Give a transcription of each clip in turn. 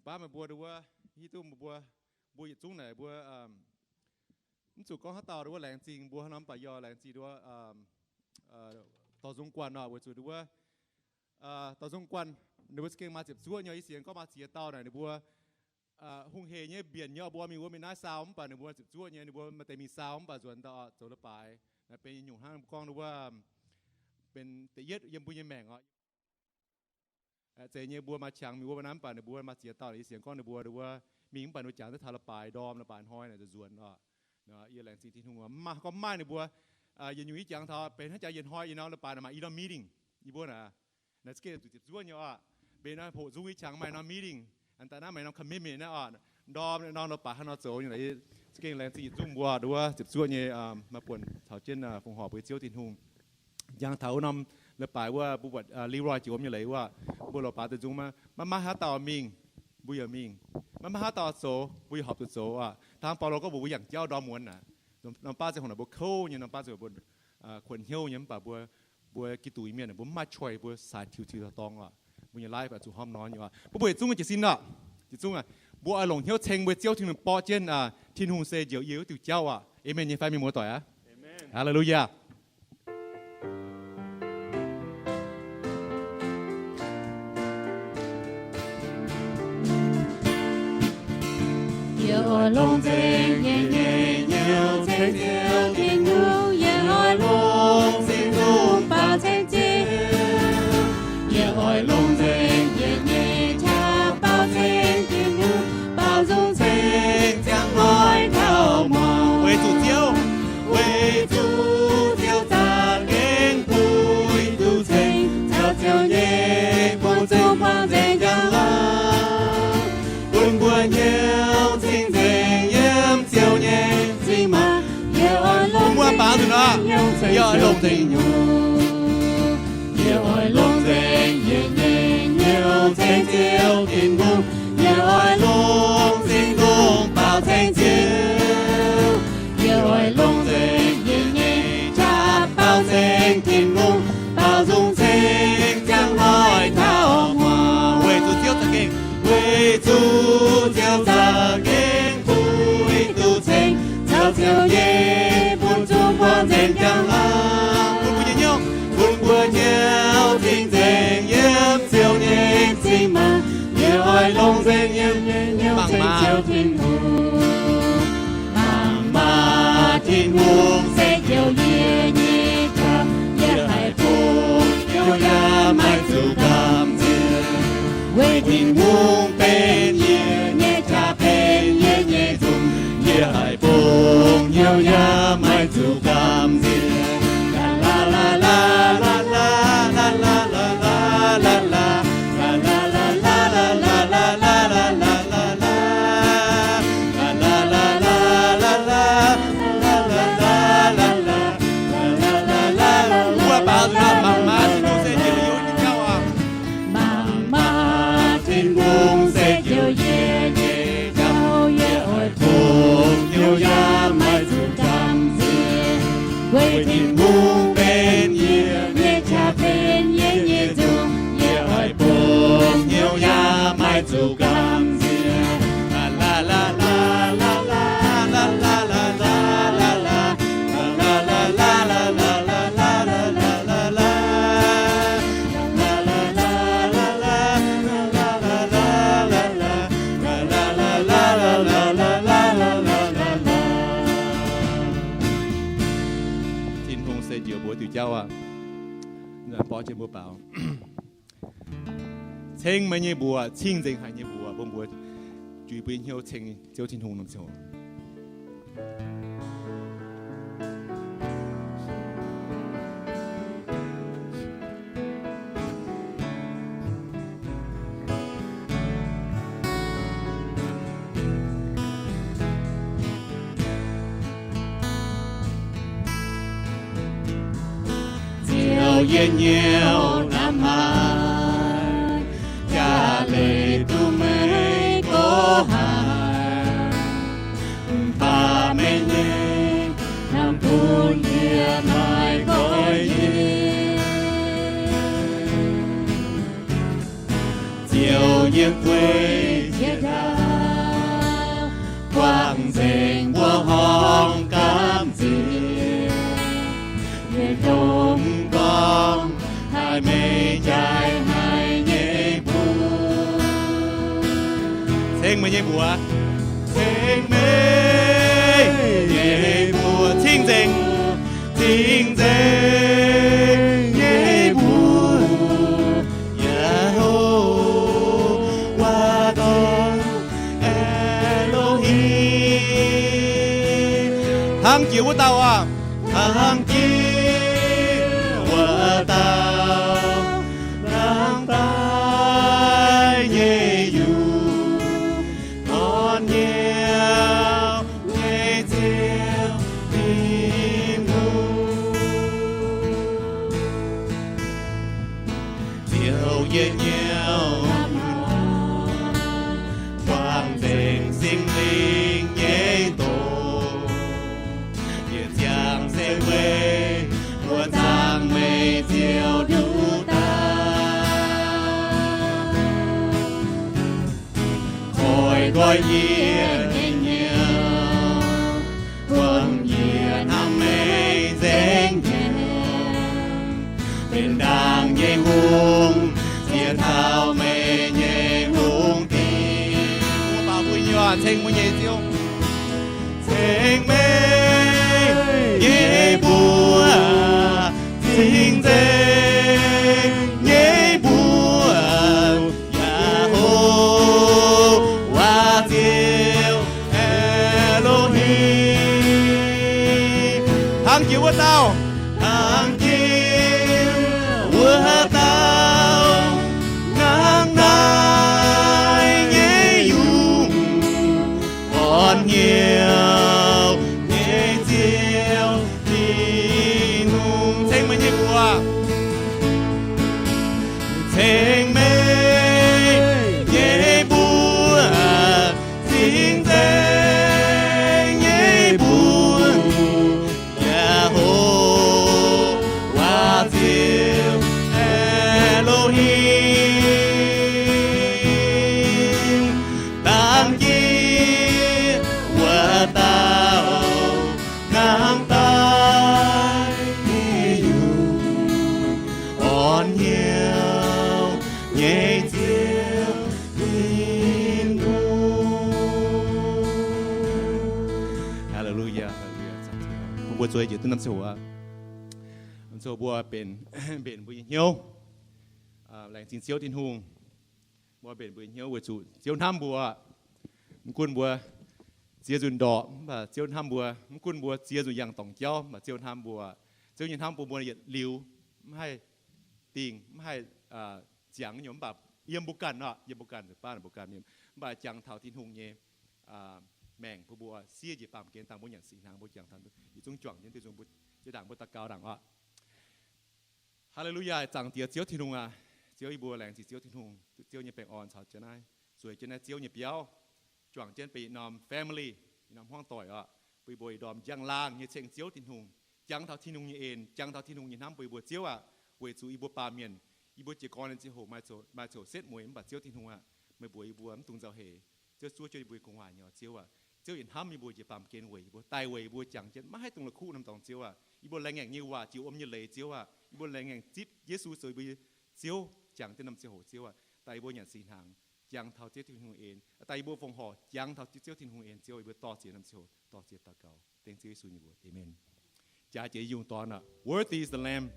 Baav meih mbuo nduov, hiuv duqv meih mbuo, mbuo yietc zungv naaic mbuo mv zuqc gorngv haaix dauh nduov laengz zingh mbuo haaix norm, mv baac yie laengz zingh nduov dorh nzung guanh oc, weic zuqc nduov dorh nzung guanh ninh mbuo za'gengh maaih ziepc zuoqv nyei. Yie sienx gorngv maaih ziex dauh naaic ninh mbuo hungh heic nyei, mbienc nyei, mbuo mingh wuov mingh naaiv saau, mv baac ninh mbuo ziepc zuoqv nyei, ninh mbuo maaih deix mingh saau, mv baac nzuonx daaih oc zoux leiz-baaix. Naaiv benx nyungc hnangv gorngv nduov benx da'yietv yiem mbuo nyei maengc oc. Zeiz nyei mbuo maaih qangx mingh wuov naaiv, mv baac ninh mbuo maaih ziex dauh, yie sienx gorngv ninh mbuo nduov mingh, mv baac ninh mbuo jangx duqv taux leiz-baaix ndorm, leiz-baaix hnoi naaic nzuonx oc. Yie laengz zingh Tin-Hungh oc. Mv maaih gorngv maaih ninh mbuo, yie nyungc ih jangx taux benx hnangv jaax yietc hnoi ih nor leiz-baaix naaic maaih i norm meeting, yie mbuo naaic, naaiv za'gengh zuqc ziepc zuoqv nyei oc. Mbenc naaiv hoqc nzung ih qangx maaih norm meeting, daaih naaiv maaih norm commitment naaiv oc. Ndorm norm leiz-baaix haaix nor zoux nyei, za'gengh laengz zingh yietc zungh mbuo nduov ziepc zuoqv nyei maaih buonc taux jienv fongc horc mbuo Ziouv Tin-Hungh. Jangx taux wuov norm leiz-baaix wuov mbuo buatc Leroy jiex wuom nyei leiz wuov, mbuo loz-baaix deix nzung, maiv maaih haaix dauh mingh, mbuo yaac mingh. Maiv maaih haaix dauh zoux, mbuo yaac horpc zuqc zoux aqv. Hnangv Baulo gorngv mbuox mbuo yangh jauv ndorm muonz aqv. Norm baav za'gengh hoc naaic mbuo kouv nyei, norm baav za'gengh mbuo kuonx hnyouv nyei, mv baac mbuo, mbuo Giduc nyei mienh mbuo mv maaih choice, mbuo sai tiux tiux dorngx oc. Mbuo nyei life zuqc hnamv norm nyei oc. Bun mbuo yietc zungv jiez sin oc. Yietc zungv, mbuo oix longc hnyouv ceng mbuo Ziouv Tin-Hungh borqv jienv Tin-Hungh se njoux yie wuov diuh jauv oc. Amen nyei fai mienh muoz-doic aac? Haleluyaa. Yie oix longx nzengc nyei nyouz ceng Ziouv Tin-Hungh. Yie oix longx nzengc longx baaux ceng Ziouv. Yie oix longx nzengc yie nyei qaqv baaux ceng Tin-Hungh, baaux nzung ceng ziangh hnoi taux muonz. Weic zuqc Ziouv, weic zuqc Ziouv za'gengh bun duqv ceng caux Ziouv nyei bun zungv buangh nzengc njang-laangc, bun mbuo hnyouv cing-nzengc yiem Ziouv nyei m'zing maah. Yie oix longx nzengc, yie oix longx nzengc nyungc. Yie oix longx nzengc yie nyei hnyouv ceng Ziouv Tin-Hungh. Yie oix longx nzengc longx baaux ceng Ziouv. Yie oix longx nzengc yie nyei qaqv baaux ceng Tin-Hungh, baaux nzung ceng ziangh hnoi taux muonz. Weic zuqc Ziouv za'gengh, weic zuqc Ziouv za'gengh bun duqv ceng caux Ziouv nyei bun zungv buangh nzengc njang-laangc, bun mbuo nyei hnyouv, bun mbuo hnyouv cing-nzengc yiem Ziouv nyei m'zing maah. Yie oix longx nzengc yie nyei hnyouv ceng Ziouv Tin-Hungh. Mangc maah, Tin-Hungh se njoux yie nyei qaqv, yie haih bungx hnyouv yaac maiv zuqc gamh nziex. Weic Tin-Hungh benx yie nyei qaqv, benx yie nyei nzung, yie haih bungx hnyouv yaac maiv zuqc gamh nziex. Mangc maah, Tin-Hungh se njoux yie nyei qaqv, yie oix bungx hnyouv yaac maiv zuqc gamh nziex. Weic Tin-Hungh benx yie nyei qaqv, benx yie nyei nzung, yie oix bungx hnyouv yaac maiv zuqc gamh nziex. Tin-Hungh se njoux mbuo diuh jauv aqv. Borqv jienv mbuo baaux. Ceng meih nyei mbuox, cing-nzengc haic nyei mbuox, bun mbuo juix mbuo nyei hnyouv ceng Ziouv Tin-Hungh nor ziouc. Ziouv, yie hnyouv hnamv maah, jaax leiz duqv meih gorngv haic, mv baac meih nyei hnamv bun yie maiv goiv nyei. Ziouv, yie guei yie Ceng meih nyei mbuox. Ceng meih nyei mbuox. Cing-nzengc, cing-nzengc nyei mbuox. Yehovaa, Ziouv Aa^lo^hin. Hnangv jiex wuov dauh oc. Hnangv jiex wuov dauh, hnangv daaih nyei yungz, orn hnyouv nyei Ziouv Tin-Hungh. Ziouv yietc hnyouv buangh nzengc Singx Lingh nyei doz, yietc ziangh se weic mbuo zaangc Meih Ziouv nduqc daaih. Koiv-koiv yie nyei hnyouv buangh yie hnamv Meih nzengc hnyouv, benx ndaangc nyei hungh, ziex dauh Meih nyei hungh dingc. Mbuo baaux mbuo nyei, ceng mbuo nyei Ziouv. Ceng meih nyei mbuox, cing-nzengc nyei mbuox, Yehovaa Ziouv Aa^lo^hin. Hnangv jiex wuov dauh, hnangv jiex wuov dauh, hnangv naaiv nyei yungz, orn hnyouv nyei Ziouv Tin-Hungh. Ceng meih nyei mbuox, ceng meih nyei mbuox, cing-nzengc nyei mbuox, Yehovaa Ziouv Aa^lo^hin. Hnangv jiex wuov dauh, hnangv daaih nyei yungz, orn hnyouv nyei Ziouv Tin-Hungh. Haleluya, haleluya. Mbuo zueiz jiex duqv norm ziangh hoc, norm ziangh hoc mbuo benx, mbenc mbuo nyei hnyouv, laengz zingh Ziouv Tin-Hungh. Mbuo mbenc mbuo nyei hnyouv weic zuqc Ziouv hnamv mbuo. Mv gunv mbuo ziex nzunc ndorqc, mv baac Ziouv hnamv mbuo. Mv gunv mbuo ziex nzunc yangh dorngc jauv, mv baac Ziouv hnamv mbuo. Ziouv nyei hnamv bun mbuo yietc liuz, mv haih dingh, mv haih ziangx nyei, mv baac yiem mbuo ganh oc, yiem mbuo ganh, nzunc baav mbuo ganh mienh, mv baac jangx taux Tin-Hungh nyei maengc bun mbuo siev njiec baamh gen dangh mbuo nyanc singx hnaangx, mbuo jangx taux yietc zungv juangc jienv Tin-Hungh, mbuo jiex ndaangc mbuo daux gaux ndaangc oc. Haleluya, zaangc Diex Ziouv Tin-Hungh aac, Ziouv yie mbuo laengz zingh Ziouv Tin-Hungh, Ziouv nyei baengh orn caux jienv naaiv, zueiz jienv naaiv Ziouv nyei biauv, juangc jienv benx yietc norm family, yietc norm hmuangv doic oc, bun yie mbuo yietc ndorm njang-laangh nyei ceng Ziouv Tin-Hungh, jangx taux Tin-Hungh nyei en, jangx taux Tin-Hungh nyei hnamv bun yie mbuo Ziouv aac, weic zuqc yie mbuo baamh mienh, yie mbuo jiez gorn nyei ziangh hoc maaih coux setv mueiz, mv baac Ziouv Tin-Hungh aac, meih mbuox yie mbuo mv dungx nzauh heix. Ziouv zuov jienv yie mbuo gu'nguaaic nyei oc Ziouv aac. Ziouv yie hnamv yie mbuo njiec baamh gen weic yie mbuo, daaih weic yie mbuo jangx jienv maiv haih dongh la'kuqv norm dorngx Ziouv aac. Yie mbuo laengz ngaengc nyei waac jiex wuom nyei leiz Ziouv aac. Yie mbuo laengz ngaengc zipv Yesu zoux yie mbuo nyei Ziouv, jangx jienv norm ziangh hoc Ziouv aac. Daaih yie mbuo nyanc singx hnaangx, jangx taux Ziouv Tin-Hungh en. Daaih yie mbuo fongc horc, jangx taux Ziouv Tin-Hungh en Ziouv, yie mbuo dor-ziec norm ziangh hoc, dor-ziec daux gaux, dengv Ziouv Yesu nyei mbuox. Aamen. Jaaix jiex yungh dorn aac. Worthy is the Lamb.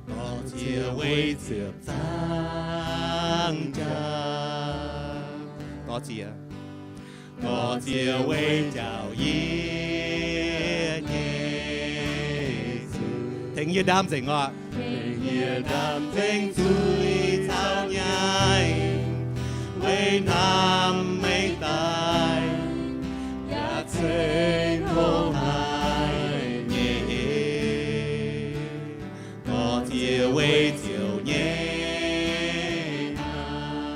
Dorh Ziouv weic ziepc zaang jaax. Dorh Ziouv, dorh Ziouv weic njaaux yie nyei zuiz. Tengx yie ndaam nzengc oc. Tengx yie ndaam nzengc zuiz caux nyaiv, weic hnamv meih daaih yaac ceix hlo haic nyei. Dorh Ziouv weic Ziouv nyei hnamv.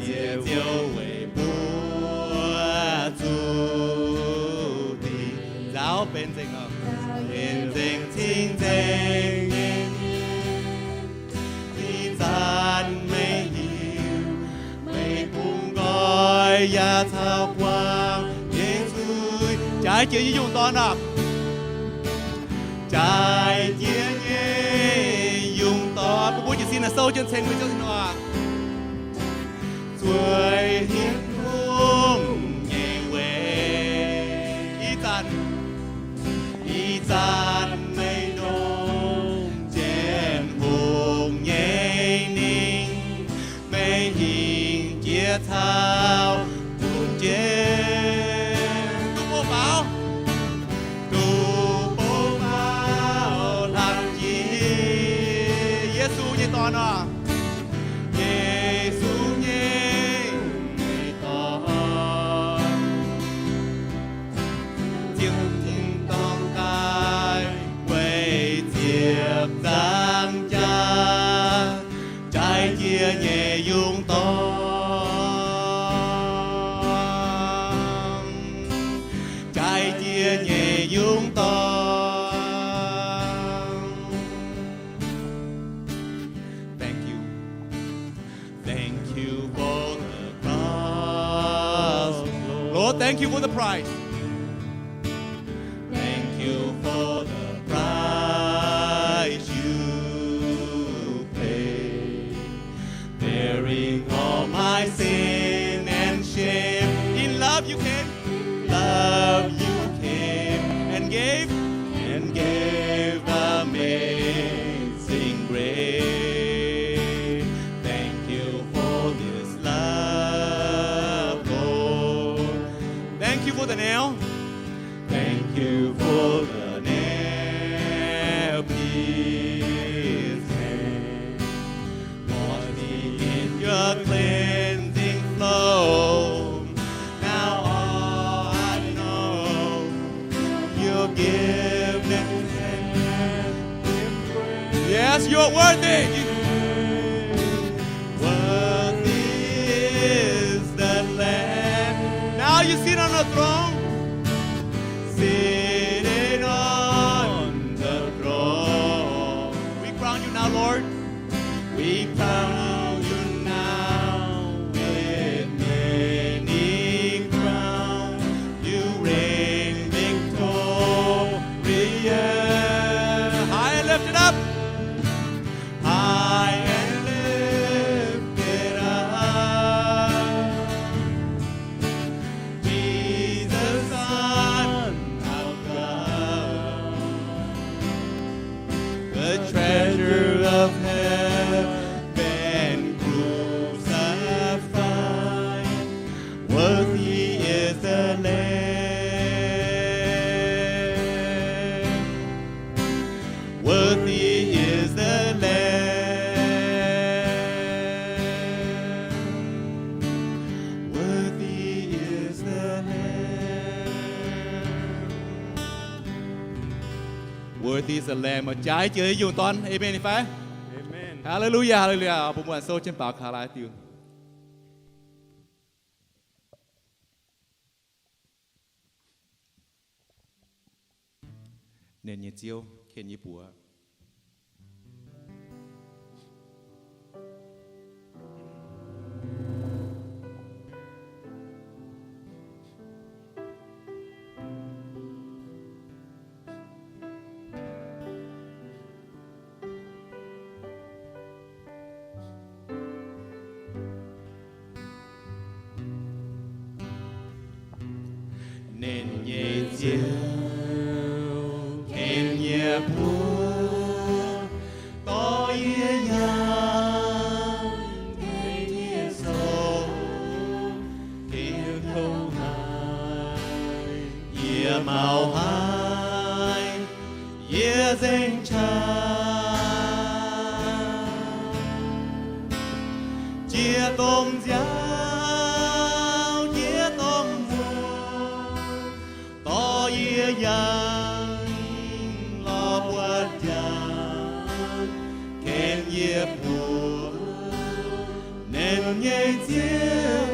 Ziouv weic mbuo zuqc dingc. Nzaaux benx nzengc, benx nzengc cing-nzengc nyei mienh. Ih zanc meih heuc meih bungx nqoi yaac caux guangc Yesu. Jaaix jiex nyei yungh dorn aah! Jaaix jiex nyei yungh dorn. Bun mbuo jiez sin naaiv sou jienv ceng mbuo Ziouv Tin-Hungh. Zueiz hietv hungh nyei weic. Ih zanc, ih zanc meih ndongc Janx-Hungh nyei ningh, meih hingh jiex caux bun jiex. Duqv bou faaux, duqv bou faaux hlang jiex. Yesu nyei Dorn oc. Yesu nyei Dorn, ziepc nzangc daaih weic ziepc nzangc jaax, jaaix jiex nyei yungh dorn, jaaix jiex nyei yungh dorn. Thank you. Thank you for the cross. Lord, thank you for the price. Thank you for the price you paid, bearing all my sin and shame. In love you came, love you came and gave, and gave amazing grace. Thank you for this love, Lord. Thank you for the nail. Thank you for the nail pierced hands. Wash me in your cleansing flow. Now all I know, your forgiveness and your grace. Yes, you are worthy. Worthy is the Lamb. Now you sit on the throne. Sitting on the throne. We crown you now, Lord. We crown you now with many crowns. You reign victorious. High and lifted up. High and lifted up. Jesus, Son of God, the treasure of heaven crucified. Worthy is the Lamb. Worthy is the Lamb. Worthy is the Lamb. Worthy is the Lamb. Jaaix jiex yungh dorn. Amen fai? Amen. Hallelujah, hallelujah. Bun mbuo sou jienv baaux kaux laaix diuh. Nernh nyei Ziouv, ken yie mbuox. Nernh nyei Ziouv, ken yie mbuox, dorh yie nyanc tengx yie zoux, ken kouv haic yie maux haic, yie nzengc qaqv. Jiex domh nziaaux, jiex domh muoz, dorh yie yangh lorz buatc jangx, ken yie mbuox, nernh nyei Ziouv,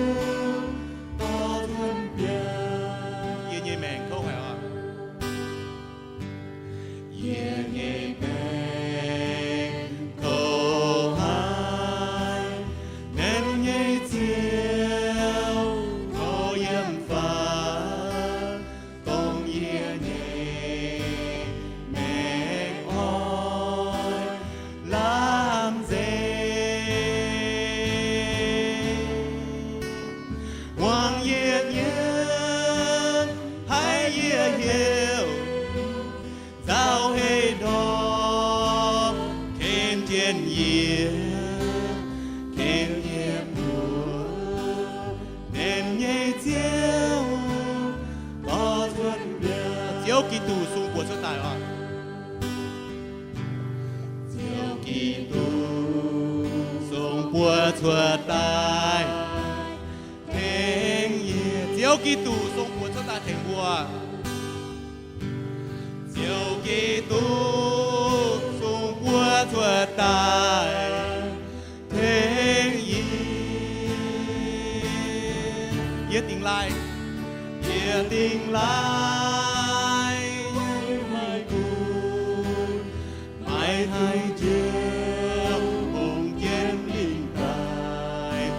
dorh cuotv biaa. Yie nyei maengc kouv haic oc. Yie nyei maengc kouv haic, nenv nyei Ziouv, kouv yiem faaux, dongh yie nyei maengc oix lamh nzengc. Muangx yie nyei, haiz yie heuc, nzauh hei ndorm, ken jienv yie, ken yie mbuox, nenv nyei Ziouv, dorh cuotv biaa. Ziouv Giduc, sung buoz cuotv daaih oc. Ziouv Giduc, sung buoz cuotv daaih, tengx yie. Ziouv Giduc, sung buoz cuotv daaih tengx mbuo. Ziouv Giduc, sung buoz cuotv daaih, tengx yie. Yie dingx laaih, yie dingx laaih, yie maaih gunv, maaih haaix njien, hungh jienv mingh daaih.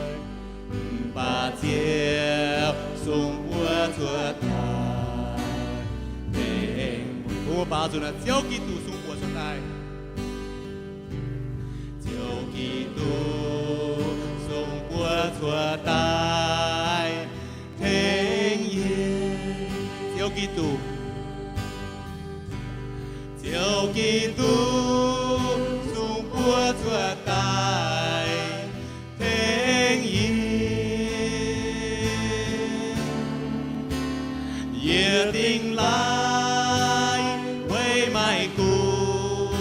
Mv baac Ziouv, sung buoz cuotv daaih, tengx mbuo. Mbuo baaux nzunc, Ziouv Giduc, sung buoz cuotv daaih. Ziouv Giduc, sung buoz cuotv daaih, tengx yie. Ziouv Giduc, Ziouv Giduc, sung buoz cuotv daaih, tengx yie. Yie dingx laaih, weic maaih gunv,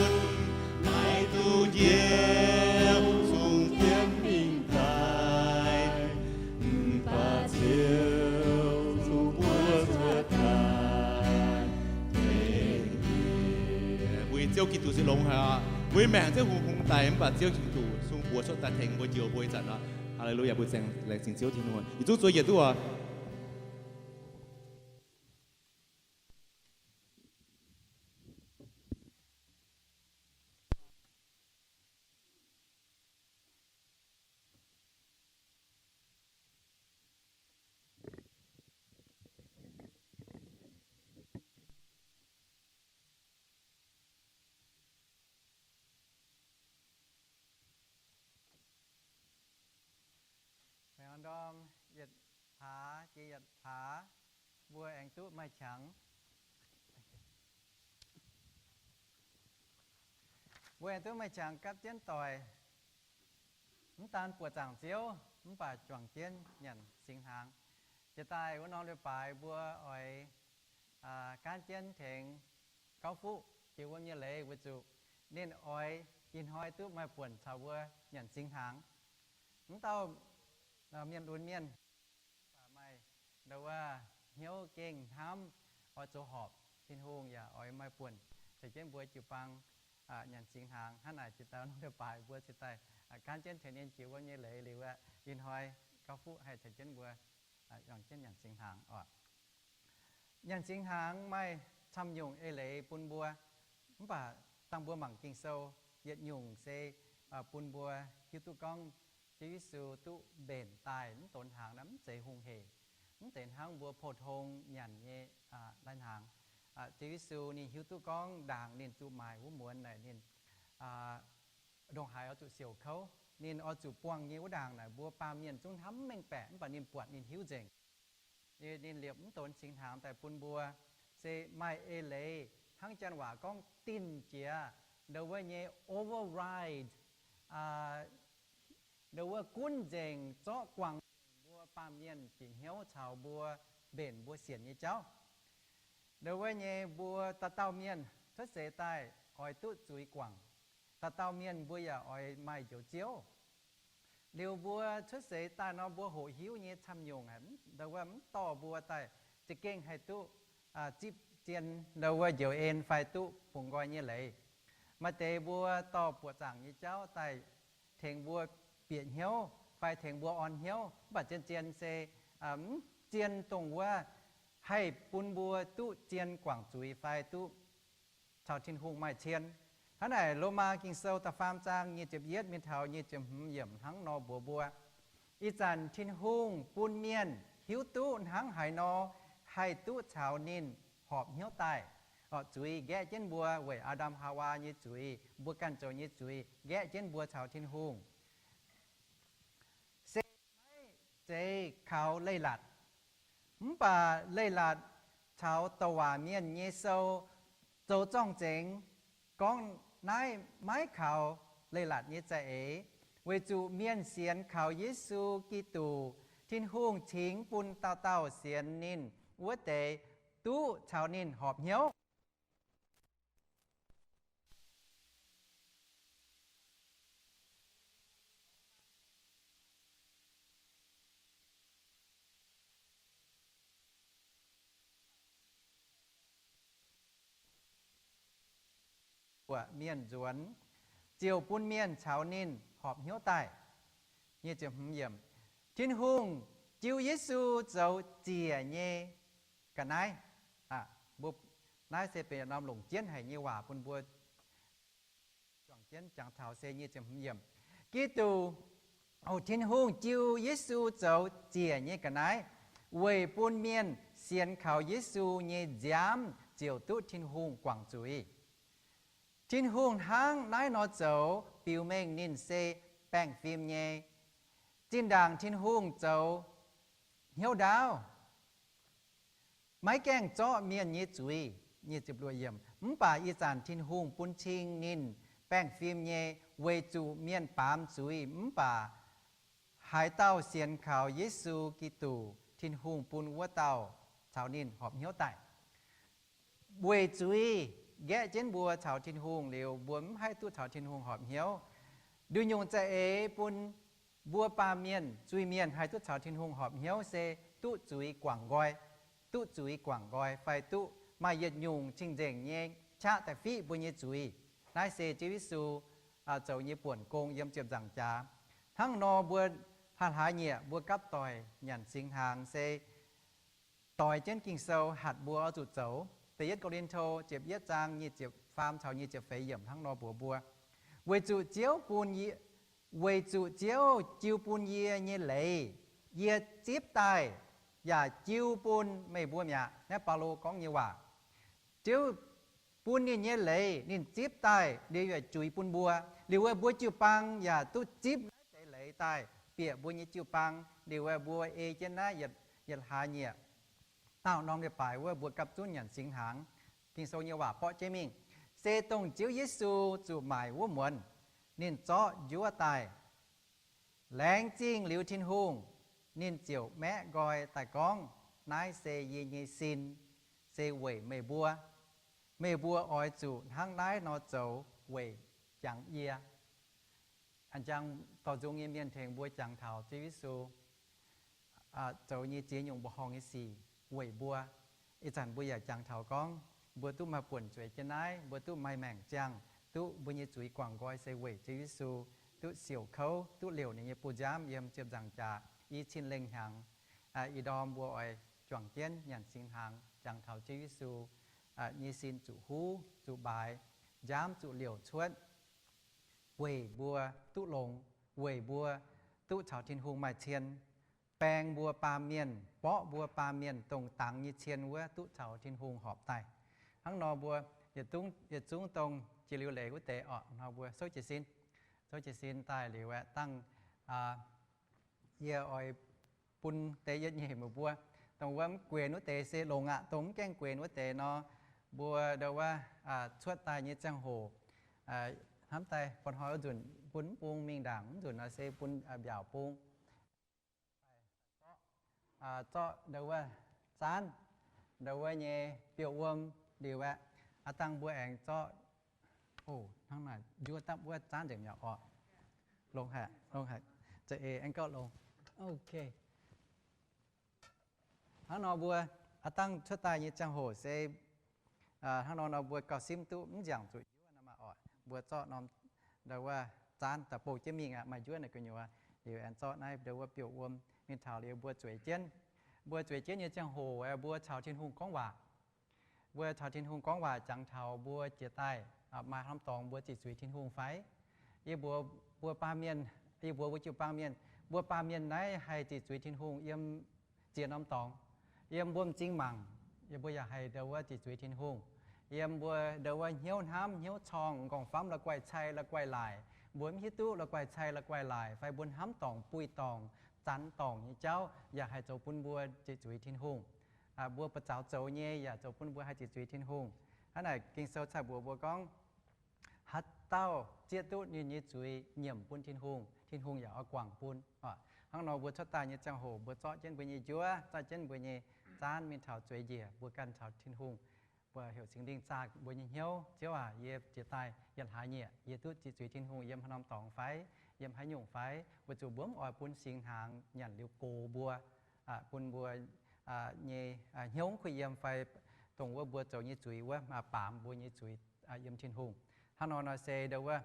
maaih duqv njoux, sung jienv mingh daaih. Mv baac Ziouv, sung buoz cuotv daaih, tengx yie. Mbuo nyei Ziouv Giduc se longx haic oc. Mbuo nyei maengc ziouc hungx hungx daic, mv baac Ziouv Giduc sung buoz cuotv daaih tengx mbuo njoux mbuo ih zanc oc. Haa^le^lu^yaa, mbuo laengz zingh Ziouv Tin-Hungh. Yietc zungv zuov yietc duqv oc. Baengh orn ndorm yietc hlaax jiex yietc hlaax, mbuo aengx duqv maaih qangx. Mbuo aengx duqv maaih qangx gapv jienv doic. Mv daan buoqc zaangc Ziouv, mv baac juangc jienv nyanc singx hnaangx. Jiex daaih wuov norm leiz-baaix mbuo oix, aa, gaanv jienv tengx Gauv Fuqv jiex wuom nyei leiz weic zuqc ninh oix ih hnoi duqv maaih buonc caux mbuo nyanc singx hnaangx. Mv dauh, aa, mienh lunx mienh, mv baac maaih ndau wuov hnyouv gengh hnamv oix zoux horpc Tin-Hungh yaac oix maaih buonc caux jienv mbuo jiu-baang, aa, nyanc singx hnaangx. Hnangv naaic jiex daaih norm leiz-baaix mbuo cingx daaih, aa, gaanv jienv tengx ninh jiex wuom nyei leiz liuz, aa, ih hnoi Gauv Fuqv haih caux jienv mbuo, aa, juangc jienv nyanc singx hnaangx oc. Nyanc singx hnaangx maaih camv nyungc eix leiz bun mbuo, mv baac dangh mbuo mangc Ging-Sou, yietc nyungc se, aa, bun mbuo hiuv duqv gorngv Ziouv Yesu duqv mbenc daaih mv donx hnaangx naaiv mv zeiz hungh hec, mv zeiz hnangv mbuo pou-tong nyanc nyei, aa, lai-hnaangx. Aa, Ziouv Yesu ninh hiuv duqv gorngv ndaangc ninh zuqc maaic wuov muonz naaic ninh, aa, ndongc haaix oix zuqc siouc kouv. Ninh oix zuqc buangh nyei wuov ndaangc naaic mbuo baamh mienh zungv hnamv mengh baeqc, mv baac ninh buatc ninh hiuv nzengc. Ninh liepc mv donx singx hnaangx daaih bun mbuo, se maaih eix leiz hnangv janx waac gorngv dinh jiex, ndau wuov nyei override, aa, ndau wuov gunv nzengc zorqv guangc mbuo baamh mienh bieqc hnyouv caux mbuo mbenc mbuo sienx nyei jauv. Ndau wuov nyei mbuo dauh dauh mienh cuotv seix daaih oix duqv zuiz guangc. Dauh dauh mienh mbuo yaac oix maaih Njoux Ziouv. Liuz mbuo cuotv seix daaih nor mbuo hoqc hiuv nyei camv nyungc haic, ndau wuov mv dorh mbuo daaih za'gengh haih duqv, aa, zipv zien ndau wuov njoux en fai duqv bungx nqoi nyei leiz. Maaih deix mbuo dorh buoqc zaangc nyei jauv daaih tengx mbuo bieqc hnyouv, fai tengx mbuo orn hnyouv. Mv baac zien-zien se mv zien dongh wuov haih bun mbuo duqv zien guangc zuiz fai duqv caux Tin-Hungh maaih cien. Hnangv naaic Lomaa Ging-Sou da'faam zaang nyic ziepc yietv mingh taux nyic ziepc hmz yiemc hnangv nor mbuox mbuo, ih zanc Tin-Hungh bun mienh hiuv duqv hnangv haaix nor haih duqv caux ninh horpc hnyouv daaih. Zuiz nqaeqv jienv mbuo weic Aa^ndam Haawaa nyei zuiz, mbuo ganh zoux nyei zuiz nqaeqv jienv mbuo caux Tin-Hungh. Se maiv zeiz kaux leiz-latc, mv baac leiz-latc caux douc waac mienh nyei sou zoux zorng-zengx gorngv naaiv maiv kaux leiz-latc nyei za'eix, weic zuqc mienh sienx kaux Yesu Giduc, Tin-Hungh cingx bun dauh dauh sienx ninh wuov deix duqv caux ninh horpc hnyouv. Buoqc mienh nzuonx, ziouc bun mienh caux ninh horpc hnyouv daaih. Tin-Hungh jiu Yesu zoux ziec nyei ga'naaiv. Naaiv se benx norm longc jienv haic nyei waac bun mbuo juangc jienv jangx taux se nyic ziepc hmz yiemc. Giduc, Tin-Hungh jiu Yesu zoux ziec nyei ga'naaiv weic bun mienh sienx kaux Yesu nyei nziaamv ziouc duqv Tin-Hungh guangc zuiz. Tin-Hungh hnangv naaiv nor zoux biux mengh ninh se baengh fim nyei. Zinh ndaangc Tin-Hungh zoux hnyouv ndaauv, maiv gaengh zorqv mienh nyei zuiz, mv baac ih zanc Tin-Hungh bun cing ninh baengh fim nyei weic zuqc mienh baamz zuiz mv baac haaix dauh sienx kaux Yesu Giduc, Tin-Hungh bun wuov dauh caux ninh horpc hnyouv daaih. Weic zuiz nqaeqv jienv mbuo caux Tin-Hungh liuz, mbuo mv haih duqv caux Tin-Hungh horpc hnyouv. Nduqc nyungc za'eix bun mbuo baamh mienh, zuiz-mienh haih duqv caux Tin-Hungh horpc hnyouv se duqv zuiz guangc nqoi, duqv zuiz guangc nqoi fai duqv maaih yietc nyungc cing-nzengc nyei qaqv daaih fiqv mbuo nyei zuiz. Naaiv se Ziouv Yesu zoux nyei buonc gong yiem ziepc nzaangc jaax. Hnangv nor mbuo hlaax-hlaax nyieqc mbuo gapv doic nyanc singx hnaangx se doix jienv Ging-Sou hatc mbuo oix zuqc zoux. Da'yietv Ko^lin^to ziepc yietv zaang nyic ziepc faam caux nyic ziepc feix yiemc hnangv nor mbuox mbuo, weic zuqc Ziouv bun, weic zuqc Ziouv jiu bun yie nyei leiz, yie zipv daaih yaac jiu bun meih mbuo mi'aqv. Naaiv Baulo gorngv nyei waac. Ziouv bun ninh nyei leiz ninh zipv daaih liuz yaac juix bun mbuo, liuz wuov mbuo jiu-baang yaac duqv zipv naaiv deix leiz daaih bieqc mbuo nyei jiu-baang. Liuz wuov mbuo ei jienv naaiv yietc hlaax nyieqc daauh norm leiz-baaix wuov mbuo gapv zunv nyanc singx hnaangx, Ging-Sou nyei waac borqv jienv mingh, se dongh Ziouv Yesu zuqc maaic wuov muonz, ninh zorqv njuov daaih. Laengz zingh liuz Tin-Hungh, ninh ziouc maeqv nqoi daaih gorngv, naaiv se yie nyei sin, se weic meih mbuo. Meih mbuo oix zuqc hnangv naaiv nor zoux weic jangx yie. Njang dorh nzung nyei mienh tengx mbuo jangx taux Ziouv Yesu zoux nyei ziex nyungc mbuoqc horngh nyei sic weic mbuo. Ih zanc mbuo yaac jangx taux gorngv mbuo duqv maaih buonc zueiz jienv naaiv, mbuo duqv maaih maengc ziangh, duqv mbuo nyei zuiz guangc nqoi se weic Ziouv Yesu, duqv siouc kouv, duqv liouc ninh nyei bu nziaamv yiem ziepc nzaangc jaax i cin lengh hnyangx. Ih ndorm mbuo oix juangc jienv nyanc singx hnaangx jangx taux Ziouv Yesu nyei sin zuqc huv, zuqc mbaaix, nziaamv zuqc liouc cuotv, weic mbuo duqv longx, weic mbuo duqv caux Tin-Hungh maaih cien, baeng mbuo baamh mienh, mborqv mbuo baamh mienh dongh dangx nyei cien wuov duqv caux Tin-Hungh horpc daaih. Hnangv nor mbuo yietc zungv dongh jiex liuz leiz wuov deix orqc, hnangv nor mbuo souv jiez sin, souv jiez sin daaih liuz aeqv, dangh yie oix bun deix yietc nyeic meih mbuo, dongh wuov mv guenx wuov deix se longx aqv. Dongh mv gaengh guenx wuov deix nor, mbuo ndau wuov cuotv daaih nyei ziangh hoc, hnamv daaih ba'hnoi wuov nzunc bun mv bung mingh ndaangc, mv nzunc nor se bun mbiaauc bung zorqv ndau wuov zaanv, ndau wuov nyei biouv wuom liuz aeqv, a'dangh mbuo aengx zorqv, o, hnangv naaic njuov dapv wuov zaanv nzengc mi'aqv orqc. Longx haic, longx haic. Za'eix aengx gauh longx. Ok. Hnangv nor mbuo a'dangh cuotv daaih nyei ziangh hoc se hnangv nor nor mbuo gauh simv duqv mv nziangc zuqc njuov nor maah orqc. Mbuo zorqv norm ndau wuov zaanv daaih bouh jienv mingh aqv, maaih njuov naaic gu'nyuoz. Liuz aengx zorqv naaiv ndau wuov biouv wuom mingh taux liuz mbuo zueiz jienv. Mbuo zueiz jienv nyei ziangh hoc aeqv, mbuo caux Tin-Hungh gorngv waac. Mbuo caux Tin-Hungh gorngv waac jangx taux mbuo jiex daaih maaih norm dorngx mbuo ziqc zuiz Tin-Hungh fai? Yie mbuox mbuo baamh mienh, yie mbuox mbuo jiu-baang mienh, mbuo baamh mienh naaiv haih ziqc zuiz Tin-Hungh yiem ziex norm dorngx. Yiem mbuo m'zing mangc, yie mbuo yaac haih ndau wuov ziqc zuiz Tin-Hungh. Yiem mbuo ndau wuov hnyouv hnamv hnyouv corng, m'nqorngv famv la'guaih cai la'guaih laaic, mbuo mv hiuv duqv la'guaih cai la'guaih laaic, fai mbuo hnamv dorngc, buih dorngc, zanx dorngc nyei jauv yaac haih zoux bun mbuo ziqc zuiz Tin-Hungh. Mbuo buoz-zaux zoux nyei yaac zoux bun mbuo haih ziqc zuiz Tin-Hungh. Hnangv naaic Ging-Sou cai mbuox mbuo gorngv, haaix dauh zieqv duqv ninh nyei zuiz nyiemc bun Tin-Hungh, Tin-Hungh yaac oix guangc bun. Hnangv nor mbuo cuotv daaih nyei ziangh hoc mbuo zorqv jienv mbuo nyei njuov, zorqv jienv mbuo nyei zaanv mingh taux zueiz njiec, mbuo ganh caux Tin-Hungh, mbuo heuc Singx Lingh zaah mbuo nyei hnyouv, Ziouv aac, yie jiex daaih yietc hlaax nyieqc, yie duqv ziqc zuiz Tin-Hungh yiem haaix norm dorngx fai, yiem haaix nyungc fai, weic zuqc mbuo mv oix bun singx hnaangx nyanc liuz gox mbuo, bun mbuo nyei hnyouv kuh yiem fai dongh wuov mbuo zoux nyei zuiz wuov baamz mbuo nyei zuiz yiem Tin-Hungh. Hnangv nor nor se ndau wuov,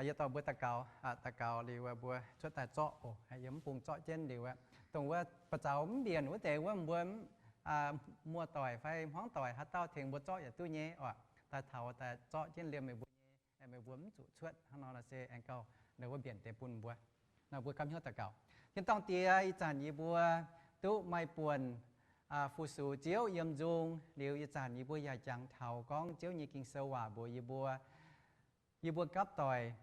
yie dorh mbuo daux gaux, daux gaux liuz mbuo cuotv daaih zorqv oc, yiem mv bung zorqv jienv liuz, dongh wuov buoz-zaux mv mbienc wuov deix wuov mbuo muoz-doic fai hmuangv-doic haaix dauh tengx mbuo zorqv yaac duqv nyei oc. Daaih taux daaih zorqv jienv liemh meih mbuo nyei, meih mbuo mv zuqc cuotv. Hnangv nor nor se aengx gauh ndau wuov mbienc deix bun mbuo. Nor mbuo gapv hnyouv daux gaux. Tin-dorngh Diex, ih zanc yie mbuo duqv maaih buonc fu-sux Ziouv yiem nzung liuz, ih zanc yie mbuo yaac jangx taux gorngv Ziouv nyei Ging-Sou waac mbuox yie mbuo, yie mbuo gapv doic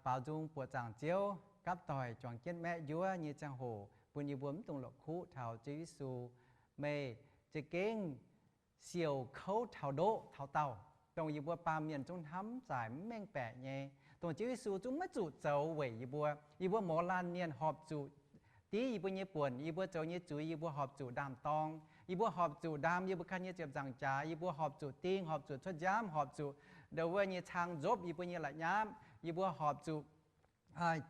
baaux nzung buoqc zaangc Ziouv, gapv doic juangc jienv maeqv njuov nyei ziangh hoc bun yie mbuo mv dungx la'kuqv taux Ziouv Yesu. Meih za'gengh siouc kouv taux ndoqv taux daauh, dongh yie mbuo baamh mienh zungv hnamv zaaic mv mengh baeqc nyei, dongh Ziouv Yesu zungv maiv zuqc zoux weic yie mbuo. Yie mbuo mouz laanh mienh horpc zuqc div yie mbuo nyei buonc, yie mbuo zoux nyei zuiz, yie mbuo horpc zuqc ndaam-dorng, yie mbuo horpc zuqc ndaam yie mbuo ganh nyei ziepc nzaangc jaax, yie mbuo horpc zuqc ding, horpc zuqc cuotv nziaamv, horpc zuqc ndau wuov nyei cang nzopv yie mbuo nyei la'nyaapv, yie mbuo horpc zuqc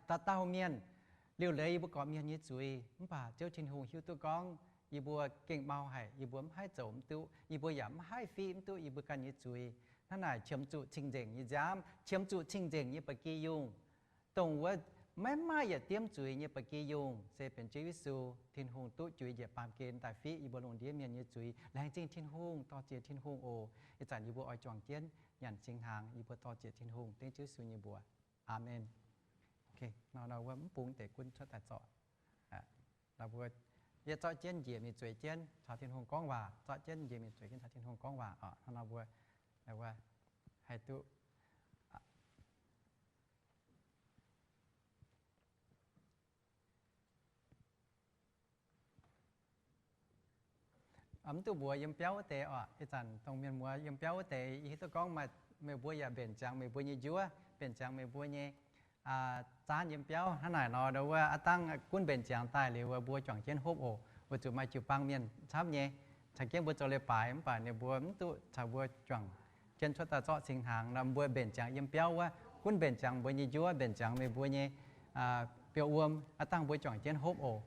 dauh dauh mienh liuc leiz yie mbuo gorqv-mienh nyei zuiz. Mv baac Ziouv Tin-Hungh hiuv duqv gorngv yie mbuo gengh mau haic, yie mbuo mv haih zoux mv duqv, yie mbuo yaac mv haih fiqv mv duqv yie mbuo ganh nyei zuiz. Hnangv naaic qiemx zuqc cing-nzengc nyei nziaamv, qiemx zuqc cing-nzengc nyei ba'gi yungh, dongh wuov maiv maaih yietc diemv zuiz nyei ba'gi yungh se benx Ziouv Yesu. Tin-Hungh duqv juix njiec baamh gen daaih fiqv yie mbuo lungh ndiev mienh nyei zuiz. Laengz zingh Tin-Hungh, dor-ziec Tin-Hungh oc. Ih zanc yie mbuo oix juangc jienv nyanc singx hnaangx, yie mbuo dor-ziec Tin-Hungh dengv Ziouv Yesu nyei mbuox. Aamen. Nor wuov mv bung deix gunv cuotv daaih zorqv. Nor mbuo, yie zorqv jienv njiec mingh zueiz jienv caux Tin-Hungh gorngv waac, zorqv jienv njiec mingh zueiz jienv caux Tin-Hungh gorngv waac oc. Hnangv nor mbuo haih duqv mv duqv mbuox yiem biauv wuov deix oc. Ih zanc dongh mienh muoz yiem biauv wuov deix, yie hiuv duqv gorngv maaih, meih mbuo yaac mbenc ziangx meih mbuo nyei njuov, mbenc ziangx meih mbuo nyei zaanv yiem biauv. Hnangv naaic nor, ndau wuov aav dangh gunv mbenc ziangx daaih liuz, mbuo juangc jienv hopv oc. Weic zuqc maaih jiu-baang mienh camv nyei, caux jienv mbuo zoux leiz-baaix, mv baac ninh mbuo mv duqv caux mbuo juangc jienv cuotv daaih zorqv singx hnaangx. Nor mbuo mbenc ziangx yiem biauv wuov, gunv mbenc ziangx mbuo nyei njuov, mbenc ziangx meih mbuo nyei biouv wuom, aav dangh mbuo juangc jienv hopv oc.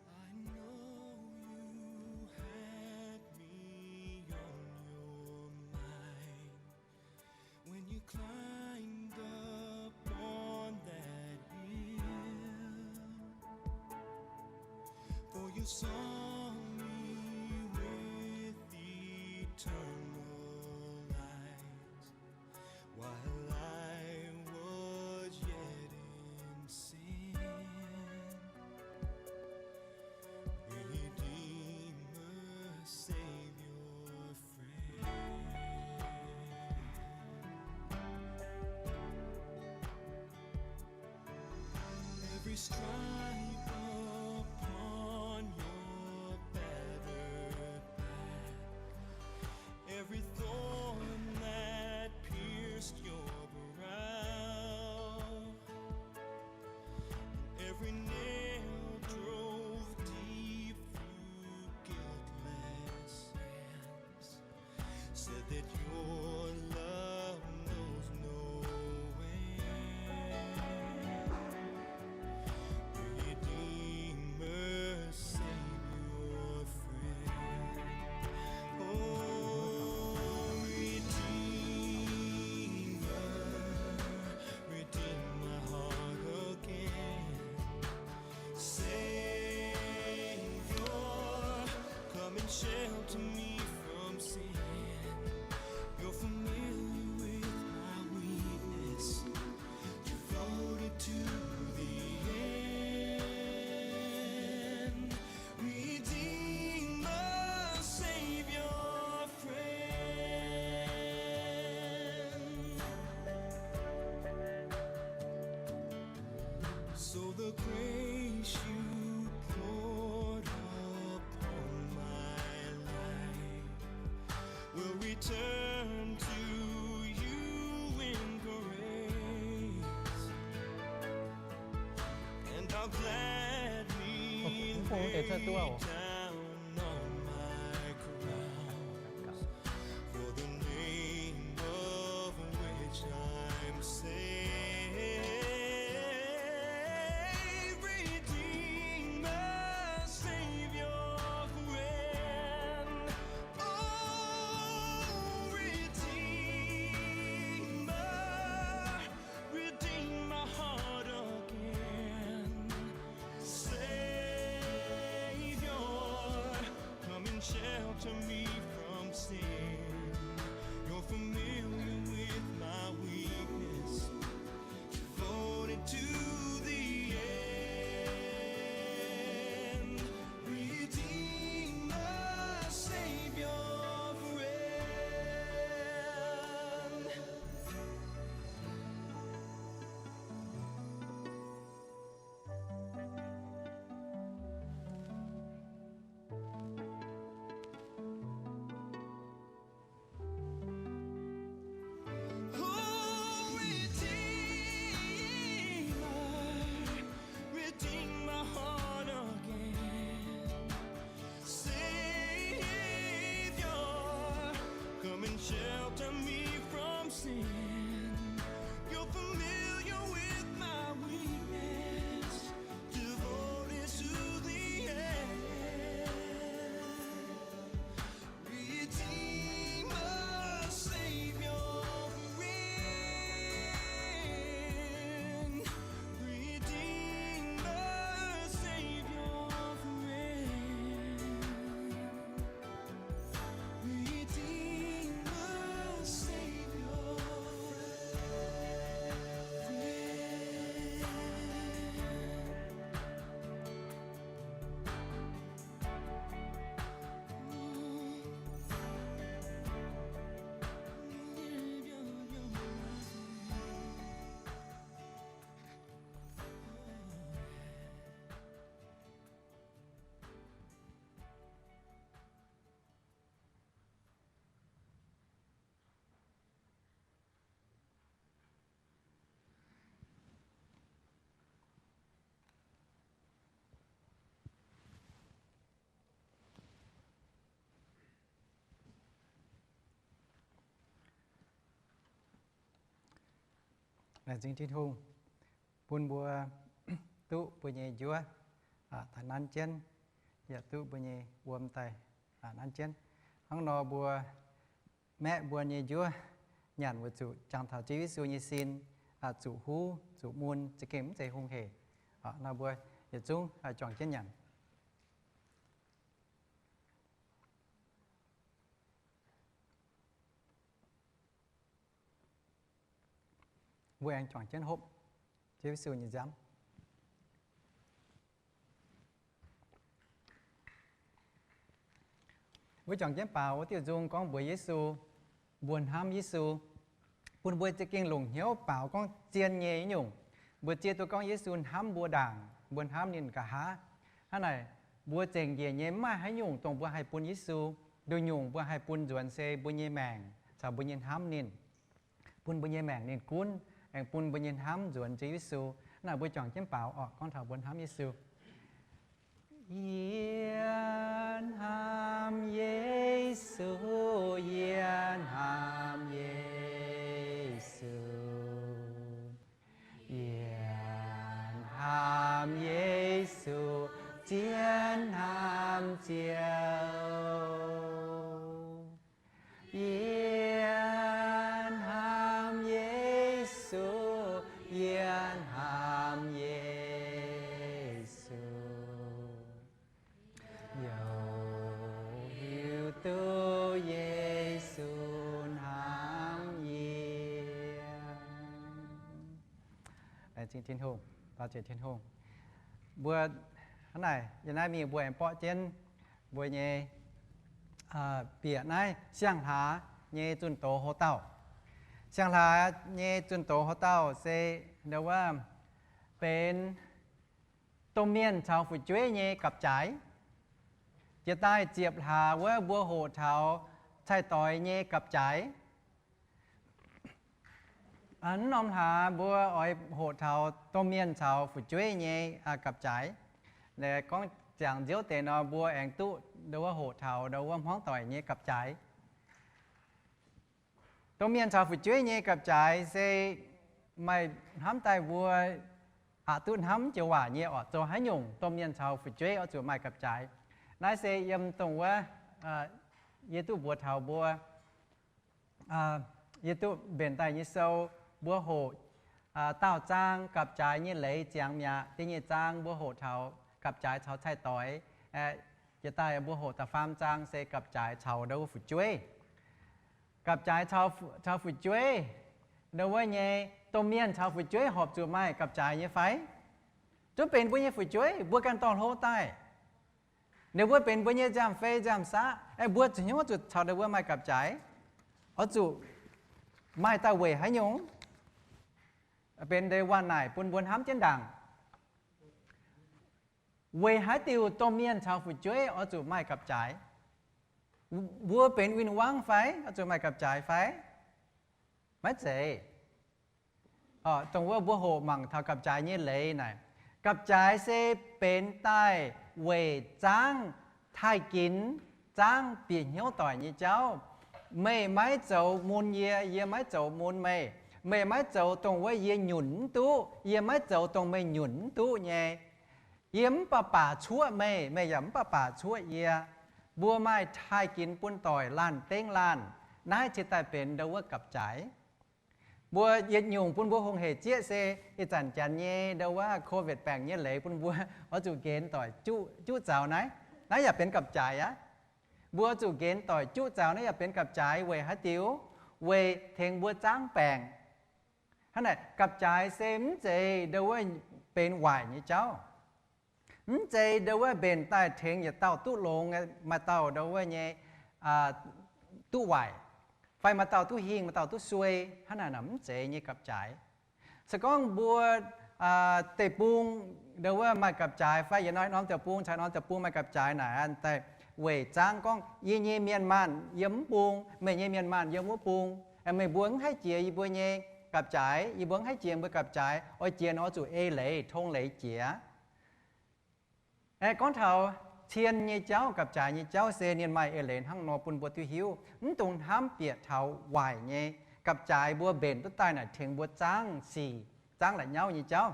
I know you had me on your mind when you climbed up on that hill, for you saw me with eternal eyes. While I was yet in sin, Redeemer, Savior, friend. Every stripe upon your battered back, every thorn that pierced your brow, Every nail drove deep through guiltless hands. Said that your love knows no end. Redeemer, Savior, friend. Oh, Redeemer, redeem my heart again. Savior, come and shelter me from sin. You're familiar with my weakness, devoted to the end. Redeemer, Savior, friend. So the grace you poured upon my life will return to you in grace, and I'll gladly lay down on my cross. For the name of which I'm saved. Redeemer, Savior, friend. Oh, Redeemer, redeem my heart again. Savior, come and shelter me from sin. You're familiar with my weakness, devoted to the end. Redeemer, Savior, friend. Oh, Redeemer, redeem my heart again. Savior, come and shelter me from sin. You're familiar with my weakness, devoted to the end. Redeemer, Savior, friend. Redeemer, Savior, friend. Redeemer, Savior, friend. Laengz zingh Tin-Hungh bun mbuo duqv mbuo nyei njuov daaih nanv jienv, yaac duqv mbuo nyei wuom daaih nanv jienv. Hnangv nor mbuo maeqv mbuo nyei njuov nyanc weic zuqc jangx taux Ziouv Yesu nyei sin, zuqc huv, zuqc mun, za'gengh mv zeiz hungh hec. Nor mbuo yietc zungv juangc jienv nyanc. Mbuo aengx juangc jienv hopv Ziouv Yesu nyei nziaamv. Mbuo juangc jienv baaux wuov diuh nzung gorngv mbuox Yesu, mbuo hnamv Yesu, bun mbuo za'gengh longc hnyouv baaux gorngv zien nyei nyungc. Mbuo ziex duqv gorngv Yesu hnamv mbuo ndaangc, mbuo hnamv ninh nqa'haav. Hnangv naaic, mbuo zengc njiec nyei mv maaih haaix nyungc dongh mbuo haih bun Yesu. Nduqc nyungc mbuo haih bun nzuonx se mbuo nyei maengc caux mbuo nyei hnamv ninh. Bun mbuo nyei maengc ninh gunv, aengx bun mbuo nyei hnamv nzuonx Ziouv Yesu. Naaiv mbuo juangc jienv baaux orqc, gorngv taux mbuo hnamv Yesu. Yie hnamv Yesu, yie hnamv Yesu. Yie hnamv Yesu, zien hnamv Ziouv. Yie hnamv Yesu, yie hnamv Yesu. Youc hiuv duqv Yesu hnamv yie. Laengz zingh Tin-Hungh, laengz zingh Tin-Hungh. Mbuo hnangv naaic, yiem naaiv mingh mbuo aengx borqv jienv mbuo nyei bieqc naaiv siang-hlaax nyei zunh doz houc dauh. Siang-hlaax nyei zunh doz houc dauh se ndau wuov benx domh mienh caux fu'jueiv nyei gapv-jaaix. Jiex daaih ziepc hlaax wuov mbuo hoqc taux cai-doix nyei gapv-jaaix. Naaiv norm hlaax mbuo oix hoqc taux domh mienh caux fu'jueiv nyei gapv-jaaix. Gorngv ziangx nziouv deix nor, mbuo aengx duqv ndau wuov hoqc taux ndau wuov hmuangv doic nyei gapv-jaaix. Domh mienh caux fu'jueiv nyei gapv-jaaix se maaih hnamv daaih mbuo aqc duqv hnamv joux waac nyei orqc, zoux haaix nyungc domh mienh caux fu'jueiv oix zuqc maaih gapv-jaaix. Naaiv se yiem dongh wuov yie duqv mbuox taux mbuo, yie duqv mbenc daaih nyei sou, mbuo hoqc daauh zaang gapv-jaaix nyei leiz ziangx mi'aqv. Da'nyeic zaang mbuo hoqc taux gapv-jaaix caux cai-doix. Jiex daaih mbuo hoqc da'faam zaang se gapv-jaaix caux ndau wuov fu'jueiv. Gapv-jaaix caux fu'jueiv, ndau wuov nyei, domh mienh caux fu'jueiv horpc zuqc maaih gapv-jaaix nyei fai? Zungv benx mbuo nyei fu'jueiv, mbuo ganh dorh hlo daaih. Ninh mbuo benx mbuo nyei nziaamv-fei nziaamv-saqv, aeqv, mbuo zuqc hnyouv zuqc caux ninh mbuo maaih gapv-jaaix. Oix zuqc maaih daaih weic haaix nyungc? Benx deix waac-naaic bun mbuo hnamv jienv ndaangc. Weic haaix diuc domh mienh caux fu'jueiv oix zuqc maaih gapv-jaaix? Mbuo benx win-wangv fai oix zuqc maaih gapv-jaaix fai? Maiv zeiz. Dongh wuov mbuo hoqc mangc taux gapv-jaaix nyei leiz naaic, gapv-jaaix se benx daaih weic zaangv taaih ginx, zaangv bieqc hnyouv doic nyei jauv. Meih maiv zoux mun yie, yie maiv zoux mun meih. Meih maiv zoux dongh wuov yie nyunc mv duqv, yie maiv zoux dongh meih nyunc mv duqv nyei. Yie mv baac baac cuoqv meih, meih yaac mv baac baac cuoqv yie. Mbuo maaih taaih ginx bun doic laanh dengv laanh. Naaiv cingx daaih benx ndau wuov gapv-jaaix. Mbuo yietc nyungc bun mbuo hungh hec zieqv se ih zanc janx nyei ndau wuov COVID baengc nyei leiz bun mbuo oix zuqc nqenx doic juqv zaux naaiv. Naaiv yaac benx gapv-jaaix aqv. Mbuo oix zuqc nqenx doic juqv zaux naaiv yaac benx gapv-jaaix weic haaix diuc? Weic tengx mbuo zaangv baengc. Hnangv naaic, gapv-jaaix se mv zeiz ndau wuov benx waaic nyei jauv. Mv zeiz ndau wuov mbenc daaih tengx yietc dauh duqv longx, maaih dauh ndau wuov nyei duqv waaic, fai maaih dauh duqv hingh, maaih dauh duqv suei. Hnangv naaic nor mv zeiz nyei gapv-jaaix. Se gorngv mbuo deic-bung ndau wuov maaih gapv-jaaix, fai yietc norm deic-bung caux norm deic-bung maaih gapv-jaaix naaic, daaih weic zaangv gorngv yie nyei mienh maanh yiem mv bung, meih nyei mienh maanh yiem wuov bung. Meih mbuo mv haih jiex yie mbuo nyei gapv-jaaix, yie mbuo mv haih jiex mbuo gapv-jaaix, oix jiex nor oix zuqc ei leiz tong leiz jiex. Gorngv taux cien nyei jauv, gapv-jaaix nyei jauv se ninh maaih eix leiz hnangv nor bun mbuo duqv hiuv. Mv dungx hnamv bieqc taux waaic nyei gapv-jaaix mbuo mbenc duqv daaih naaic tengx mbuo zaangv sic, zaangv la'nyauv nyei jauv.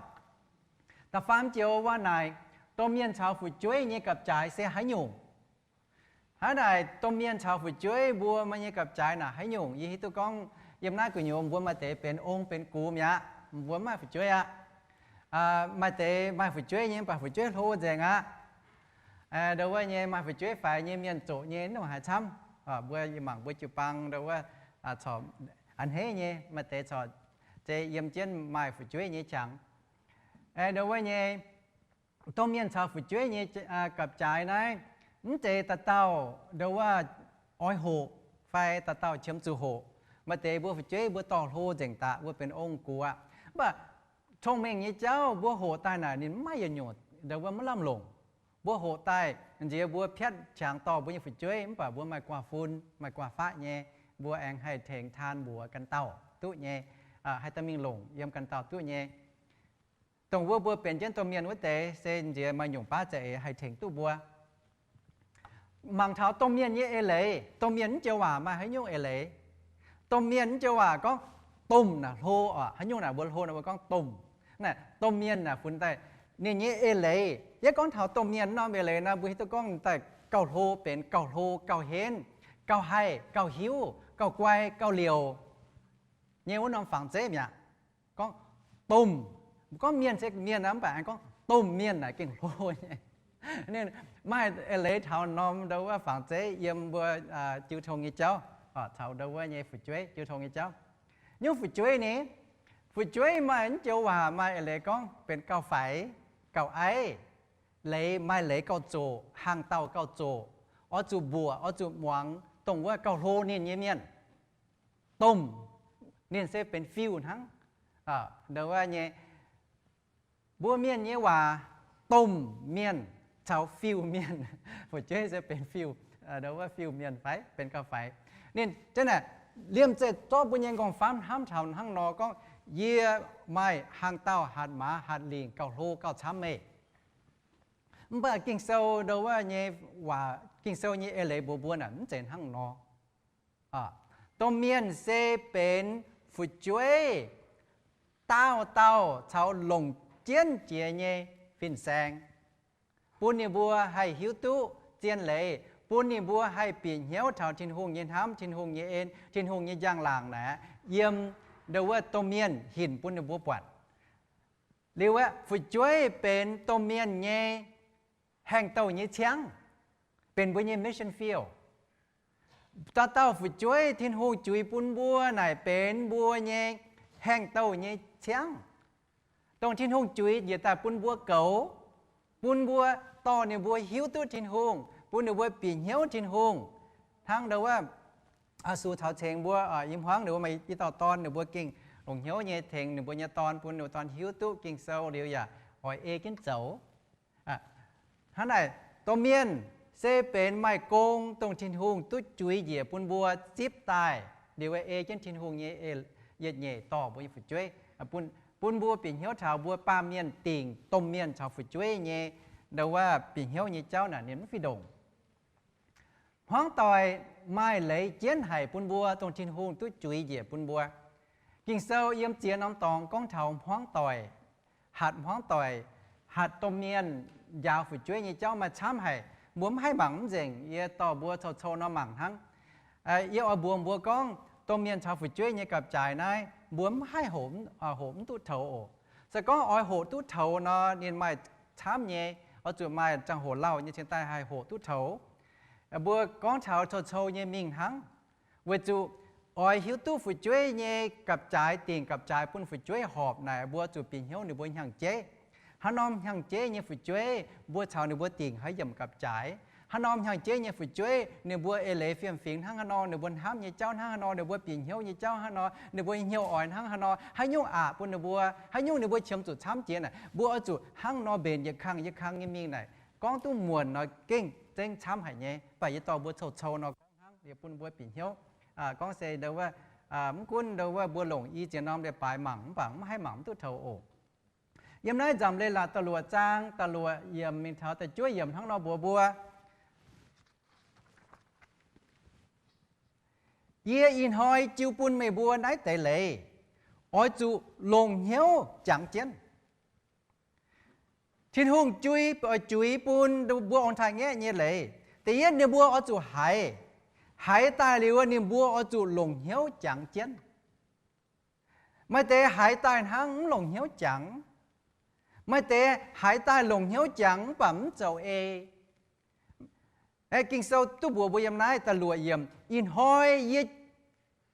Da'faam joux waac naaic, domh mienh caux fu'jueiv nyei gapv-jaaix se haaix nyungc? Hnangv naaic, domh mienh caux fu'jueiv mbuo maaih nyei gapv-jaaix naaic haaix nyungc? Yie hiuv duqv gorngv yiem naaiv gu'nyuoz mbuo maaih deix benx ong benx gux mi'aqv, mbuo mv maaih fu'jueiv aqv. Maaih deix maaih fu'jueiv nyei, mv baac fu'jueiv hlo nzengc aqv. Ndau wuov nyei maaih fu'jueiv faix nyei mienh zoqc nyei mv dongc haaix camv. Mbuo mangc mbuo jiu-baang ndau wuov corc a'hneiv nyei, maaih deix corc zeiz yiem jienv maaih fu'jueiv nyei qangx. Ndau wuov nyei domh mienh caux fu'jueiv nyei gapv-jaaix naaiv, mv zeiz dauh dauh ndau wuov oix hoqc fai dauh dauh qiemx zuqc hoqc. Maaih deix mbuo fu'jueiv mbuo dorh hlo nzengc daqc, mbuo benx ong-gux aqv. Mv baac cong-mengh nyei jauv mbuo hoqc daaih naaic ninh mv maaih yietc nyungc ndau wuov maiv lamh longc. Mbuo hoqc daaih nziex mbuo piatv qangx dorh mbuo nyei fu'jueiv, mv baac mbuo maaih guaav fun, maaih guaav faqv nyei, mbuo aengx haih tengx taan mbuox ganh dauh duqv nyei, haih dorh mingh longc yiem ganh dauh duqv nyei. Dongh wuov mbuo benx jienv domh mienh wuov deix se nziex maaih nyungc baav za'eix haih tengx duqv mbuo. Mangc taux domh mienh nyei eix leiz, domh mienh mv joux waac maaih haaix nyungc eix leiz? Domh mienh mv joux waac gorngv domh naaic hlo oc. Haaix nyungc naaic mbuo hlo naaic mbuo gorngv domh. Naaic domh mienh naaic funx daaih ninh nyei eix leiz. Yie gorngv taux domh mienh norm eix leiz nor, mbuo hiuv duqv gorngv daaih gauh hlo benx gauh hlo, gauh henv, gauh haih, gauh hiuv, gauh guai, gauh liouc nyei wuov norm fangx zeiv mi'aqv. Gorngv domh, gorngv mienh se mienh aqv, mv baac aengx gorngv domh mienh naaic gengh hlo nyei. Ninh maaih eix leiz taux norm ndo wuov fangx zeiv yiem mbuo jiu tong nyei jauv, caux ndo wuov nyei fu'jueiv jiu tong nyei jauv. Nyungc fu'jueiv ni, fu'jueiv maaih mv joux waac maaih eix leiz gorngv benx gauh faix, gauh aiv, leiz maaih leiz gauh zoqc, hlang dauh gauh zoqc, oix zuqc mbuoqc, oix zuqc muangx dongh wuov gauh hlo ninh nyei mienh. Domh, ninh se benx fiuv hnangv. Ndo wuov nyei, mbuo mienh nyei waac, domh mienh caux fiuv mienh. Fu'jueiv se benx fiuv, ndo wuov fiuv mienh fai benx gauh faix. Ninh, liemh zeih zorqv mbuo nyei nqorngv-famv hnamv taux hnangv nor gorngv, yie maaih hlang dauh hatc maaz hatc lingc gauh hlo gauh camv meih. Mv baac Ging-Sou ndo wuov nyei waac, Ging-Sou nyei eix leiz mbuox mbuo naaic mv zeiz hnangv nor. Domh mienh se benx fu'jueiv dauh dauh caux longc jienv jiex nyei fin-saeng, bun ninh mbuo haih hiuv duqv zien leiz, bun ninh mbuo haih bieqc hnyouv taux Tin-Hungh nyei hnamv, Tin-Hungh nyei en, Tin-Hungh nyei njang-laangc naaic yiem ndo wuov domh mienh hinc bun ninh mbuo buatc. Liuz aeqv, fu'jueiv benx domh mienh nyei haengh douh nyei ciangv, benx mbuo nyei mission field. Dauh dauh fu'jueiv Tin-Hungh juix bun mbuo naaic benx mbuo nyei haengh douh nyei ciangv, dongh Tin-Hungh juix njiec daaih bun mbuo goux, bun mbuo dorh ninh mbuo hiuv duqv Tin-Hungh, bun ninh mbuo bieqc hnyouv Tin-Hungh. Hnangv ndo wuov, su taux cengx mbuo i hmuangv ninh mbuo maaih i dauh dorn, ninh mbuo gengh longc hnyouv nyei tengx ninh mbuo nyei dorn, bun ninh mbuo dorn hiuv duqv Ging-Sou liuz yaac oix ei jienv zoux. Hnangv naaic, domh mienh se benx maaih gong dongh Tin-Hungh duqv juix njiec bun mbuo zipv daaih liuz ei jienv Tin-Hungh nyei yietc nyeic dorh mbuo nyei fu'jueiv, bun mbuo bieqc hnyouv taux mbuo baamh mienh dingc domh mienh caux fu'jueiv nyei ndo wuov bieqc hnyouv nyei jauv naaic ninh mv fih ndongc. Hmuangv doic maaih leiz jienv haic bun mbuo dongh Tin-Hungh duqv juix njiec bun mbuo. Ging-Sou yiem ziex norm dorngx gorngv taux hmuangv doic, hatc hmuangv doic, hatc domh mienh njaaux fu'jueiv nyei jauv maaih camv haic. Mbuo mv haih mangc mv nzengc, yie dorh mbuo cou-cou nor mangc hnangv. Yie oix mbuox mbuo gorngv domh mienh caux fu'jueiv nyei gapv-jaaix naaiv mbuo mv haih hoqc mv duqv toux oc. Se gorngv oix hoqc duqv toux nor, ninh maaih camv nyei, oix zuqc maaih ziangh hoc lauh nyei cingx daaih haih hoqc duqv toux. Mbuo gorngv taux cou-cou nyei mingh hnangv, weic zuqc oix hiuv duqv fu'jueiv nyei gapv-jaaix, dingc gapv-jaaix bun fu'jueiv horpc naaic, mbuo zuqc bieqc hnyouv ninh mbuo hnyangx-jeiv. Haaix norm hnyangx-jeiv nyei fu'jueiv mbuo caux ninh mbuo dingc haaix yiemc gapv-jaaix? Haaix norm hnyangx-jeiv nyei fu'jueiv ninh mbuo eix leiz fiem-fingx hnangv haaix nor, ninh mbuo hnamv nyei jauv hnangv haaix nor, ninh mbuo bieqc hnyouv nyei jauv hnangv haaix nor, ninh mbuo hnyouv oix hnangv haaix nor, haaix nyungc aqc bun ninh mbuo, haaix nyungc ninh mbuo qiemx zuqc camv jiex naaic, mbuo oix zuqc hnangv nor mbenc yietc kang yietc kang nyei mingh naaic. Gorngv duqv muonc nor gengh zengv camv haic nyei, mv baac yie dorh mbuo cou-cou nor gorngv hnangv, yie bun mbuo bieqc hnyouv. Gorngv se ndo wuov, mv gunv ndo wuov mbuo longc i ziex norm leiz-baaix mangc, mv baac mv haih mangc mv duqv toux oc. Yiem naaiv Nzamc Leiz-Latc da'luoqc zaang da'luoqc yiemc mingh taux da'juov yiemc hnangv nor mbuox mbuo, yie ih hnoi jiu bun meih mbuo naaiv deix leiz, oix zuqc longc hnyouv jangx jienv. Tin-Hungh juix, oix juix bun mbuo ong-taaix-ngaeqv nyei leiz, da'yietv ninh mbuo oix zuqc haiz. Haiz daaih liuz ninh mbuo oix zuqc longc hnyouv jangx jienv. Maaih deix haiz daaih hnangv mv longc hnyouv jangx. Maaih deix haiz daaih longc hnyouv jangx mv baac mv zoux ei. Ging-Sou duqv mbuox mbuo yiem naaiv da'luoqc yiemc, ih hnoi yie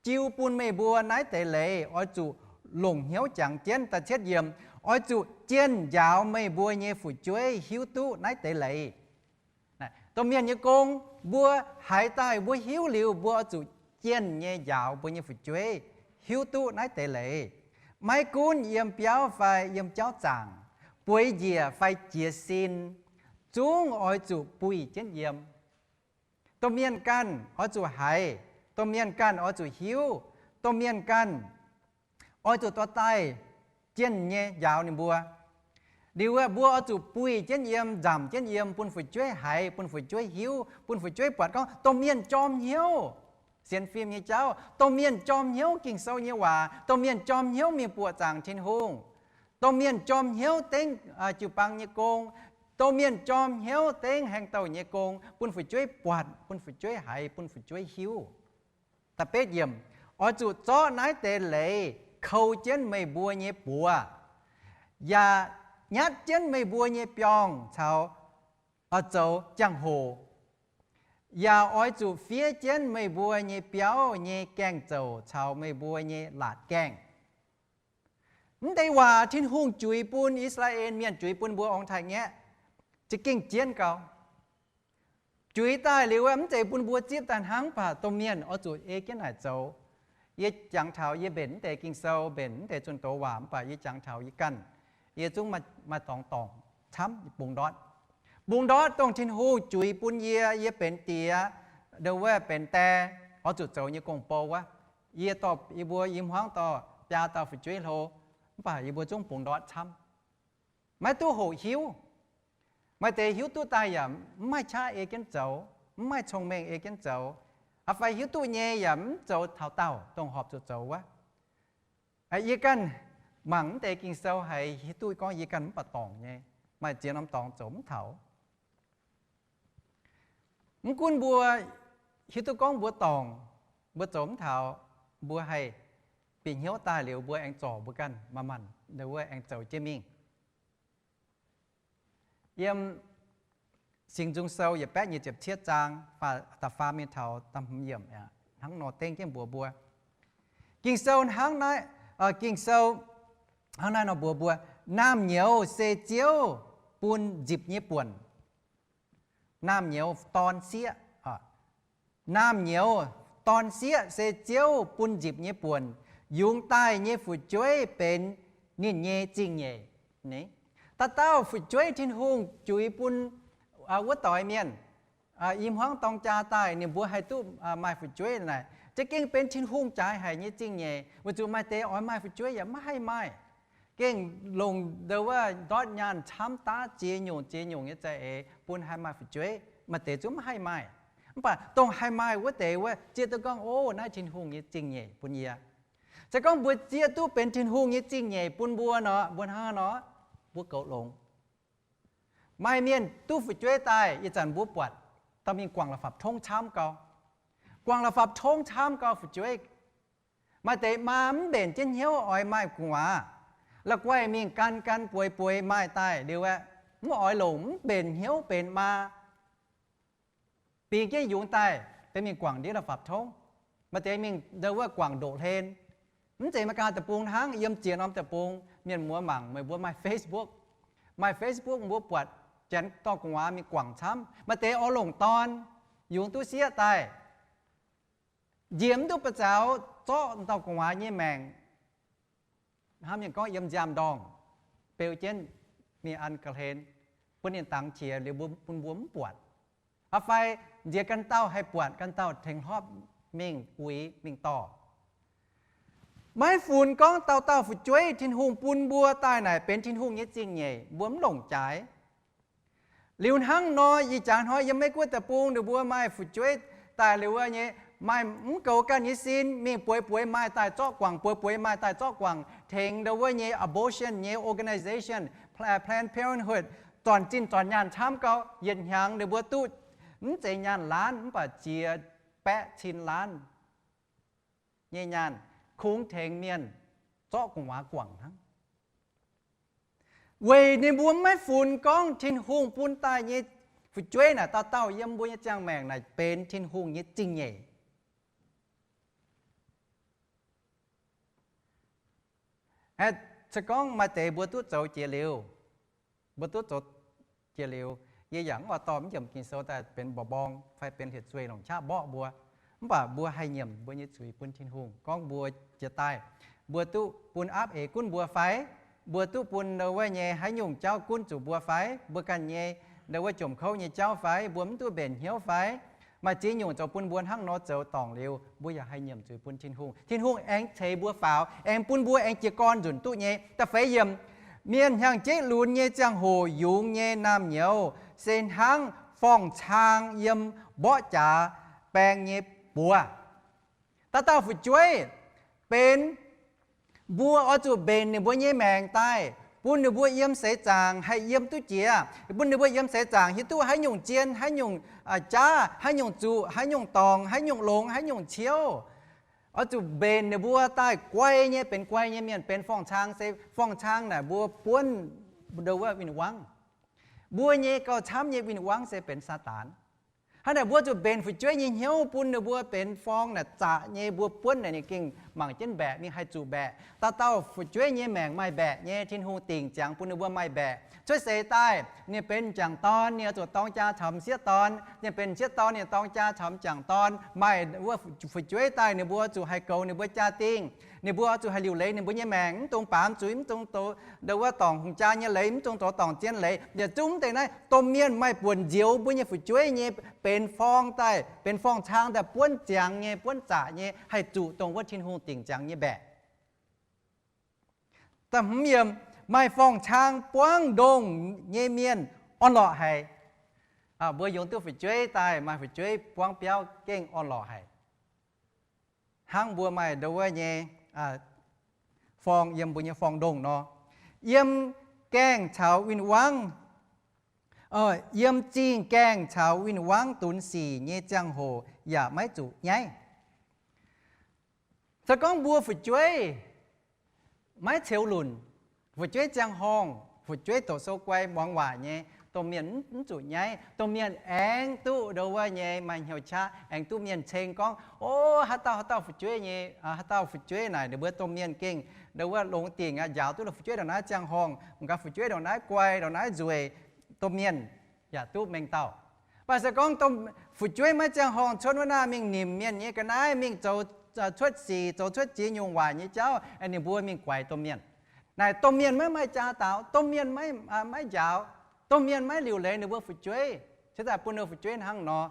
jiu bun meih mbuo naaiv deix leiz oix zuqc longc hnyouv jangx jienv. Da'cietv yiemc, oix zuqc jienh njaaux meih mbuo nyei fu'jueiv hiuv duqv naaiv deix leiz. Domh mienh nyei gong, mbuo haiz daaih mbuo hiuv liuz, mbuo oix zuqc jienh nyei njaaux mbuo nyei fu'jueiv hiuv duqv naaiv deix leiz. Maiv gunv yiem biauv fai yiem jauv zaangc, bueix njiec fai jiez sin, zungv oix zuqc buih jienv yiem. Domh mienh ganh oix zuqc haiz, domh mienh ganh oix zuqc hiuv, domh mienh ganh oix zuqc dorh daaih jienh nyei njaaux ninh mbuo. Liuz aeqv, mbuo oix zuqc buih jienv yiem, nzamc jienv yiem, bun fu'jueiv haiz, bun fu'jueiv hiuv, bun fu'jueiv buatc gorngv domh mienh jorm hnyouv sienx fim nyei jauv, domh mienh jorm hnyouv Ging-Sou nyei waac, domh mienh jorm hnyouv mingh buoqc zaangc Tin-Hungh, domh mienh jorm hnyouv dengv jiu-baang nyei gong, domh mienh jorm hnyouv dengv hengx douh nyei gong, bun fu'jueiv buatc, bun fu'jueiv haiz, bun fu'jueiv hiuv. Da'betv yiemc, oix zuqc zorqv naaiv deix leiz kou jienv meih mbuo nyei buoz, yaac nyatv jienv meih mbuo nyei biorngh caux zoux jangx-hoc, yaac oix zuqc fiev jienv meih mbuo nyei biauv nyei gaengh zouc caux meih mbuo nyei laatc gaengh. Mv deix waac Tin-Hungh juix bun I^saa^laa^en Mienh, juix bun mbuo ong-taaix-ngaeqv, za'gengh jienv gau. Juix daaih liuz, mv zeiz bun mbuo zipv daaih hnangv, mv baac domh mienh oix zuqc ei jienv naaic zoux. Yie jangx taux yie mbenc mv deix Ging-Sou, mbenc mv deix zunh doz waac, mv baac yie jangx taux yie ganh, yie zungv maaih dorngx dorngc camv, bungx ndortv. Bungx ndortv dongh Tin-Hungh juix bun yie, yie benx diex, ndo wuov benx die, oix zuqc zoux nyei gong-bou wuov. Yie dorh yie mbuo i hmuangv dorh biaa dauh fu'jueiv hlo, mv baac yie mbuo zungv bungx ndortv camv, maiv duqv hoqc hiuv. Maaih deix hiuv duqv daaih yaac mv maaih qaqv ei jienv zoux, mv maaih cong-mengh ei jienv zoux. Aa, fai hiuv duqv nyei yaac mv zoux taux daauh dongh horpc zuqc zoux wuov. Yie ganh mangc mv deix Ging-Sou haiz hiuv duqv gorngv yie ganh mv baac dorngc nyei, maaih ziex norm dorngx zoux mv taux. Mv gunv mbuo hiuv duqv gorngv mbuo dorngc, mbuo zoux mv taux, mbuo haih bieqc hnyouv daaih liuz, mbuo aengx zorc mbuo ganh maaih maanc ndo wuov aengx zoux jienv mingh. Yiem Singx Nzung Sou yietc baeqv nyic ziepc cietv zaang, da'faam mingh taux da'hmz yiemc hnangv nor dengv jienv mbuox mbuo. Ging-Sou hnangv naaiv, Ging-Sou hnangv naaiv nor mbuox mbuo, naamh nyouz se Ziouv bun nzipc nyei buonc. Naamh nyouz dorn sieqv, naamh nyouz dorn sieqv se Ziouv bun nzipc nyei buonc. Yungz daaih nyei fu'jueiv benx ninh nyei zingh nyeic. Dauh dauh fu'jueiv Tin-Hungh juix bun wuov doix mienh, i hmuangv dorng jaa daaih ninh mbuo haih duqv maaih fu'jueiv naaic, za'gengh benx Tin-Hungh jaaix haic nyei zingh nyeic. Weic zuqc maaih deix oix maaih fu'jueiv yaac maiv haih maaih. Gengh longc ndo wuov ndortv nyaanh camv daav ziex nyungc ziex nyungc nyei za'eix bun haih maaih fu'jueiv. Maaih deix zungv maiv haih maaih. Mv baac dongh haih maaih wuov deix wuov zieqv duqv gorngv, o, naaiv Tin-Hungh nyei zingh nyeic bun yie. Se gorngv mbuo zieqv duqv benx Tin-Hungh nyei zingh nyeic bun mbuo nor, mbuo hnangv nor, mbuo goux longx. Maaih mienh duqv fu'jueiv daaih, ih zanc mbuo buatc dauh mingh guangc la'fapv tongv camv gau. Guangc la'fapv tongv camv gau fu'jueiv. Maaih deix maa mv mbenc jienv hnyouv oix maaih gu'nguaaz, la'guaih mingh gan gan bueix bueix maaih daaih liuz aeqv, mv oix longc, mv mbenc hnyouv benx maa. Bingx jienv yungz daaih, deix mingh guangc ndiev la'fapv tongv. Maaih deix mingh ndo wuov guangc ndoqc hlen. Mv zeiz Meigaa deic-bung hnangv, yiem ziex norm deic-bung mienh muoz mangc, meih mbuo maaih Facebook. Maaih Facebook mbuo buatc janx dorh gu'nguaaz mingh guangc camv. Maaih deix oix longc dorn yungz duqv sieqv daaih, njiec mv duqv ba'zaux, zorqv dauh gu'nguaaz nyei maengc, hnamv mienh gorngv yiem nziaamv-ndorngh, beu jienv mingh an ga'hlen, bun ninh dangx qiex liuz bun mbuo mv buatc. Aa, fai nziex ganh dauh haih buatc, ganh dauh tengx hlopv mingh uix mingh dorh. Maiv funx gorngv dauh dauh fu'jueiv Tin-Hungh bun mbuo daaih naaic benx Tin-Hungh nyei zingh nyeic, mbuo mv longc jaaix. Liuz hnangv nor, ih jaax hnoi yiem Meiv-Guoqv deic-bung ninh mbuo maaih fu'jueiv daaih liuz wuov nyei, maaih mv goux ganh nyei sin mingh bueix bueix maaih daaih zorqv guangc, bueix bueix maaih daaih zorqv guangc, tengx ndo wuov nyei abortion nyei organization, Planned Parenthood, zornc zinh zornc nyaanh camv gau. Yietc hnyangx ninh mbuo duqv mv zeiz nyaanh laanv mv baac ziex baeqv cin laanv nyei nyaanh kungx tengx mienh zorqv gu'nguaaz guangc hnangv. Weic ninh mbuo maiv funx gorngv Tin-Hungh bun daaih nyei fu'jueiv naaic dauh dauh yiem mbuo nyei ziangh maengc naaic benx Tin-Hungh nyei zingh nyeic. Se gorngv maaih deix mbuo duqv zoux jiex liuz, mbuo duqv zoux jiex liuz, yie yaac mv oix dorh mv yiemc Ging-Sou daaih benx mborqv mborng fai benx hlieqv-zueih longc qaqv mborqv mbuo. Mv baac mbuo haih nyiemc mbuo nyei zuiz bun Tin-Hungh gorngv mbuo jiex daaih, mbuo duqv bun aapv eix gunv mbuo fai? Mbuo duqv bun ndo wuov nyei haaix nyungc jauv gunv zuqc mbuo fai? Mbuo ganh nyei ndo wuov jomc kouv nyei jauv fai? Mbuo mv duqv mbenc hnyouv fai? Maaih ziex nyungc zoux bun mbuo hnangv nor zoux dorngc liuz, mbuo yaac haih nyiemc zuiz bun Tin-Hungh. Tin-Hungh aengx ceix mbuo faaux, aengx bun mbuo aengx jiez gorn nzunc duqv nyei. Da'feix yiemc, Mienh hnyangx-jeiv lunx nyei ziangh hoc yungz nyei naamh nyouz se hnangv forng-cang yiem mborqv jaax baeng nyei buoz. Dauh dauh fu'jueiv benx, mbuo oix zuqc mbenc ninh mbuo nyei maengc daaih, bun ninh mbuo yiem seix zaangc haih yiem duqv jiex, bun ninh mbuo yiem seix zaangc hiuv duqv haaix nyungc zien, haaix nyungc jaav, haaix nyungc zuqc, haaix nyungc dorngc, haaix nyungc longx, haaix nyungc ciouv. Oix zuqc mbenc ninh mbuo daaih guai nyei, benx guai nyei mienh. Benx forng-cang se, forng-cang naaic mbuo buonv ndo wuov win-wangv. Mbuo nyei gauh camv nyei win-wangv se benx Saadaan. Hnangv naaic mbuo zuqc mbenc fu'jueiv nyei hnyouv bun ninh mbuo benx forng naaic zaqc nyei, mbuo buonv naaic ninh gengh mangc jienv mbaeqc, ninh haih zuqc mbaeqc. Dauh dauh fu'jueiv nyei maengc maaih mbaeqc nyei, Tin-Hungh dingc ziangx bun ninh mbuo maaih mbaeqc. Cuotv seix daaih ninh benx m'jangc dorn, ninh oix zuqc dorng jaa caux m'sieqv dorn, ninh benx m'sieqv dorn, ninh dorng jaa caux m'jangc dorn. Maaih wuov fu'jueiv daaih ninh mbuo zuqc haih goux ninh mbuo jaa-dingh, ninh mbuo zuqc haih liuc leiz ninh mbuo nyei maengc, mv dungx baamz zuiz, mv dungx douz ndo wuov dorngc hungh jaa nyei leiz, mv dungx zoux dorngc zien leiz. Yietc zungv deix naaiv domh mienh maaih buonc nzioux mbuo nyei fu'jueiv nyei benx forng daaih, benx forng-cang daaih buonv ziangx nyei, buonv zaqc nyei, haih zuqc dongh wuov Tin-Hungh dingc ziangx nyei mbaeqc. Da'hmz yiemc, maaih forng-cang buangv ndongh nyei mienh orn-lorqc haic. Mbuo yungz duqv fu'jueiv daaih maaih fu'jueiv buangv biauv gengh orn-lorqc haic. Hnangv mbuo maaih ndo wuov nyei forng yiem mbuo nyei forng-ndongh nor, yiem gaengh caux win-wangv, yiem zingh gaengh caux win-wangv dunx sic nyei ziangh hoc yaac maiv zuqc nyaiv. Se gorngv mbuo fu'jueiv maiv ceux lunc, fu'jueiv ziangh horngh, fu'jueiv doqc sou guai muangx waac nyei, domh mienh mv zuqc nyaiv. Domh mienh aengx duqv ndo wuov nyei maaih hnyouv qaqv, aengx duqv mienh ceng gorngv, o, haaix dauh haaix dauh fu'jueiv nyei, haaix dauh fu'jueiv naaic ninh mbuo domh mienh gengh ndo wuov longx dingc aqv, njaaux duqv fu'jueiv ndongc naaiv ziangh horngh, m'gaax fu'jueiv ndongc naaiv guai, ndongc naaiv nzueic. Domh mienh yaac duqv mengh dauh. Mv baac se gorngv fu'jueiv maiv ziangh horngh cuotv wuov naaiv mingh nimc mienh nyei ga'naaiv, mingh zoux cuotv sic, zoux cuotv ziex nyungc waaic nyei jauv, ninh mbuo mingh guaix domh mienh. Naaic domh mienh maiv maaih jaa daaux, domh mienh maiv njaaux, domh mienh maiv liuc leiz ninh mbuo fu'jueiv, se daaih bun ninh mbuo fu'jueiv hnangv nor,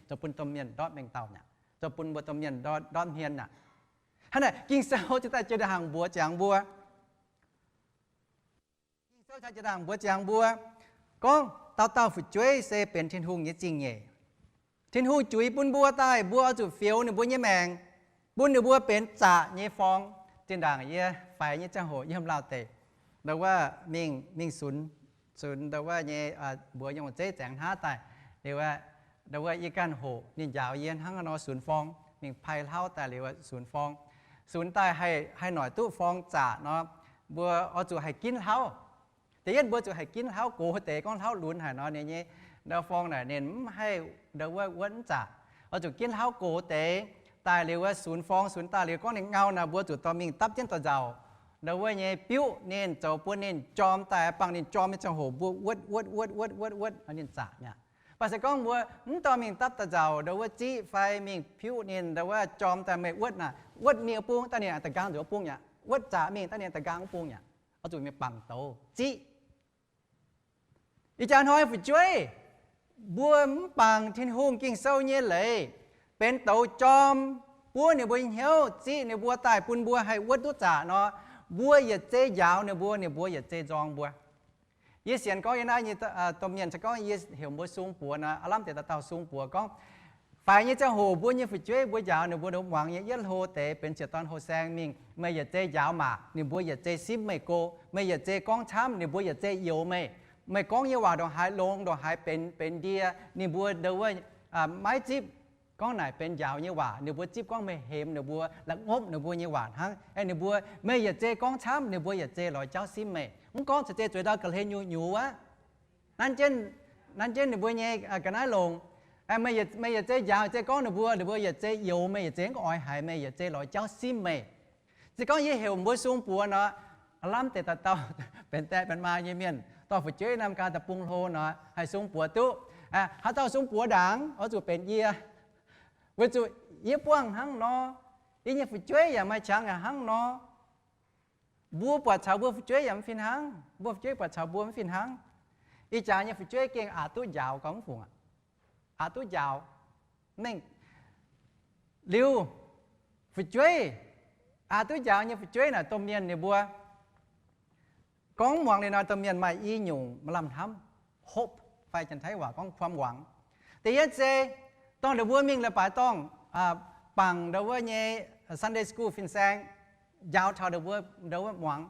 zoux bun domh mienh ndortv mengh dauh aqv, zoux bun mbuo domh mienh ndortv hmien aqv. Hnangv naaic Ging-Sou cingx daaih jiex ndongc haaix mbuox ziangx mbuo. Ging-Sou cingx daaih mbuox ziangx mbuo gorngv dauh dauh fu'jueiv se benx Tin-Hungh nyei zingh nyeic. Tin-Hungh juix bun mbuo daaih, mbuo oix zuqc fioux ninh mbuo nyei maengc, bun ninh mbuo benx zaqc nyei forng. Zinh ndaangc yie faix nyei ziangh hoc yiem Laauh deic, ndo wuov mingh, mingh sunx, sunx ndo wuov nyei, mbuox nyungc zeiv zaengx hnaav daaih. Liuz, ndo wuov yie ganh hoqc ninh njaaux yie hnangv nor sunx forng, mingh pai hlauv daaih liuz sunx forng. Sunx daaih haih noic duqv forng zaqc nor, mbuo oix zuqc haih ginv hlauv. Da'yietv mbuo zuqc haih ginv hlauv gox deix, gorngv hlauv lunx haic nor, ninh nyei ndo forng naaic ninh mv haih ndo wuov wuonv zaqc. Oix zuqc ginv hlauv gox deix daaih liuz wuov sunx forng, sunx daaih liuz gorngv ninh ngau naaic, mbuo zuqc dorh mingh dapv jienv da'nzauc ndo wuov nyei biuv ninh, zoux bun ninh jorm daaih. Bangc ninh jorm nyei ziangh hoc mbuo wuotv wuotv wuotv wuotv wuotv wuotv ninh zaqc mi'aqv. Mv baac se gorngv mbuo mv dorh mingh dapv da'nzauc ndo wuov ziqv fai mingh piuv ninh ndo wuov jorm daaih meih wuotv naaic, wuotv mingh wuov bung daaih ninh da'nqaang nzueic wuov bung mi'aqv. Wuotv zaqc mingh daaih ninh da'nqaang wuov bung mi'aqv. Oix zuqc mingh bangc douz ziqv. Ih jaax hnoi fu'jueiv mbuo mv bangc Tin-Hungh Ging-Sou nyei leiz, benx douz jorm buov ninh mbuo nyei hnyouv, ziqv ninh mbuo daaih bun mbuo haih wuotv duqv zaqc nor, mbuo yietc zei njaaux ninh mbuo, ninh mbuo yietc zei nzorng mbuo. Yie sienx gorngv yie naaiv nyei domh mienh se gorngv yie heuc mbuo sung buoz nor, aav lamh deix dauh dauh sung buoz gorngv, faix nyei ziangh hoc mbuo nyei fu'jueiv mbuo njaaux ninh mbuo, ninh mbuo muangx nyei yietv hlo deix benx ziepc dorn hlo saeng mingh, meih yietc zei njaaux maac, ninh mbuo yietc zei simv meih go. Meih yietc zei gorngv camv, ninh mbuo yietc zei youx meih. Meih gorngv nyei waac ndongc haaix longx, ndongc haaix benx, benx ndie, ninh mbuo ndo wuov maiv zipv gorngv naaic benx njaaux nyei waac. Ninh mbuo zipv gorngv meih hemx ninh mbuo, la'ngopv ninh mbuo nyei waac hnangv. Ninh mbuo, meih yietc zei gorngv camv, ninh mbuo yietc zei lorz jauv simv meih. Mv gorngv caux zei zueiz ndau ga'hlen nyungc-nyungc wuov. Nanv jienv ninh mbuo nyei ga'naaiv longc. Meih yietc zei njaaux, yietc zei gorngv ninh mbuo, ninh mbuo yietc zei youx meih, yietc zei mv oix haiz meih, yietc zei lorz jauv simv meih. Se gorngv yie heuc mbuo sung buoz nor, aav lamh deix dauh dauh benx die benx maa nyei mienh, dorh fu'jueiv norm ganh da'bung hlo nor, haih sung buoz duqv. Haaix dauh sung buoz ndaangc, oix zuqc benx yie. Weic zuqc yie buangh hnangv nor, yie nyei fu'jueiv yaac maaih qangx yaac hnangv nor. Mbuo buatc caux mbuo fu'jueiv yaac mv fih hnangv, mbuo fu'jueiv buatc caux mbuo mv fih hnangv. Ih jaax nyei fu'jueiv gengh aqc duqv njaaux gauh mv fungc aqv. Aqc duqv njaaux. Mengh liuz, fu'jueiv, aqc duqv njaaux nyei fu'jueiv naaic domh mienh ninh mbuo Gorngv muangx liuz nor, domh mienh maaih i nyungc maaih lamh hnamv, hope, fai Janx-Taiv waac gorngv ความหวัง. Da'yietv se dorh ninh mbuo mingh leiz-baaix dorngh, bangc ndau wuov nyei Sunday school fin-saeng, njaaux taux ndau wuov muangx.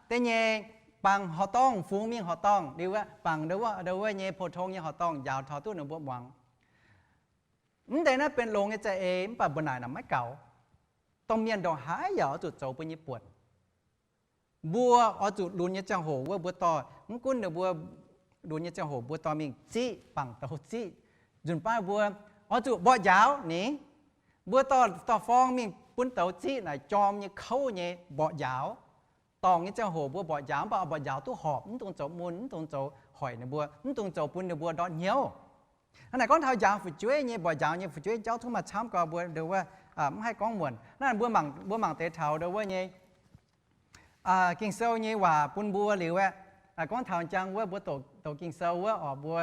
Da'nyeic, bangc horqc dorngh, fungx mingh horqc dorngh liuz, bangc ndau wuov nyei pou-tong nyei horqc dorngh njaaux taux duqv ninh mbuo muangx. Mv deix naaiv benx longx nyei za'eix, mv baac mbuo naaic naaic maiv gaux. Domh mienh ndongc haaix yaac oix zuqc zoux mbuo nyei buonc. Mbuo oix zuqc lunx nyei ziangh hoc wuov mbuo dorh, mv gunv ninh mbuo lunx nyei ziangh hoc mbuo dorh mingh ziqv, bangc douz ziqv. Nzunc baav mbuo oix zuqc mborqv njaaux ni. Mbuo dorh, dorh forng mingh bun douz ziqv naaic jorm nyei kouv nyei mborqv njaaux. Dorngc nyei ziangh hoc mbuo mborqv njaaux, mv baac mborqv njaaux duqv horpc, mv dungx zoux mun, mv dungx zoux hoic ninh mbuo, mv dungx zoux bun ninh mbuo ndortv hnyouv. Hnangv naaic gorngv taux njaaux fu'jueiv nyei, mborqv njaaux nyei fu'jueiv jauv tungv maaih camv gau mbuo ndau wuov mv haih gorngv muonc. Naaiv mbuo mangc, mbuo mangc deix taux ndau wuov nyei Ging-Sou nyei waac bun mbuo liuz aeqv, gorngv taux njang wuov mbuo doqc Ging-Sou wuov orqc, mbuo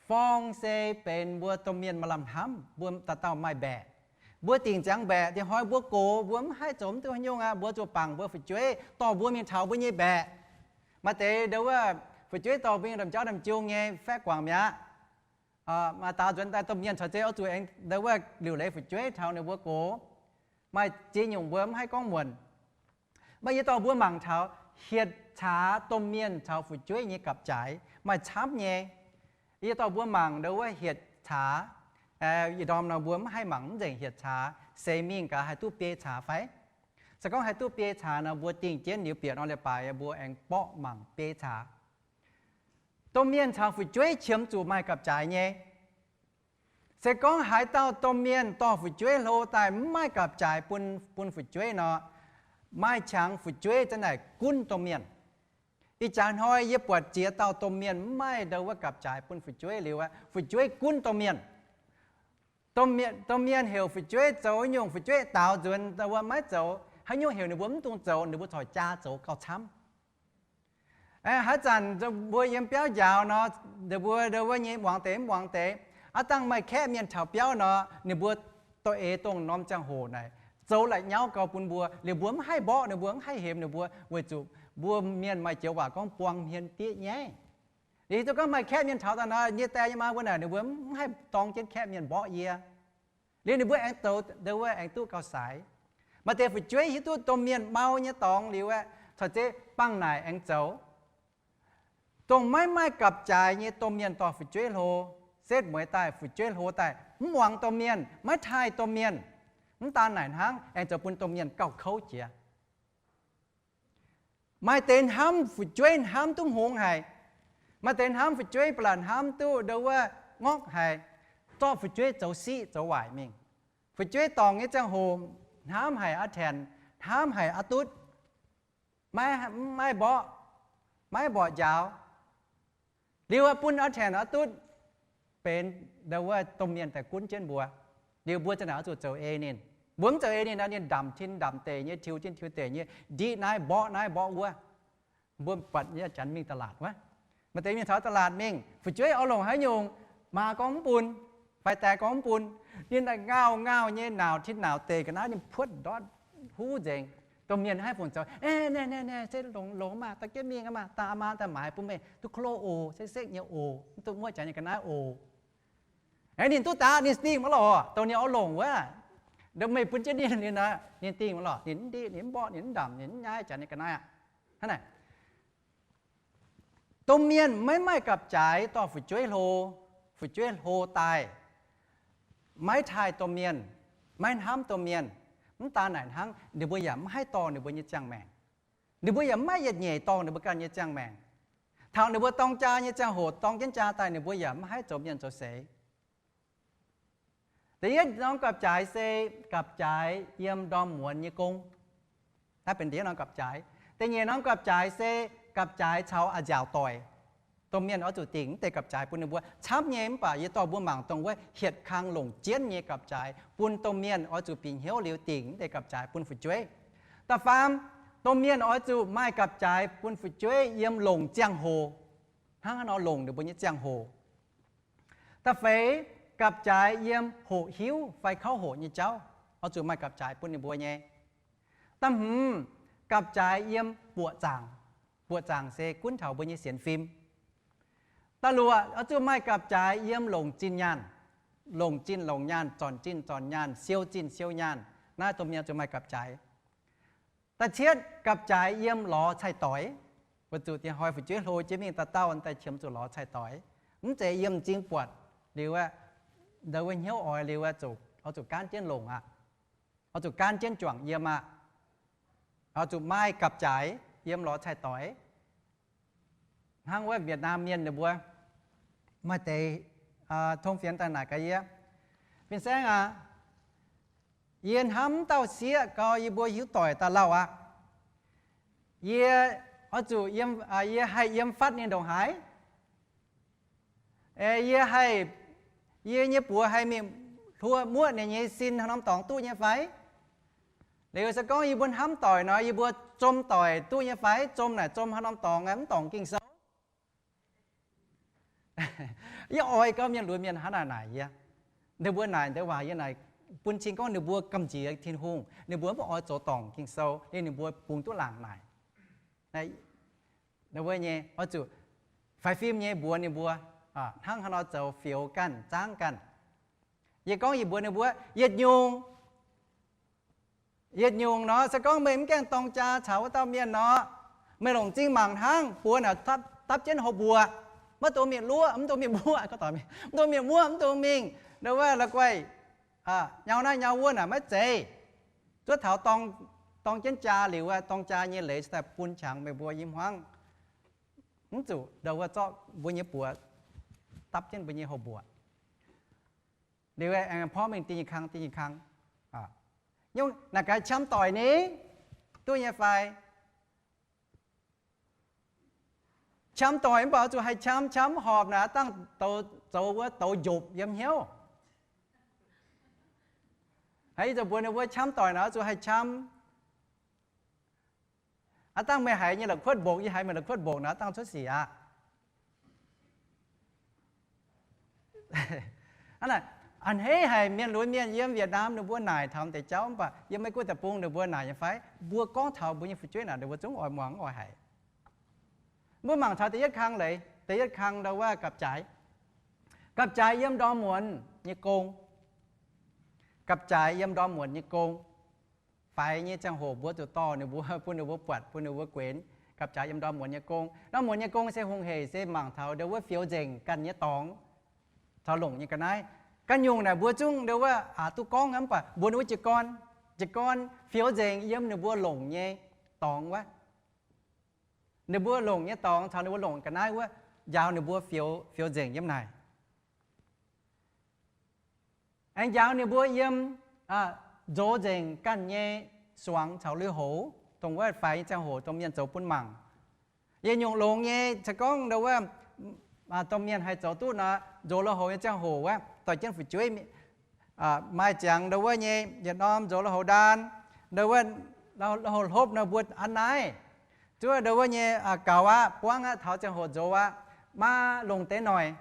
forng se benx mbuo domh mienh maaih lamh hnamv, mbuo dauh dauh maaih mbaeqc. Mbuo dingc ziangx mbaeqc, dingc hnoi mbuo gox, mbuo mv haih zoux mv duqv haaix nyungc aqv, mbuo zuqc bangc mbuo fu'jueiv dorh mbuo mingh taux mbuo nyei mbaeqc. Maaih deix ndau wuov fu'jueiv dorh mbuo mingh ndamv jauv ndamv jiu nyei faeqv guangc mi'aqv. Maaih daaux nzuonx daaih domh mienh caux zeiz oix zuqc aengx ndau wuov liuc leiz fu'jueiv taux ninh mbuo gox. Maaih ziex nyungc mbuo mv haih gorngv muonc. Mv baac yie dorh mbuo mangc taux hietc caax domh mienh caux fu'jueiv nyei gapv-jaaix maaih camv nyei. Yie dorh mbuo mangc ndau wuov hietc caax. Yietc ndorm nor mbuo mv haih mangc mv nzengc hietc caax, seix mingh gaax haih duqv biei caax fai? Se gorngv haih duqv biei caax nor, mbuo dingh jienv liuz bieqc nor leiz-baaix mbuo aengx borqv mangc biei caax. Domh mienh caux fu'jueiv qiemx zuqc maaih gapv-jaaix nyei. Se gorngv haaix dauh domh mienh dorh fu'jueiv hlo daaih mv maaih gapv-jaaix bun, bun fu'jueiv nor, maaih qangx fu'jueiv za'naaic gunv domh mienh. Ih jaax hnoi yie buatc ziex dauh domh mienh mv maaih ndau wuov gapv-jaaix bun fu'jueiv liuz, fu'jueiv gunv domh mienh. Domh mienh heuc fu'jueiv zoux nyungc, fu'jueiv daaux nzuonx ndau wuov maiv zoux. Haaix nyungc heuc ninh mbuo mv dungx zoux, ninh mbuo corc jaa zoux gauh camv. Haaix zanc mbuo yiem biauv njaaux nor, ninh mbuo ndau wuov nyei muangx deix mv muangx deix. Aav dangh maaih kaeqv mienh taux biauv nor, ninh mbuo doh eix dongh norm ziangh hoc naaic zoux la'nyauv gau bun mbuo, liuz mbuo mv haih mborqv ninh mbuo, mv haih hemx ninh mbuo, weic zuqc mbuo mienh maaih joux waac gorngv buang hmien dieqv nyaiv. Liuz hiuv duqv gorngv maaih kaeqv mienh taux daaih nor, yie die yie maa mbuo naaic ninh mbuo mv haih dorng jienv kaeqv mienh mborqv yie. Liuz ninh mbuo aengx zoux ndau wuov aengx duqv gauh saaix. Maaih deix fu'jueiv hiuv duqv domh mienh mau nyei dorngx liuz aeqv, corc zeiz bangh naaic aengx zoux. Dongh maiv maaih gapv-jaaix nyei domh mienh dorh fu'jueiv hlo, setv mueiz daaih fu'jueiv hlo daaih mv muangx domh mienh, maiv taaih domh mienh, mv daan naaic hnangv aengx zoux bun domh mienh gauh kouv jiex. Maaih deix hnamv fu'jueiv hnamv duqv hngongx haic. Maaih deix hnamv fu'jueiv ba'laqc hnamv duqv ndau wuov ngorqv haic, zorqv fu'jueiv zoux siqv zoux waaic mingh. Fu'jueiv dorngc nyei ziangh hoc hnamv haic aqv taenx, hnamv haic aqv dutv, maiv, maiv mborqv, maiv mborqv njaaux. Liuz aeqv, bun aqv taenx aqv dutv benx ndau wuov domh mienh daaih gunv jienv mbuo. Liuz mbuo za'naaic oix zuqc zoux ei ninh. Mbuo mv zoux ei ninh nor, ninh ndamc tin ndamc deic nyei, tiux tin tiux deic nyei, ndiqv naaiv mborqv naaiv mborqv wuov. Mbuo buatc nyei janx mingh ตลาด wuov, maaih deix mingh taux ตลาด mingh, fu'jueiv oix longc haaix nyungc, maa gorngv mv bun, fai die gorngv mv bun, ninh daaih ngauh ngauh nyei, nauc tin nauc deic ga'naaiv ninh puotv ndortv huv nzengc. Domh mienh haih fungc zoux, Naaiv naaiv naaiv se longx longx maah, da'jienv mingh maah, daaih maa daaih maaiz bun meih duqv klo oc, sekv sekv nyei oc, mv duqv muoqv janx nyei ga'naaiv oc. Aengx ninh duqv daaih ninh dingh maiv lorqc, dongh ninh oix longc wuov, meih bun jienv ninh, ninh dingh maiv lorqc, ninh mv ndiqv, ninh mv mborqv, ninh mv ndamc, ninh mv nyaiv janx nyei ga'naaiv aqv. Hnangv naaic, domh mienh maiv maaih gapv-jaaix dorh fu'jueiv hlo, fu'jueiv hlo daaih, maiv taaih domh mienh, maiv hnamv domh mienh. Mv daan naaic hnangv, ninh mbuo yaac mv haih dorh ninh mbuo nyei ziangh maengc. Ninh mbuo yaac mv maaih yietc nyeic dorh ninh mbuo ganh nyei ziangh maengc. Taux ninh mbuo dorng jaa nyei ziangh hoc dorng jienv jaa daaih, ninh mbuo yaac mv haih zoux mienh zoux seix. Da'yietv norm gapv-jaaix se gapv-jaaix yiem ndorm muonz nyei gong. Naaiv benx da'yietv norm gapv-jaaix. Da'nyeic norm gapv-jaaix se gapv-jaaix caux a'nziaauc doic. Domh mienh oix zuqc dingc mv deix gapv-jaaix bun ninh mbuo. Camv nyei mv baac yie dorh mbuo mangc dongh wuov hietc kang longc jienv nyei gapv-jaaix bun domh mienh oix zuqc bieqc hnyouv liuz dingc mv deix gapv-jaaix bun fu'jueiv. Da'faam, domh mienh oix zuqc maaih gapv-jaaix bun fu'jueiv yiem longc ziangh hoc. Hnangv haaix nor longc ninh mbuo nyei ziangh hoc? Da'feix, gapv-jaaix yiem hoqc hiuv fai kauv hoqc nyei jauv, oix zuqc maaih gapv-jaaix bun ninh mbuo nyei. Da'hmz, gapv-jaaix yiem buoqc zaangc. Buoqc zaangc se gunv taux mbuo nyei sienx fim. Da'luoqc, oix zuqc maaih gapv-jaaix yiem longc zinh nyaanh, longc zinh longc nyaanh, zornc zinh zornc nyaanh, siou zinh siou nyaanh. Naaiv domh mienh zuqc maaih gapv-jaaix. Da'cietv, gapv-jaaix yiem lorz cai-doix. Weic zuqc diex hnoi fu'jueiv hlo jienv mingh dauh dauh daaih qiemx zuqc lorz cai-doix. Mv zeiz yiem m'zing buatc liuz, ndau wuov hnyouv oix liuz, oix zuqc gaanv jienv longc aqv. Oix zuqc gaanv jienv juangc yiem aqv. Oix zuqc maaih gapv-jaaix yiem lorz cai-doix. Hnangv wuov Việt Nam mienh ninh mbuo maaih deix tong fienx daaih naaic gaax yie, Fin-saeng aac, yie hnamv dauh sieqv gau, yie mbuo hiuv doic daaih lauh aqv. Yie oix zuqc, yie haih yiem fatv ninh ndongc haaix? Yie haih, yie nyei buoz haih mingh hluo muoqv ninh nyei sin haaix norm dorngx duqv nyei fai? Liuz se gorngv yie mbuo hnamv doic nor, yie mbuo zom doic duqv nyei fai? Zom naaic zom haaix norm dorngx, mv dorngc Ging-Sou? Yie oix gau mienh lunx mienh hnangv naaic naaic yie. Ninh mbuo naaic deix waac yie naaic bun cing gorngv ninh mbuo gamh nziex Tin-Hungh, ninh mbuo mv oix zoux dorngc Ging-Sou, liuz ninh mbuo bungx duqv laangc naaic. Wuov nyei oix zuqc faix fim nyei mbuox ninh mbuo hnangv haaix nor zoux, fioux ganh, zaangv ganh. Yie gorngv yie mbuox ninh mbuo, yietc nyungc, yietc nyungc nor se gorngv meih mv gaengh dorng jaa caux wuov dauh mienh nor, meih longc m'zing mangc hnangv, buoz naaic dapv jienv hoz mbuoqc, maiv dungx mingh luoqv, mv dungx mingh muoqv, mv dungx mingh muoqv, mv dungx mingh ndau wuov la'guaih nyau naaiv nyau wuov naaic maiv zeiz. Zuov taux dorng jienv jaa liuz, dorng jaa nyei leiz daaih bun qangx meih mbuo i hmuangv. Mv zuqc ndau wuov zorqv mbuo nyei buoz dapv jienv mbuo nyei hoz mbuoqc. Liuz aengx porv mingh dingh nyei kang, dingh nyei kang. Nyungc naaic gaax qam doic ni duqv nyei fai? Qam doic mv baac zuqc haih qam, qam mv horpc naaic dangh zoux wuov douz njopc yiem hnyouv. Ih zanc mbuox ninh mbuo qam doic naaic zuqc haih qam. Aav dangh meih haiz nyei la'kuotv mbongc, yie haiz meih la'kuotv mbongc naaic dangh cuotv sic aqv. A'hneiv haic mienh lunx mienh yiem Việt Nam ninh mbuo naaic taux deix jauv mv baac yiem Meiv Guoqv deic-bung ninh mbuo naaic nyei fai? Mbuo gorngv taux mbuo nyei fu'jueiv naaic ninh mbuo zungv oix muangx oix haiz. Mbuo mangc taux da'yietv kang leiz, da'yietv kang ndau wuov gapv-jaaix. Gapv-jaaix yiem ndorm muonz nyei gong. Gapv-jaaix yiem ndorm muonz nyei gong. Faix nyei ziangh hoc mbuo zuqc dorh ninh mbuo, bun ninh mbuo buatc, bun ninh mbuo guenx. Gapv-jaaix yiem ndorm muonz nyei gong. Ndorm muonz nyei gong se hungh hec, se mangc taux ndau wuov fioux nzengc ganh nyei dorngx caux longc nyei ga'naaiv. Ganh nyungc naaic mbuo zungv ndau wuov aqc duqv gorngv mv baac mbuox ninh mbuo jiez gorn, jiez gorn fioux nzengc yiem ninh mbuo longc nyei dorngx wuov. Ninh mbuo longc nyei dorngx caux ninh mbuo longc ga'naaiv wuov, njaaux ninh mbuo fioux, fioux nzengc yiem naaic. Aengx njaaux ninh mbuo yiem nzox nzengc ganh nyei suangx caux lui-houx, dongh wuov faix nyei ziangh hoc dongh mienh zoux bun mangc. Yietc nyungc longx nyei, se gorngv ndau wuov domh mienh haih zoux duqv nor, nzox lui-houx nyei ziangh hoc wuov, dorh jienv fu'jueiv maaih ziangx ndau wuov nyei yietc norm nzox lui-houx ndaan, ndau wuov lui-houx hlopv nor mbuo an naaiv. Zuov ndau wuov nyei gaux aqv, buangv aqv, taux ziangh hoc nzox aqv, maa longc deix noic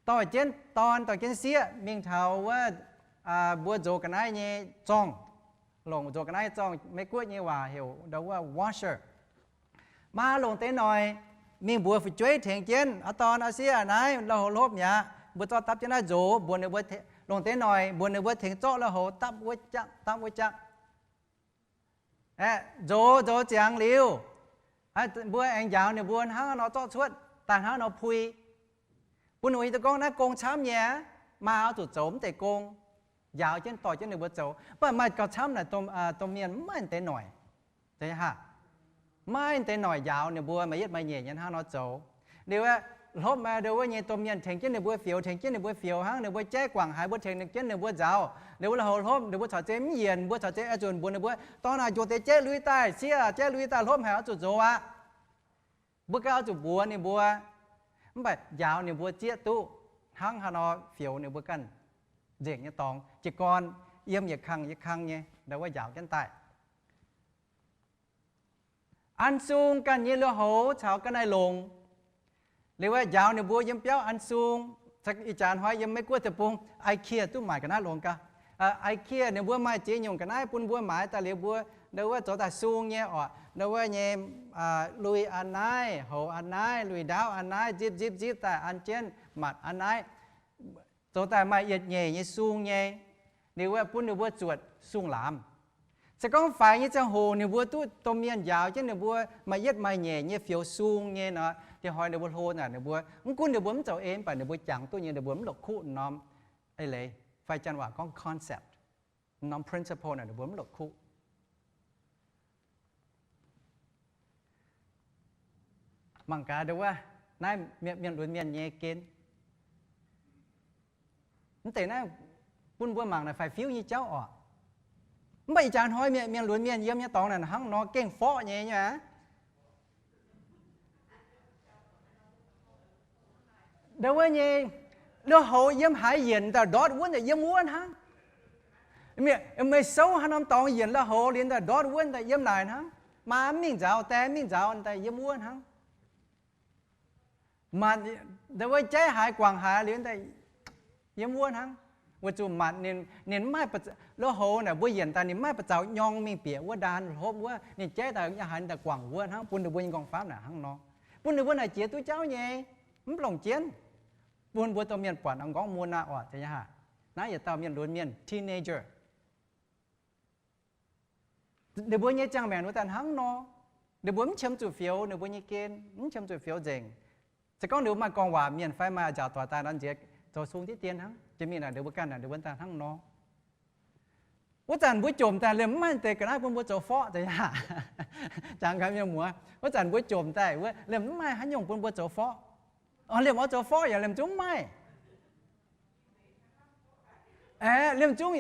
dorh jienv dorn dorh jienv sieqv mingh taux wuov mbuo nzox ga'naaiv nyei zorngh. Longc nzox ga'naaiv nyei zorngh, Meiv Guoqv nyei waac heuc ndau wuov washer. Maa longc deix noic mingh mbuox fu'jueiv tengx jienv, aa dorn aa sieqv, naaiv lui-houx hlopv mi'aqv, mbuo zorqv dapv jienv naaiv nzox, mbuox ninh mbuo longc deix noic mbuox ninh mbuo tengx zorqv lui-houx dapv wuov jaqv, dapv wuov jaqv. Aeqv, nzox, nzox ziangx liuz, mbuo aengx njaaux ninh mbuo hnangv haaix nor zorqv cuotv, daaih hnangv haaix nor pui. Bun ninh mbuo hiuv duqv gorngv naaiv gong camv nyei, maa oix zuqc zoux mv deix gong, njaaux jienv dorh jienv ninh mbuo zoux. Mv baac maaih gauh camv naaic domh mienh mv maaih deix noic. Maiv deix noic njaaux ninh mbuo maaih yietv maaih nyeic nyei hnangv nor zoux. Liuz hlopv maaih ndau wuov nyei domh mienh tengx jienv ninh mbuo fioux, tengx jienv ninh mbuo fioux hnangv, ninh mbuo jaiv guangc haaix mbuo tengx jienv ninh mbuo nzaaux. Ninh mbuo lui-houx hlopv, ninh mbuo caux zeiz mv yienc, mbuo caux zeiz aah zunc mbuox ninh mbuo, dorn aac, njoux deix jaiv lui daaih, sieqv aac, jaiv lui daaih, hlopv haic oix zuqc nzox aqv. Mbuo ganh oix zuqc mbuox ninh mbuo, mv baac njaaux ninh mbuo zieqv duqv hnangv haaix nor fioux ninh mbuo ganh nzengc nyei dorngx, jiez gorn yiem yietc kang yietc kang nyei ndau wuov njaaux jienv daaih. An sung ganh nyei lui-houx caux ga'naaiv longx. Liuz aeqv, njaaux ninh mbuo yiem biauv an sung. Ih jaax hnoi yiem Meiv Guoqv deic-bung, IKEA duqv maaic ga'naaiv longx gau. IKEA ninh mbuo maaih ziex nyungc ga'naaiv bun mbuo maaiz daaih liuz mbuo Ndau wuov zoux daaih sung nyei orqc, ndau wuov nyei lui a'naaiv, houx a'naaiv, lui ndaauv a'naaiv, nzipv nzipv nzipv daaih an jienv matc a'naaiv, zoux daaih maaih yietc nyeic nyei sung nyei. Ninh wuov bun ninh mbuo zuotc sung-laamz. Se gorngv faix nyei ziangh hoc ninh mbuo duqv domh mienh njaaux jienv ninh mbuo maaih yietv maaih nyeic nyei fioux sung nyei nor, diex hnoi ninh mbuo hlo naaic ninh mbuo mv gunv ninh mbuo mv zoux ei, mv baac ninh mbuo jangx duqv nyei, ninh mbuo mv la'kuqv norm eix leiz, fai janx waac gorngv concept, norm principle naaic ninh mbuo mv la'kuqv. Mangc gaax ndau wuov, naaiv mienh lunx mienh nyei gen. Mv deix naaiv bun mbuo mangc naaic faix-fiuv nyei jauv orqc. Mv baac ih jaax hnoi mienh, mienh lunx mienh yiem nyei dorngx naaic hnangv nor gengh forqv nyei nyei aqv. Ndau wuov nyei, lui-houx yiem haaix yienc daaih ndortv wuov daaih yiem wuov hnangv. Meih souv haaix norm dorngx yienc lui-houx liuz daaih ndortv wuov daaih yiem naaic hnangv. Maa mv mingh nzaaux, die mv mingh nzaaux daaih yiem wuov hnangv. Ndau wuov jaiv haaix guangc haaix liuz daaih yiem wuov hnangv. Weic zuqc matc ninh, ninh mv maaih, lui-houx naaic mbuo yienc daaih ninh mv maaih ba'zaux nyorng mingh bieqc wuov ndaan hlopv wuov, ninh jaiv daaih yiem haaix daaih guangc wuov hnangv, bun ninh mbuo nyei nqorngv-famv naaic hnangv nor. Bun ninh mbuo naaic jiex duqv jauv nyei, mv longc jienv. Bun mbuo domh mienh buatc nqorngv mun aqv orqc, naaiv yietc dauh mienh lunx mienh teenager. Ninh mbuo nyei ziangh maengc wuov daaih hnangv nor. Ninh mbuo mv qiemx zuqc fioux ninh mbuo nyei gen, mv qiemx zuqc fioux nzengc. Se gorngv ninh mbuo maaih gorngv waac mienh fai maaih nziaauc doic daaih nor, nziex zoux sung diqv dien hnangv. Jiex mingh naaic ninh mbuo ganh naaic ninh mbuo daaih hnangv nor. Wuov zanc mbuo jomc daaih liemh mv maaih deix ga'naaiv bun mbuo zoux forqv deix aqv. Jangx gaax mienh muoz, wuov zanc mbuo jomc daaih wuov liemh mv maaih haaix nyungc bun mbuo zoux forqv. Liemh oix zoux forqv yaac liemh zungv mv maaih. Aeqv, liemh zungv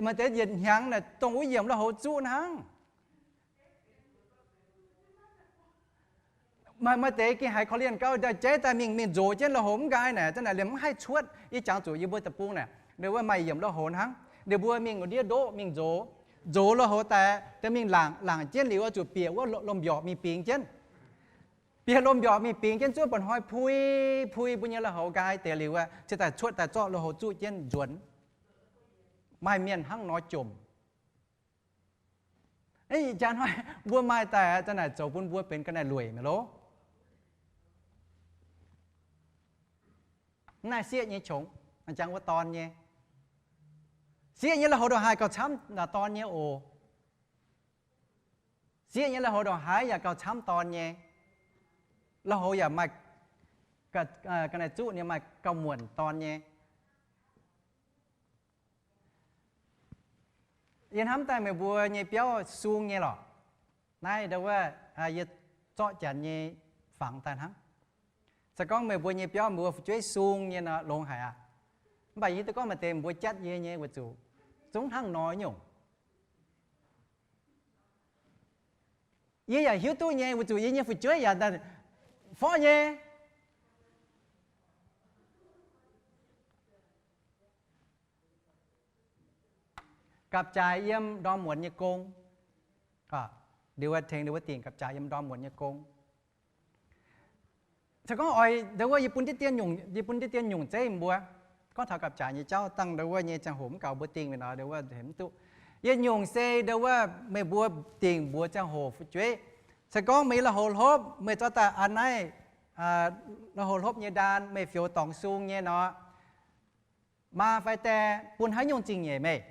maaih deix yietc hnyangx naaic dongh wuov yiemc lui-houx zuqv hnangv. Maaih, maaih deix gengh haiz korv-lienh gauh jaiv daaih mingh, mingh nzox jienv lui-houx mv nqaai naaic, zanc naaic liemh mv haih cuotv. Yie jangx zuqc yie mbuo deic-bung naaic, ninh wuov maaih yiemc lui-houx hnangv. Ninh mbuo mingh ndiev ndoqv mingh nzox, nzox lui-houx daaih, daaih mingh laangc, laangc jienv liuz oix zuqc bieqc wuov lomh mbiorqc mingh bingx jienv. Bieqc lomh mbiorqc mingh bingx jienv zuov mba'hnoi pui, pui mbuo nyei lui-houx nqaai deix liuz, cingx daaih cuotv daaih zorqv lui-houx zuqv jienv nzuonx. Maaih mienh hnangv nor jomc. Ih jaax hnoi mbuo maaih daaih, zanc naaic zoux bun mbuo benx ga'naaiv lueic mi'aqv loh. Mv naaiv sieqv nyei qongx, jangx wuov dorn nyei. Sieqv nyei lui-houx ndongc haaix gauh camv dorn nyei oc. Sieqv nyei lui-houx ndongc haaix yaac gauh camv dorn nyei. Lui-houx yaac maaih, ga'naaiv zuqv ninh maaih gauh muonc dorn nyei. Yie hnamv daaih meih mbuo nyei biauv sung nyei lorqc. Naaiv ndau wuov yie zorqv janx nyei fangx daaih hnangv. Se gorngv meih mbuo nyei biauv mbuo fu'jueiv sung nyei nor longx haic aqv. Mv baac yie duqv gorngv maaih deix mbuo jatv yie nyei weic zuqc zungv hnangv nor nyungc. Yie yaac hiuv duqv nyei weic zuqc yie nyei fu'jueiv yaac forv nyei. Gapv-jaaix yiem ndorm muonz nyei gong. Liuz tengx ninh mbuo dingc gapv-jaaix yiem ndorm muonz nyei gong. Se gorngv oix ndau wuov yie bun diqv dien nyungc, yie bun diqv dien nyungc zeiv mbuo. Gorngv taux gapv-jaaix nyei jauv dangh ndau wuov nyei ziangh hoc mv gaux mbuo dingh mingh nor ndau wuov hemx mv duqv. Yietc nyungc se ndau wuov meih mbuo dingc mbuox ziangh hoc fu'jueiv. Se gorngv meih lui-houx hlopv, meih zorqv daaih an naaiv lui-houx hlopv nyei ndaan, meih fioux dorngx sung nyei nor, maa fai die bun haaix nyungc zingh nyeic meih?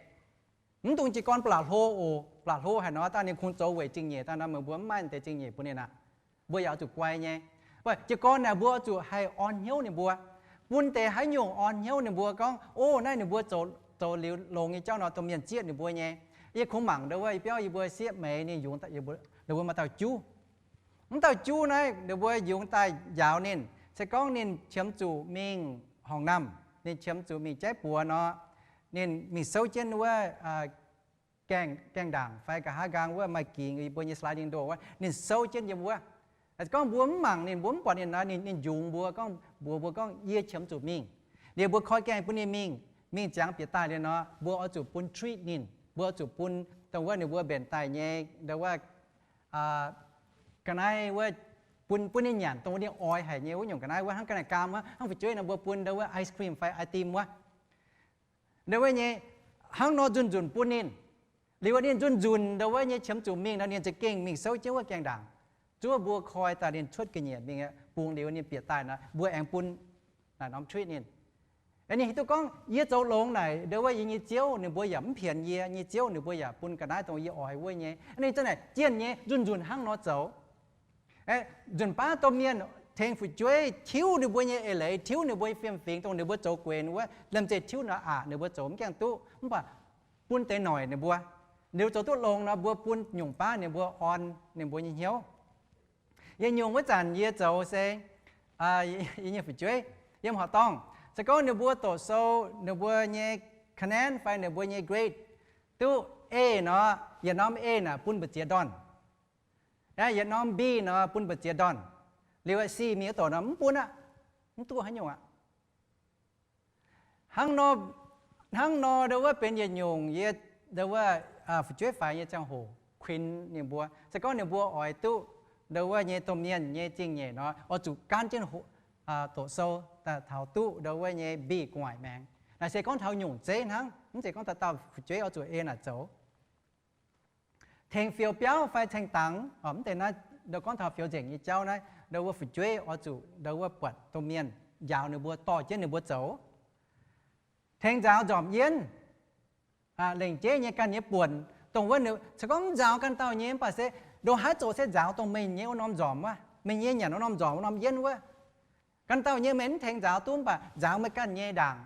Mv dungx jiez gorn ba'laqc hlo oc. Ba'laqc hlo haaix nor dangh ninh kungx zoux weic zingh nyeic dangh nor meih mbuo mv maaih deix zingh nyeic bun ninh aqv. Mbuo yaac oix zuqc guai nyei. Jiez gorn naaic mbuo oix zuqc haih orn hnyouv ninh mbuo, bun deix haaix nyungc orn hnyouv ninh mbuo gorngv, o, naaiv ninh mbuo zoux liuz longx nyei jauv nor, domh mienh zieqv ninh mbuo nyei. Yie kungx mangc ndau wuov yie biauv yie mbuo sieqv meix ninh yungz, ninh mbuo maaih dauh juv. Mv dauh juv naaiv ninh mbuo yungz daaih njaaux ninh, se gorngv ninh qiemx zuqc mingh horngc namh, ninh qiemx zuqc mingh jaiv buoz nor, ninh mingh souv jienv wuov gaengh ndaangc fai nqa'haav nqaang wuov maaih gingx yie mbuo nyei sliding door wuov, ninh souv jienv yiem wuov. Gorngv mbuo mv mangc ninh, mbuo mv buatc ninh nor, ninh njungx mbuo gorngv, mbuox mbuo gorngv, yie qiemx zuqc mingh. Liuz mbuo koi gaengh bun ninh mingh, mingh ziangx bieqc daaih liuz nor, mbuo oix zuqc bun treat ninh, mbuo oix zuqc bun dongh wuov ninh mbuo mbenc daaih nyei ndau wuov ga'naaiv wuov, bun, bun ninh nyanc dongh wuov ninh oix haic nyei wuov nyungc ga'naaiv wuov, hnangv ga'naaiv gaam wuov, hnangv fu'jueiv nor mbuo bun ndau wuov ice cream fai i dim wuov. Ndau wuov nyei, hnangv nor nzunc nzunc bun ninh. Liuz ninh nzunc-nzunc ndau wuov nyei qiemx zuqc mingh nor, ninh za'gengh mingh souv jienv wuov gaengh ndaangc. Zuov mbuo koi daaih ninh cuotv ga'nyiec mingh, bungx liuz ninh bieqc daaih nor, mbuo aengx bun naaic norm treat ninh. Ninh hiuv duqv gorngv yie zoux longx naaic ndau wuov yie nyei Ziouv ninh mbuo yaac mv pienx yie, nyei Ziouv ninh mbuo yaac bun ga'naaiv dongh yie oix wuov nyei. Ninh za'naaic jienh nyei nzunc-nzunc hnangv nor zoux. Nzunc baav domh mienh tengx fu'jueiv tiuv ninh mbuo nyei eix leiz, tiuv ninh mbuo nyei fiem-fingx, dongh ninh mbuo zoux gueix wuov, liemh zeih tiuv nor aqc ninh mbuo zoux mv gaengh duqv, mv baac bun deix noic ninh mbuo. Liuz zoux duqv longx nor, mbuo bun nyungc baav ninh mbuo orn ninh mbuo nyei hnyouv. Yietc nyungc wuov zanc yie zoux se, yie nyei fu'jueiv yiem horqc dorngh, se gorngv ninh mbuo doqc sou, ninh mbuo nyei คะแนน fai ninh mbuo nyei grade duqv A nor, yietc norm A naaic bun mbu'ziex ndorn. Yietc norm B nor bun mbu'ziex ndorn. Liuz C mingh wuov doqc nor mv bun aqv, mv duqv haaix nyungc aqv. Hnangv nor, hnangv nor ndau wuov benx yietc nyungc yie ndau wuov fu'jueiv faix nyei ziangh hoc kuinx ninh mbuo. Se gorngv ninh mbuo oix duqv ndau wuov nyei domh mienh nyei zingh nyeic nor, oix zuqc gaanv jienv doqc sou taux duqv ndau wuov nyei B gu'nguaaic maengx. Naaic se gorngv taux nyungc zeiv hnangv, mv zeiz gorngv dauh dauh fu'jueiv oix zuqc ei naaic zoux. Tengx fioux biauv fai ceng dangx, mv deix naaiv ndau gorngv taux fioux nzengc nyei jauv naaiv, ndau wuov fu'jueiv oix zuqc ndau wuov buatc domh mienh, njaaux ninh mbuo, dorh jienv ninh mbuo zoux. Tengx nzaaux nzormc yienv, lengc jeiv nyei ganh nyei buonc, dongh wuov se gorngv nzaaux ganh dauh nyei mv baac se ndongc haaix zoqc se nzaaux dongh meih nyei wuov norm nzormc wuov, meih nyei nyanc wuov norm nzormc, wuov norm yienv wuov. Ganh dauh nyei meih mv tengx nzaaux duqv mv baac nzaaux meih ganh nyei ndaangc.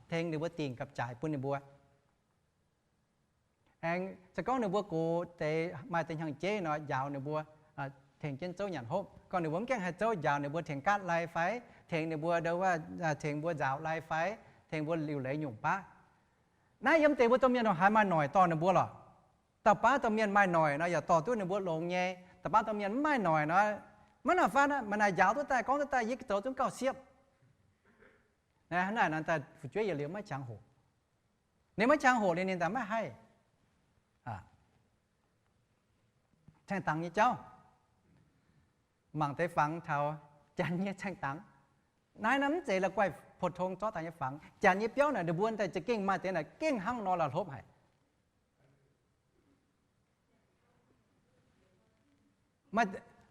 Tengx ninh mbuo dingc gapv-jaaix bun ninh mbuo. Aengx se gorngv ninh mbuo gox deix maaih deix hnyangx-jeiv nor, njaaux ninh mbuo tengx jienv zouv nyanc hopv. Gorngv ninh mbuo mv gaengh haih zouv, njaaux ninh mbuo tengx gaatv lai fai, tengx ninh mbuo ndau wuov, tengx mbuo nzaaux lai fai, tengx mbuo liuc leiz nyungc baav. Naaiv yiem deix mbuo domh mienh haaix maaih noic dorh ninh mbuo lorqc. Dauh baav domh mienh maaih noic nor yaac dorh duqv ninh mbuo longx nyei. Dauh baav domh mienh mv maaih noic nor, maiv nor faanv aqv, maaih naaic njaaux duqv daaih, gorngv duqv daaih, yie zoux zungv gauh siepv. Hnangv naaic nor daaih fu'jueiv yietc liuz maiv qangx hoc. Ninh maiv qangx hoc liuz ninh daaih maiv haih. Caengh dangx nyei jauv, mangc deix fangx taux janx nyei caengh dangx. Naaiv nor mv zeiz la'guaih pou-tong zorqv daaih nyei fangx. Janx nyei biauv naaic ninh mbuo daaih za'gengh maaih deix naaic gengh hnangv nor la'hlopv haic.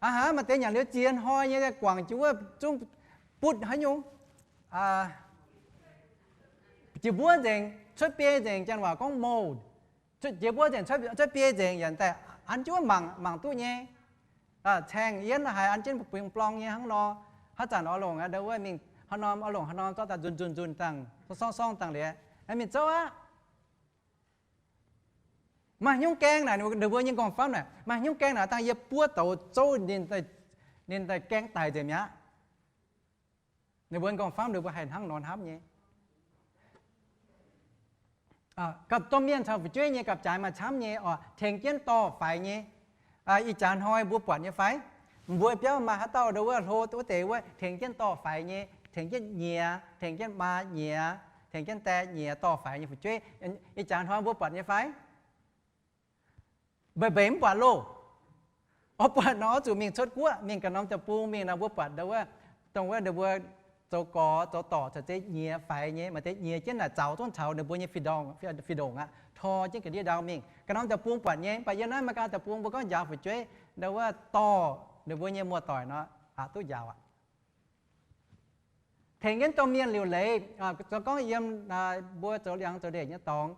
Aa, maaih deix nyanc liuz ziex hnoi nyei guangc jienv wuov zungv butv haaix nyungc. Jiex mbuov nzengc, cuotv biei nzengc, janx waac gorngv mold. Jiex mbuov nzengc, cuotv biei nzengc, yaac daaih an jienv wuov mangc, mangc duqv nyei. Caengh yienv haiz an jienv buingx blong nyei hnangv nor. Haaix zanc oix longc ndau wuov mingh haaix norm, oix longc haaix norm zorqv daaih nzunc nzunc nzunc dangh, sorng sorng dangh liuz, mingh zouv aqv. Maaih haaix nyungc gaeng naaic, ninh mbuo nyei nqorngv-famv naaic, maaih haaix nyungc gaeng naaic dangh yie buov douz zouv ninh daaih gaeng daic nzengc mi'aqv. Ninh mbuo nqorngv-famv ninh mbuo haih hnangv nor hnamv nyei. Gapv domh mienh caux fu'jueiv nyei gapv-jaaix maaih camv nyei oc, tengx jienv dorh faix nyei. Ih jaax hnoi mbuo buatc nyei fai? Mbuo biauv maaih haaix dauh ndau wuov hlo wuov deix wuov tengx jienv dorh faix nyei, tengx jienv nyiex, tengx jienv maa nyiex, tengx jienv die nyiex dorh faix nyei fu'jueiv? Ih jaax hnoi mbuo buatc nyei fai? Mbeix mbeix mv buatc loh. Oix buatc nor oix zuqc mingh cuotv guoqv, mingh ganh norm deic-bung mingh nor mbuo buatc ndau wuov, dongh wuov ninh mbuo zoux gorx zoux dorc caux zeiz nyiex faix nyei, maaih deix nyiex jienv naaic zaux zungv caux ninh mbuo nyei fih ndongc aqv, tor jienv ga'ndiev ndau mingh. Ganh norm deic-bung buatc nyei, mv baac yiem naaiv America deic-bung mbuo gorngv njaaux fu'jueiv ndau wuov dorh ninh mbuo nyei muoz-doic nor, aqc duqv njaaux aqv. Tengx jienv domh mienh liuc leiz, zoux gorngv yiem mbuo zoux liangx zoux ndeic nyei dorngx,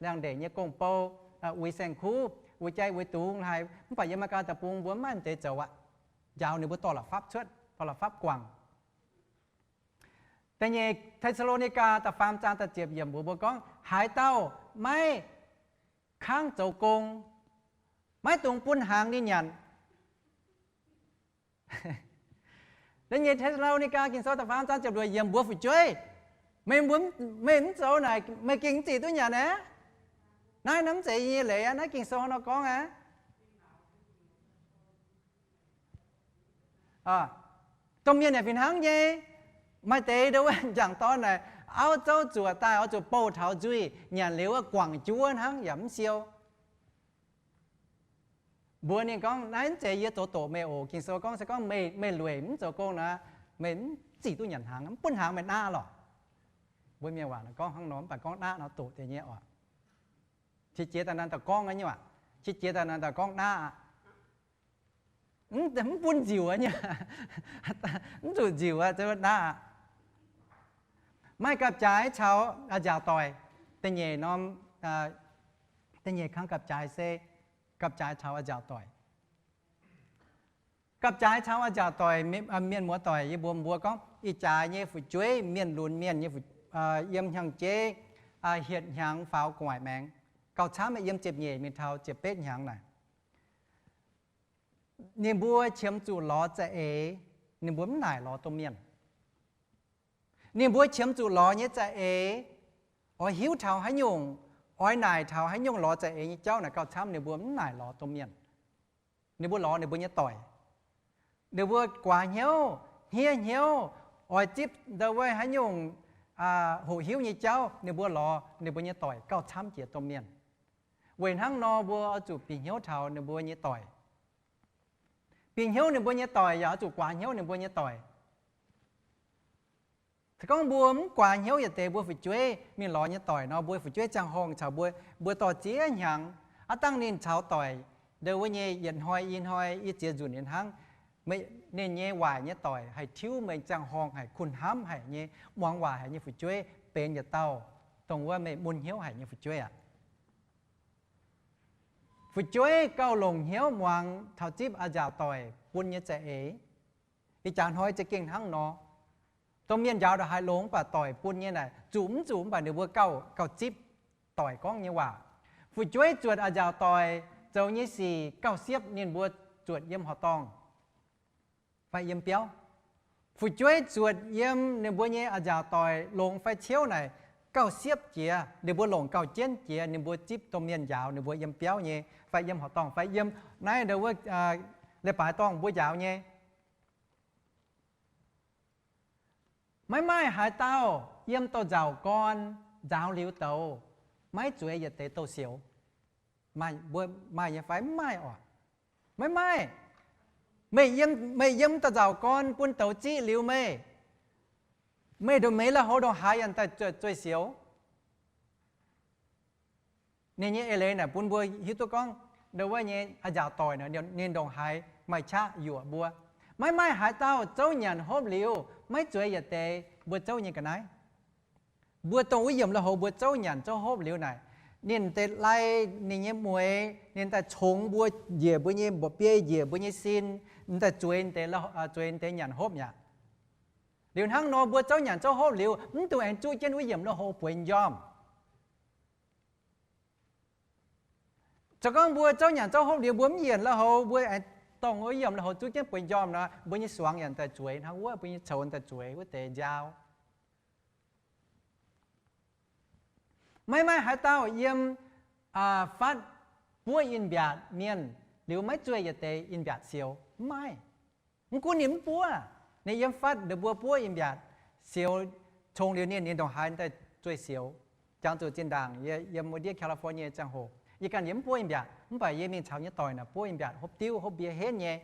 liangx ndeic nyei gong-bou, uix saeng-kuv, uix jai uix dungz haic, mv baac yiem America deic-bung mbuo mv maaih deix zoux aqv. Njaaux ninh mbuo dorh la'fapv cuotv, dorh la'fapv guangc. Da'nyeic Te^saa^lo^ni^gaa da'faam zaang da'ziepc yiemc mbuox mbuo gorngv, haaix dauh maiv kangv zoux gong, maiv dungx bun hnaangx ninh nyanc. Da'nyeic Te^saa^lo^ni^gaa Ging-Sou da'faam zaang ziepc luoqc yiemc mbuox fu'jueiv, meih mbuo, meih mv zoux naaic meih gengh mv zic duqv nyanc aqv. Naaiv nor mv zeiz yie nyei leiz aqv, naaiv Ging-Sou nor gorngv aqv. Domh mienh yaac fih hnangv nyei. Maaih deix ndau wuov m'jangc dorn naaic auv zouv zuoqc daaih oix zuqc bouh taux nzuih, nyanc liuz wuov guangc juov hnangv yaac mv siou. Mbuox ninh gorngv, naaiv mv zeiz yie zoux doqc meih oc. Ging-Sou gorngv se gorngv meih, meih lueic mv zoux gong nor, meih mv zic duqv nyanc hnaangx, mv bun hnaangx meih naqv lorqc. Mbuo mienh waac gorngv hnangv nor, mv baac gorngv naqv nor doqc deix nyei oc. Qiex jiez daaih naaiv daaih gorngv nyei aqv. Qiex jiez daaih naaiv daaih gorngv naaiv aqv. Mv bun nziuc nyei, mv zuqc nziuc aqv, naaiv aqv. Maaih gapv-jaaix caux a'nziaauc doic. Da'nyeic norm, da'nyeic kangv gapv-jaaix se gapv-jaaix caux a'nziaauc doic. Gapv-jaaix caux a'nziaauc doic, mienh muoz doic, yie mbuox mbuo gorngv ih jaax nyei fu'jueiv, mienh lunx mienh nyei, yiem hnyangx-jeiv hietc hnyangx faaux gu'nguaaic maengx, gauh camv yiem ziepc nyeic mingh taux ziepc betv hnyangx naaic, ninh mbuo qiemx zuqc lorz za'eix, ninh mbuo mv naaic lorz domh mienh. Ninh mbuo qiemx zuqc lorz nyei za'eix, oix hiuv taux haaix nyungc, oix naaic taux haaix nyungc lorz za'eix nyei jauv naaic gauh camv ninh mbuo mv naaic lorz domh mienh. Ninh mbuo lorz ninh mbuo nyei doic. Ninh mbuo guaax hnyouv, hniev hnyouv, oix zipv ndau wuov haaix nyungc hoqc hiuv nyei jauv, ninh mbuo lorz ninh mbuo nyei doic gauh camv jiex domh mienh. Weic hnangv nor mbuo oix zuqc bieqc hnyouv taux ninh mbuo nyei doic. Bieqc hnyouv ninh mbuo nyei doic yaac oix zuqc guaax hnyouv ninh mbuo nyei doic. Se gorngv mbuo mv guaax hnyouv yietc deix mbuo fu'jueiv mingh lorz nyei doic nor, mbuo fu'jueiv ziangh horngh caux mbuo, mbuo dorh ziex hnyangx, aav dangh ninh caux doic ndau wuov nyei yietc hnoi i hnoi i ziex nzunc ninh hnangv, ninh nyei waaic nyei doic haih tiuv meih ziangh horngh haic, kuh hnamv haic nyei, muangx waac haic nyei fu'jueiv benx yietc dauh dongh wuov meih mun hnyouv haic nyei fu'jueiv aqv. Fu'jueiv gauh longc hnyouv muangx taux zipv a'nziaauc doic bun nyei za'eix. Ih jaax hnoi za'gengh hnangv nor. Domh mienh njaaux ndongc haaix longx mv baac doic bun nyei naaic zuqc mv zuqc mv baac ninh mbuo gauh, gauh zipv doic gorngv nyei waac. Fu'jueiv zuotc a'nziaauc doic zoux nyei sic gauh siepv ninh mbuo zuotc yiem horqc dorngh fai yiem biauv. Fu'jueiv zuotc yiem ninh mbuo nyei a'nziaauc doic longx fai ciouv naaic gauh siepv jiex, ninh mbuo longc gauh jienv jiex ninh mbuo zipv domh mienh njaaux ninh mbuo yiem biauv nyei fai yiem horqc dorngh fai yiem naaiv ndau wuov leiz-baaix dorngh mbuo njaaux nyei. Maiv maaih haaix dauh yiem douz-nzauc gorn nzaaux liuz douz, maiv zueiz yietc deix douz-sioux. Maaih nyei fai? Mv maaih oc. Maiv maaih. Meih yiem douz-nzauc gorn bun douz ziqv liuz meih, meih ndongc meix la'houv ndongc haaix yaac daaih zueih sioux. Ninh nyei eix leiz naaic bun mbuo hiuv duqv gorngv ndau wuov nyei a'nziaauc doic ninh ndongc haaix maaih qaqv yuoqc mbuo. Maiv maaih haaix dauh zouv nyanc hopv liuz maiv zueiz yietc deix mbuo zouv nyei ga'naaiv. Mbuo dongh wuov yiemc lui-houx mbuo zouv nyanc zouv hopv liuz naaic, ninh deix lai, ninh nyei mueix, ninh daaih congx mbuo, njiec mbuo nyei mba'biei, njiec mbuo nyei sin, ninh daaih zueiz, zueiz deix nyanc hopv mi'aqv. Liuz hnangv nor mbuo zouv nyanc zouv hopv liuz mv dungx aengx zuqv jienv wuov yiemc lui-houx bueix njormh. Se gorngv mbuo zouv nyanc zouv hopv liuz mbuo mv yiemc lui-houx, mbuo aengx dongh wuov yiemc lui-houx zuqv jienv bueix njormh nor, mbuo nyei suangx yaac daaih zueiz hnangv wuov, mbuo nyei coux daaih zueiz wuov deix nziaaux. Maiv maaih haaix dauh yiem fatv buov in-mbiatc mienh liuz maiv zueih yietc deix in-mbiatc sioux. Mv maaih. Mv gunv ninh mv buov, ninh yiem fatv ninh mbuo buov in-mbiatc sioux congx liuz ninh, ninh ndongc haaix daaih zueih sioux. Jangx zuqc zinh ndaangc yie yiem wuov ndiev California ziangh hoc, yie ganh yie mv buov in-mbiatc mv baac yie mingh caux nyei doic naaic buov in-mbiatc, hopv diuv, hopv mbie henv nyei.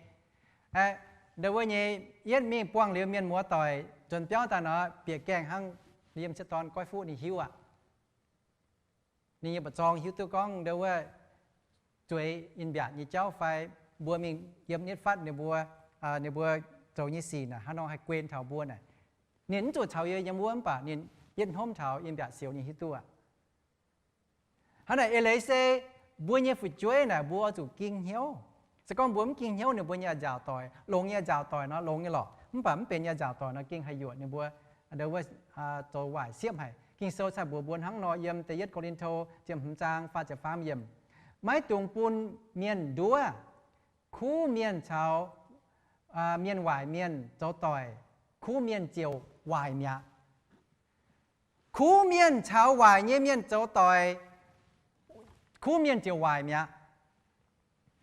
Ndau wuov nyei yietv mingh buangh liuz mienh muoz doic nzuonx biauv daaih nor, bieqc gaengh hnangv yiem sieqv dorn goiv fuqv ninh hiuv aqv. Ninh nyei mba'zorng hiuv duqv gorngv ndau wuov zueiz in-mbiatc nyei jauv fai mbuo mingh yiem nitv fatv ninh mbuo, ninh mbuo zoux nyei sic naaic hnangv nor haih guen taux mbuo naaic. Ninh mv zuqc caux yie yiem wuov mv baac ninh yietv hnomv taux in-mbiatc sioux ninh hiuv duqv aqv. Hnangv naaic eix leiz se mbuo nyei fu'jueiv naaic mbuo oix zuqc ging hnyouv. Se gorngv mbuo mv ging hnyouv ninh mbuo nyei a'nziaauc doic, longx nyei a'nziaauc doic nor longx nyei lorqc, mv baac mv benx nyei a'nziaauc doic nor gengh haih yuoqc ninh mbuo, ndau wuov, zoux waaic siepv haic. Ging-Sou cai mbuox mbuo hnangv nor yiem da'yietv Ko^lin^to ziepc hmz zaang faah ziepc faam yiemc, maiv dungx bun mienh nduov. Kuv mienh caux mienh waaic mienh zoux doic, kuv mienh ziouc waaic mi'aqv. Kuv mienh caux waaic nyei mienh zoux doic, kuv mienh ziouc waaic mi'aqv.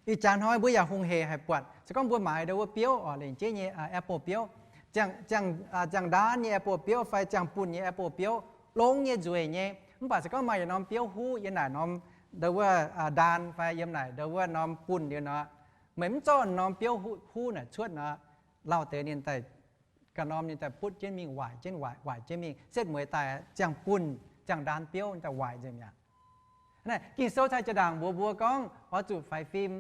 Ih jaax hnoi mbuo yaac hungh heic haih buatc, se gorngv mbuo maaiz ndau wuov biouv oc, lengc jeiv nyei apple biouv, ziangh ndaan nyei apple biouv fai ziangh bunh nyei apple biouv, longx nyei nzueic nyei. Mv baac se gorngv maaih yietc norm biouv huv yiem naaic norm ndau wuov ndaan fai yiem naaic ndau wuov norm bunh liuz nor, meih mv zorqv norm biouv huv naaic cuotv nor, lauh deix ninh daaih ganh norm ninh daaih butv jienv mingh, waaic jienv, waaic, waaic jienv mingh, setv mueiz daaih ziangh bunh ziangh ndaan biouv ninh daaih waaic nzengc mi'aqv. Naaiv Ging-Sou cai jaa-ndaangc mbuox mbuo gorngv oix zuqc faix fim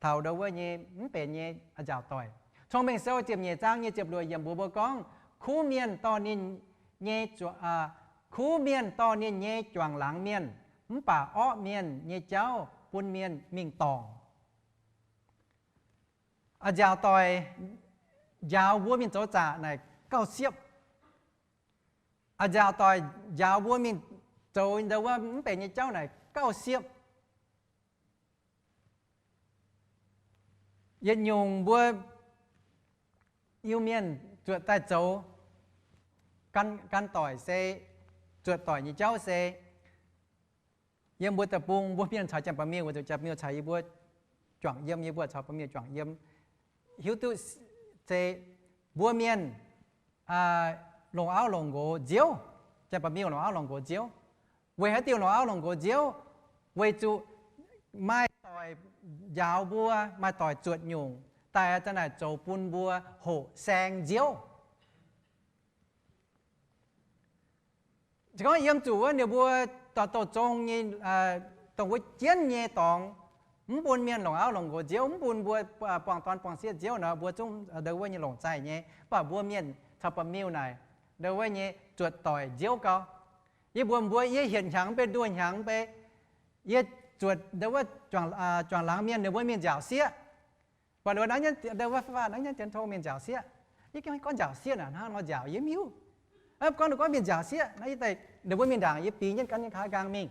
taux ndo wuov nyei mv benx nyei a'nziaauc doic. Cong-Mengh Sou ziepc nyeic zaang nyei ziepc luoqc yiemc mbuox mbuo gorngv, kuv mienh dorh ninh nyei, kuv mienh dorh ninh nyei juangc laangz mienh, mv baac orqv mienh nyei jauv bun mienh mingh dorngc. A'nziaauc doic njaaux mbuo mingh zoux zaqc naaic gauh siepv. A'nziaauc doic njaaux mbuo mingh zoux ndo wuov mv benx nyei jauv naaic gauh siepv. Yietc nyungc mbuo Iu-Mienh zuotc daaih zoux gan doic se, zuotc doic nyei jauv se, yiem mbuo deic-bung mbuo mienh caux Janx-Baeqc Miuh, weic zuqc Janx-Baeqc Miuh caux yie mbuo juangc yiem, yie mbuo caux Baeqc Miuh juangc yiem, hiuv duqv se mbuo mienh longc auv longc nqox nziouv. Janx-Baeqc Miuh longc auv longc nqox nziouv. Weic haaix diuc longc auv longc nqox nziouv? Weic zuqc maaih doic njaaux mbuo, maaih doic zuotc nyungc daaih za'naaic zoux bun mbuo hoqc saeng nziouv. Se gorngv yiem zuqc wuov ninh mbuo dorh douh zong nyei, dongh wuov jienv nyei dorngx, mv bun mienh longc auv longc nqox nziouv, mv bun mbuo buangh dorn buangh sieqv nziouv nor, mbuo zungv ndo wuov nyei longc zaih nyei. Mv baac mbuo mienh caux Baeqc Miuh naaic, ndo wuov nyei zuotc doic nziouv gau. Yie mbuox mbuo, yie hietc hnyangx mv bei, nduoh hnyangx mv bei, yie zuotc ndo wuov juangc laangz mienh ninh mbuo mingh nziaauc sieqv. Mv baac wuov hnangv nyei, ndo wuov faah hnangv nyei dienx tong mingh nziaauc sieqv. Yie gorngv nziaauc sieqv naaic hnangv nor nziaauc yie mv hiuv. Gorngv ninh gorngv mingh nziaauc sieqv naaiv, yie daaih ninh mbuo mingh ndaangc yie bingx jienv gan jienv nqa'haav nqaang mingh.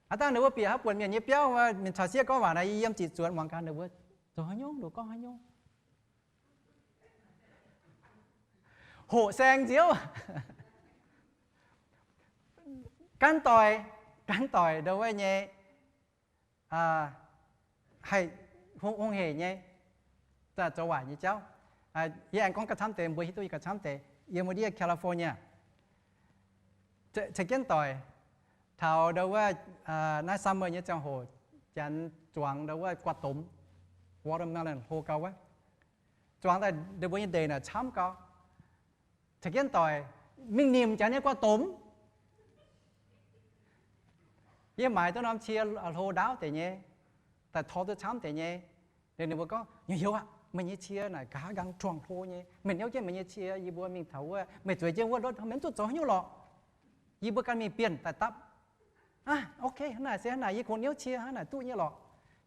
Aav dangh ninh mbuo bieqc haaix buonc mienh nyei biauv, mingh caux sieqv gorngv waac naaic, yie yiem ziqc zuonx muangx gaax ninh mbuo zoux haaix nyungc, ninh mbuo gorngv haaix nyungc. Hoqc saeng nziouv. Gan doic, gan doic ndo wuov nyei haih hungh hec nyei, zoux waaic nyei jauv. Yie aengx gorngv gauh camv deix, mbuo hiuv duqv yie gauh camv deix. Yiem wuov ndiev California, ceix jienv doic, taux ndo wuov naaiv summer nyei ziangh hoc, janx zuangx ndo wuov guaax domx, watermelon hlo gau wuov. Zuangx daaih ninh mbuo nyei ndeic naaic camv gau. Caux jienv doic mingh nimc janx nyei guaax domx. Yie maaiz duqv norm cie hlo ndaauv deix nyei, daaih tor duqv camv deix nyei. Ninh mbuo gorngv, Nyei youz aqv, meih nyei cie naaic nqa'haav nqaang truangx hlo nyei. Meih niouv jienv meih nyei cie, yie mbuo mingh taux wuov, meih zueiz jienv wuov ndutv, meih mv zuqc zoux haaix nyungc lorqc. Yie mbuo ganh mingh bienh daaih dapv. Ok, hnangv naaic se hnangv naaic, yie kungx niouv cie hnangv naaic duqv nyei lorqc.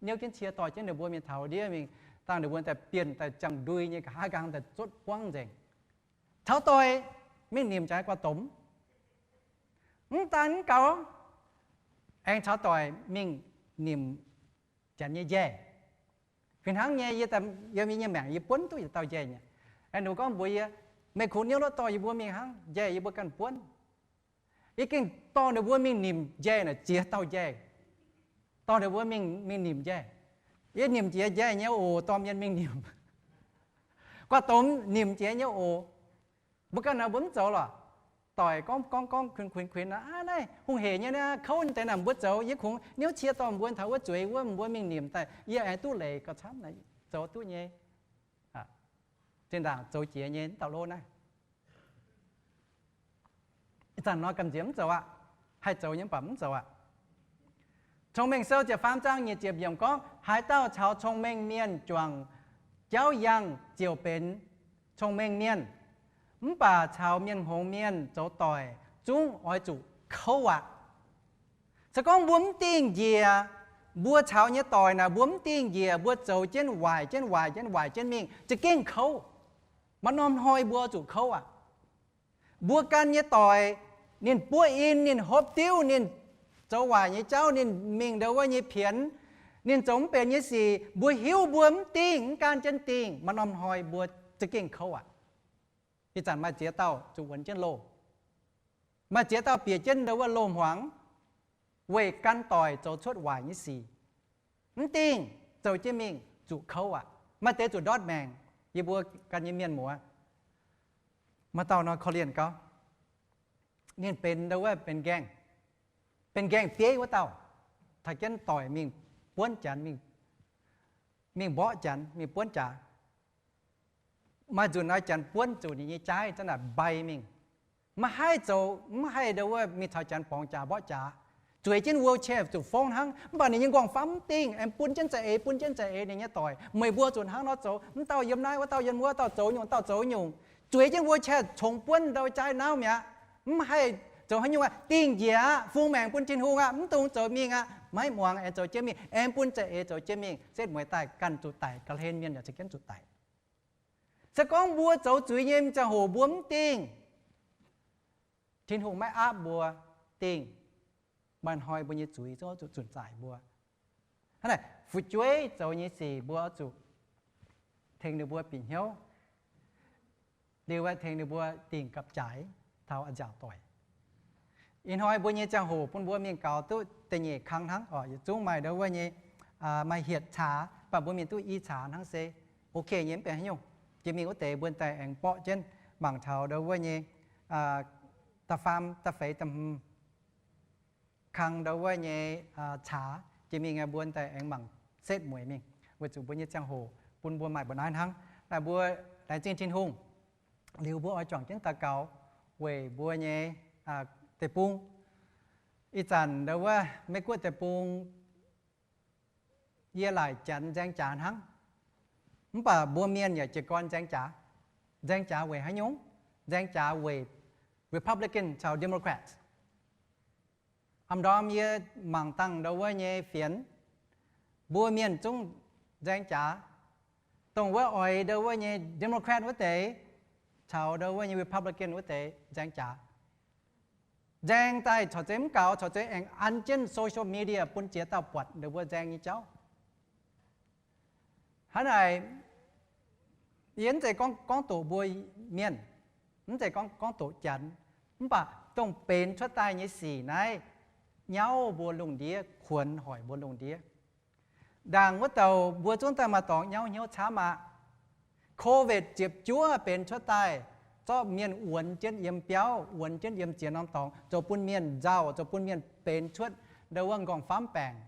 Niouv jienv cie dorh jienv ninh mbuo mingh taux ndiev mingh, dangh ninh mbuo daaih bienh daaih ziangh ndui nyei nqa'haav nqaang daaih zotv buangv nzengc. Caux doic mingh nimc janx guaax domx. Mv daan mv gaux, aengx caux doic mingh nimc janx nyei njaih. Fih hnangv nyei, yie yiem yie nyei maengc yie buonv duqv yietc dauh njaih nyei. Ninh mbuo gorngv mbuox yie, Meih kungx niouv lotv dorh yie mbuo mingh hnangv, njaih yie mbuo ganh buonv. Yie gengh dorh ninh mbuo mingh nimc njaih naaic ziex dauh njaih. Dorh ninh mbuo mingh, mingh nimc njaih. Yie nimc jiex njaih nyei oc, dorh mienh mingh nimc. Guaax domx nimc jiex nyei oc. Mbuo ganh naaic mbuo mv zoux lorqc. Doic gorngv gorngv gorngv kuinx kuinx kuinx, Aav, naaiv hungh hec nyei, naaiv kouv deix naaic, mbuo zoux. Yie kungx niouv cie dorh mbuo taux wuov zueiz wuov, mbuo mingh nimc daaih, yie aengx duqv leiz gauh camv, zoux duqv nyei. Zinh ndaangc zoux jiex nyei mv dauh lov naaiv. Ih zanc nor gamh nziex mv zoux aqv. Haih zoux nyei mv baac mv zoux aqv. Cong-Mengh Sou ziepc faam zaang nyic ziepc yiemc gorngv, Haaix dauh caux cong-mengh mienh juangc jauv yangh ziouc benx cong-mengh mienh, mv baac caux mienh hngongx mienh zoux doic zungv oix zuqc kouv aqv. Se gorngv mbuo mv dingh njiec, mbuo caux nyei doic naaic mbuo mv dingh njiec, mbuo zoux jienv waaic jienv waaic jienv waaic jienv mingh za'gengh kouv. Maaih norm hnoi mbuo zuqc kouv aqv. Mbuo ganh nyei doic, ninh buov in, ninh hopv diuv, ninh zoux waaic nyei jauv, ninh mingh ndo wuov nyei pienx, ninh zoux mv benx nyei sic, mbuo hiuv mbuo mv dingh, mv gan jienv dingh, maaih norm hnoi mbuo za'gengh kouv aqv. Ih zanc maaih ziex dauh zuqc wuonx jienv loh. Maaih ziex dauh bieqc jienv ndo wuov loh hmuangx weic gan doic zoux cuotv waaic nyei sic. Mv dingh, zoux jienv mingh zuqc kouv aqv. Maaih deix zuqc ndortv maengc. Yie mbuo ganh nyei mienh muoz, maaih dauh nor korv-lienh gau. Ninh benx ndo wuov benx nqaengh, benx nqaengh bieiv wuov dauh, taux jienv doic mingh buonv janx, mingh mborqv janx, mingh buonv jaax. Maaih nzunc nor janx buonv zuqc ninh nyei jaaiv zanv naaic mbai mingh. Maiv haih zoux, mv haih ndo wuov mingh caux janx borngz jaax mborqv jaax. Zueiz jienv wheelchair zuqc fongv hnangv, mv baac ninh nyei nqorngv-famv mv dingh, aengx bun jienv za'eix, bun jienv za'eix ninh nyei doic. Meih mbuo zuqc hnangv nor zoux, mv dauh yiem naaiv, wuov dauh yiem wuov, dauh zoux nyungc, dauh zoux nyungc. Zueiz jienv wheelchair congx buonv ndau jaaix nauv mi'aqv. Mv haih zoux haaix nyungc aqv. Dingh njiec aqv, fungx maengc bun Tin-Hungh aqv, mv dungx zoux mingh aqv. Maiv muangx, aengx zoux jienv mingh, aengx bun za'eix zoux jienv mingh. Setv mueiz daaih ganh zuqc daic, ga'hlen mienh yaac za'gengh zuqc daic. Se gorngv mbuo zoux zuiz nyei ziangh hoc mbuo mv dingh, Tin-Hungh maiv aapv mbuo dingh, maaih hnoi mbuo nyei zuiz zungv oix zuqc zunc zaaic mbuo. Hnangv naaic, fu'jueiv zoux nyei sic mbuo oix zuqc tengx ninh mbuo bieqc hnyouv, liuz aeqv, tengx ninh mbuo dingh gapv-jaaix taux a'nziaauc doic. Ih hnoi mbuo nyei ziangh hoc bun mbuo mingh gaux duqv da'nyeic kang hnangv oc. Yietc zungv maaih ndau wuov nyei, maaih hietc caax, mv baac mbuo mingh duqv i caax hnangv se ok nyei, mv benx haaix nyungc. Jiex mingh wuov deix mbuo daaih aengx borqv jienv mangc taux ndau wuov nyei da'faam, da'feix, da'hmz kang ndau wuov nyei caax. Jiex mingh mbuo daaih aengx mangc setv mueiz mingh, weic zuqc mbuo nyei ziangh hoc bun mbuo maaih mbu'naaiv hnangv. Naaic mbuo laengz zingh Tin-Hungh. Liuz mbuo oix juangc jienv daux gaux weic mbuo nyei deic-bung. Ih zanc ndau wuov Meiv-Guoqv deic-bung, yie laaic Janx nzaeng jaax hnangv, mv baac mbuo mienh yaac jiez gorn nzaeng jaax. Nzaeng jaax weic haaix nyungc? Nzaeng jaax weic Republican caux Democrat. A'ndorm yie mangc dangh ndau wuov nyei fienx, mbuo mienh zungv nzaeng jaax. Dongh wuov oix ndau wuov nyei Democrat wuov deix caux ndau wuov nyei Republican wuov deix nzaeng jaax. Nzaeng daaih corc zeiz mv gaux, corc zeiz aengx an jienv social media bun ziex dauh buatc ndau wuov nzaeng nyei jauv. Hnangv naaic, yie mv zeiz gorngv, gorngv doqc mbuo mienh, mv zeiz gorngv, gorngv doqc Janx, mv baac dongh benx cuotv daaih nyei sic naaiv nyauv mbuo lungh ndiev, kuonx hoic mbuo lungh ndiev. Ndaangc wuov dauh mbuo zungv daaih maaih dorngx nyauv hnyouv camv aqv. Covid ziepc juov benx cuotv daaih, zorqv mienh wuonx jienv yiem biauv, wuonx jienv yiem ziex norm dorngx, zoux bun mienh nzauh, zoux bun mienh benx cuotv ndau wuov nqorngv-famv baengc,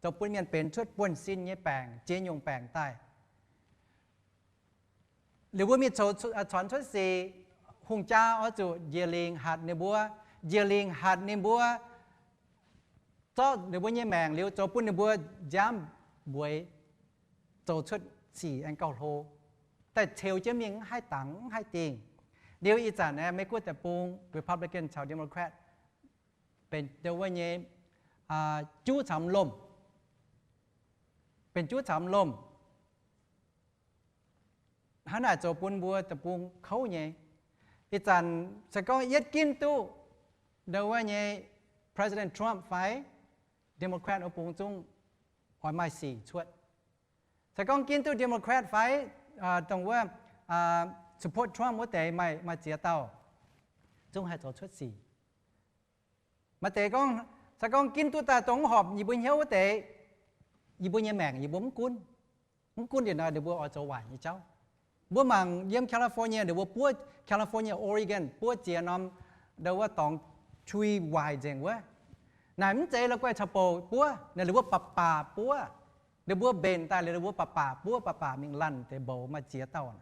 zoux bun mienh benx cuotv buonv-sin nyei baengc, ziex nyungc baengc daaih. Liuz mbuo mingh corc, corc cuotv sic, hungh jaa oix zuqc njiec lingc hatc ninh mbuo, njiec lingc hatc ninh mbuo, zorqv ninh mbuo nyei maengc liuz zoux bun ninh mbuo nziaamv mbueix, zoux cuotv sic aengx gauh hlo, daaih ceux jienv mingh mv haih dangx mv haih dingh. Liuz ih zanc aeqv, Meiv-Guoqv deic-bung Republican caux Democrat benx ndau wuov nyei juv caux m'lomh, benx juv caux m'lomh. Hnangv naaic zoux bun mbuo deic-bung kouv nyei. Ih zanc se gorngv yietv ginv duqv ndau wuov nyei President Trump fai Democrat wuov bung zungv oix maaih sic cuotv. Se gorngv ginv duqv Democrat fai dongh wuov support Trump wuov deix maaih, maaih ziex dauh zungv haih zoux cuotv sic. Maaih deix gorngv, se gorngv ginv duqv daaih dongh mv horpc yie mbuo hnyouv wuov deix, yie mbuo nyei maengc yie mbuo mv gunv. Mv gunv liuz nor ninh mbuo oix zoux waaic nyei jauv. Mbuo mangc yiem California, ninh mbuo buov California, Oregon buov ziex norm ndau wuov dorngx tui waaic nzengc wuov. Naaic mv zeiz la'guaih caux bouc buov, naaic ninh mbuo baac baac buov. Ninh mbuo mbenc daaih liuz ninh mbuo baac baac buov, baac baac mingh laanh deix mboux maaih ziex dauh.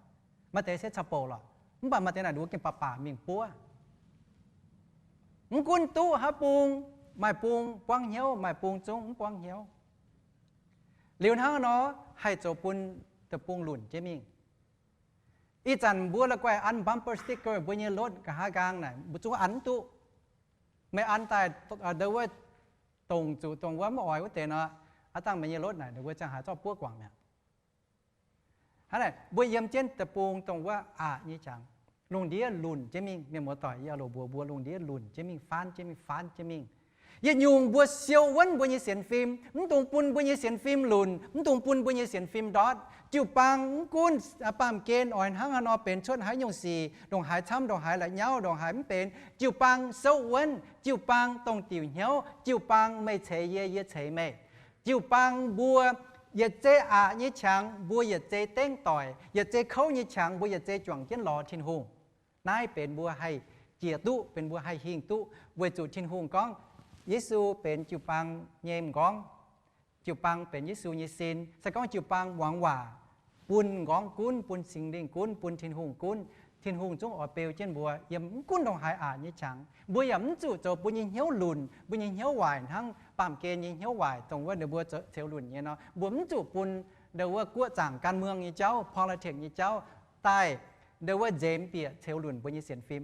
Maaih deix se caux bouc lorqc, mv baac maaih deix naaic ninh mbuo gengh baac baac mingh buov. Mv gunv duqv haaix bung, maaih bung buangv hnyouv, maaih bung zungv mv buangv hnyouv. Liuz hnangv nor haih zoux bun deic-bung lunc jienv mingh. Ih zanc mbuo la'guaih an bumper sticker mbuo nyei lotv nqa'haav nqaang naaic, mbuo zungv an mv duqv. Meih an daaih ndau wuov dongc zuqc dongh wuov mv oix wuov deix nor, aav dangh meih nyei lotv naaic ninh mbuo ziangh haaix zorqv buov guangc mi'aqv. Hnangv naaic mbuo yiem jienv deic-bung dongh wuov aqc nyei qangx, lungh ndiev lunc jienv mingh. Mienh muoz-doic, yie oix loc mbuox mbuo, lungh ndiev lunc jienv mingh, faanv jienv mingh, faanv jienv mingh. Yietc nyungc mbuo siou wuonv mbuo nyei sienx fim, mv dungx bun mbuo nyei sienx fim lunc, mv dungx bun mbuo nyei sienx fim ndortv. Jiu-baang mv gunv baamh gen oix hnangv haaix nor benx cuotv haaix nyungc sic, ndongc haaix camv, ndongc haaix la'nyauv, ndongc haaix mv benx, jiu-baang souv wuonv, jiu-baang dongh diuc hnyouv, jiu-baang meih ceix yie, yie ceix meih. Jiu-baang mbuo yietc zei aqc nyei qangx, mbuo yietc zei dengv doic, yietc zei kouv nyei qangx, mbuo yietc zei juangc jienv lorz Tin-Hungh. Naaiv benx mbuo haih jiex duqv, benx mbuo haih hingh duqv, weic zuqc Tin-Hungh gorngv Yesu benx jiu-baang nyei m'nqorngv. Jiu-baang benx Yesu nyei sin. Se gorngv jiu-baang muangx waac, bun m'nqorngv gunv, bun Singx Lingh gunv, bun Tin-Hungh gunv, Tin-Hungh zungv oix beu jienv mbuo yiem mv gunv ndongc haaix aqc nyei qangx. Mbuo yaac mv zuqc zoux mbuo nyei hnyouv lunc, mbuo nyei hnyouv waaic hnangv baamh gen nyei hnyouv waaic, dongh wuov ninh mbuo zoux ceux lunc nyei nor. Mbuo mv zuqc bun ndau wuov guoqv zaangc การเมือง nyei jauv, politics nyei jauv daaih ndau wuov nzemx bieqc ceux lunc mbuo nyei sienx fim.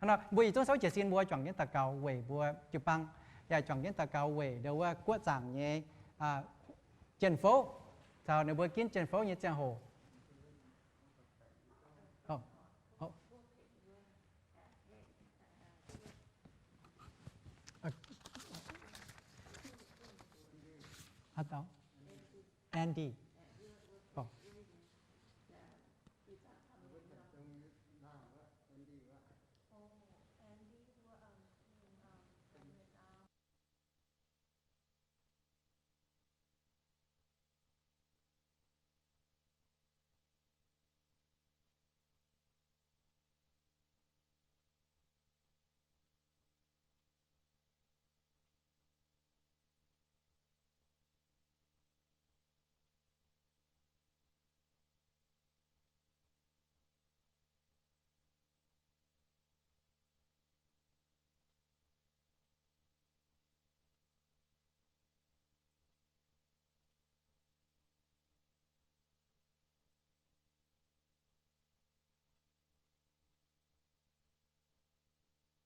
Hnangv nor mbuo yietc zungv souv jiez sin mbuo juangc jienv daux gaux weic mbuo jiu-baang, yaac juangc jienv daux gaux weic ndau wuov guoqv zaangc nyei jien-fouv, caux ninh mbuo ginv jien-fouv nyei ziangh hoc. Andy.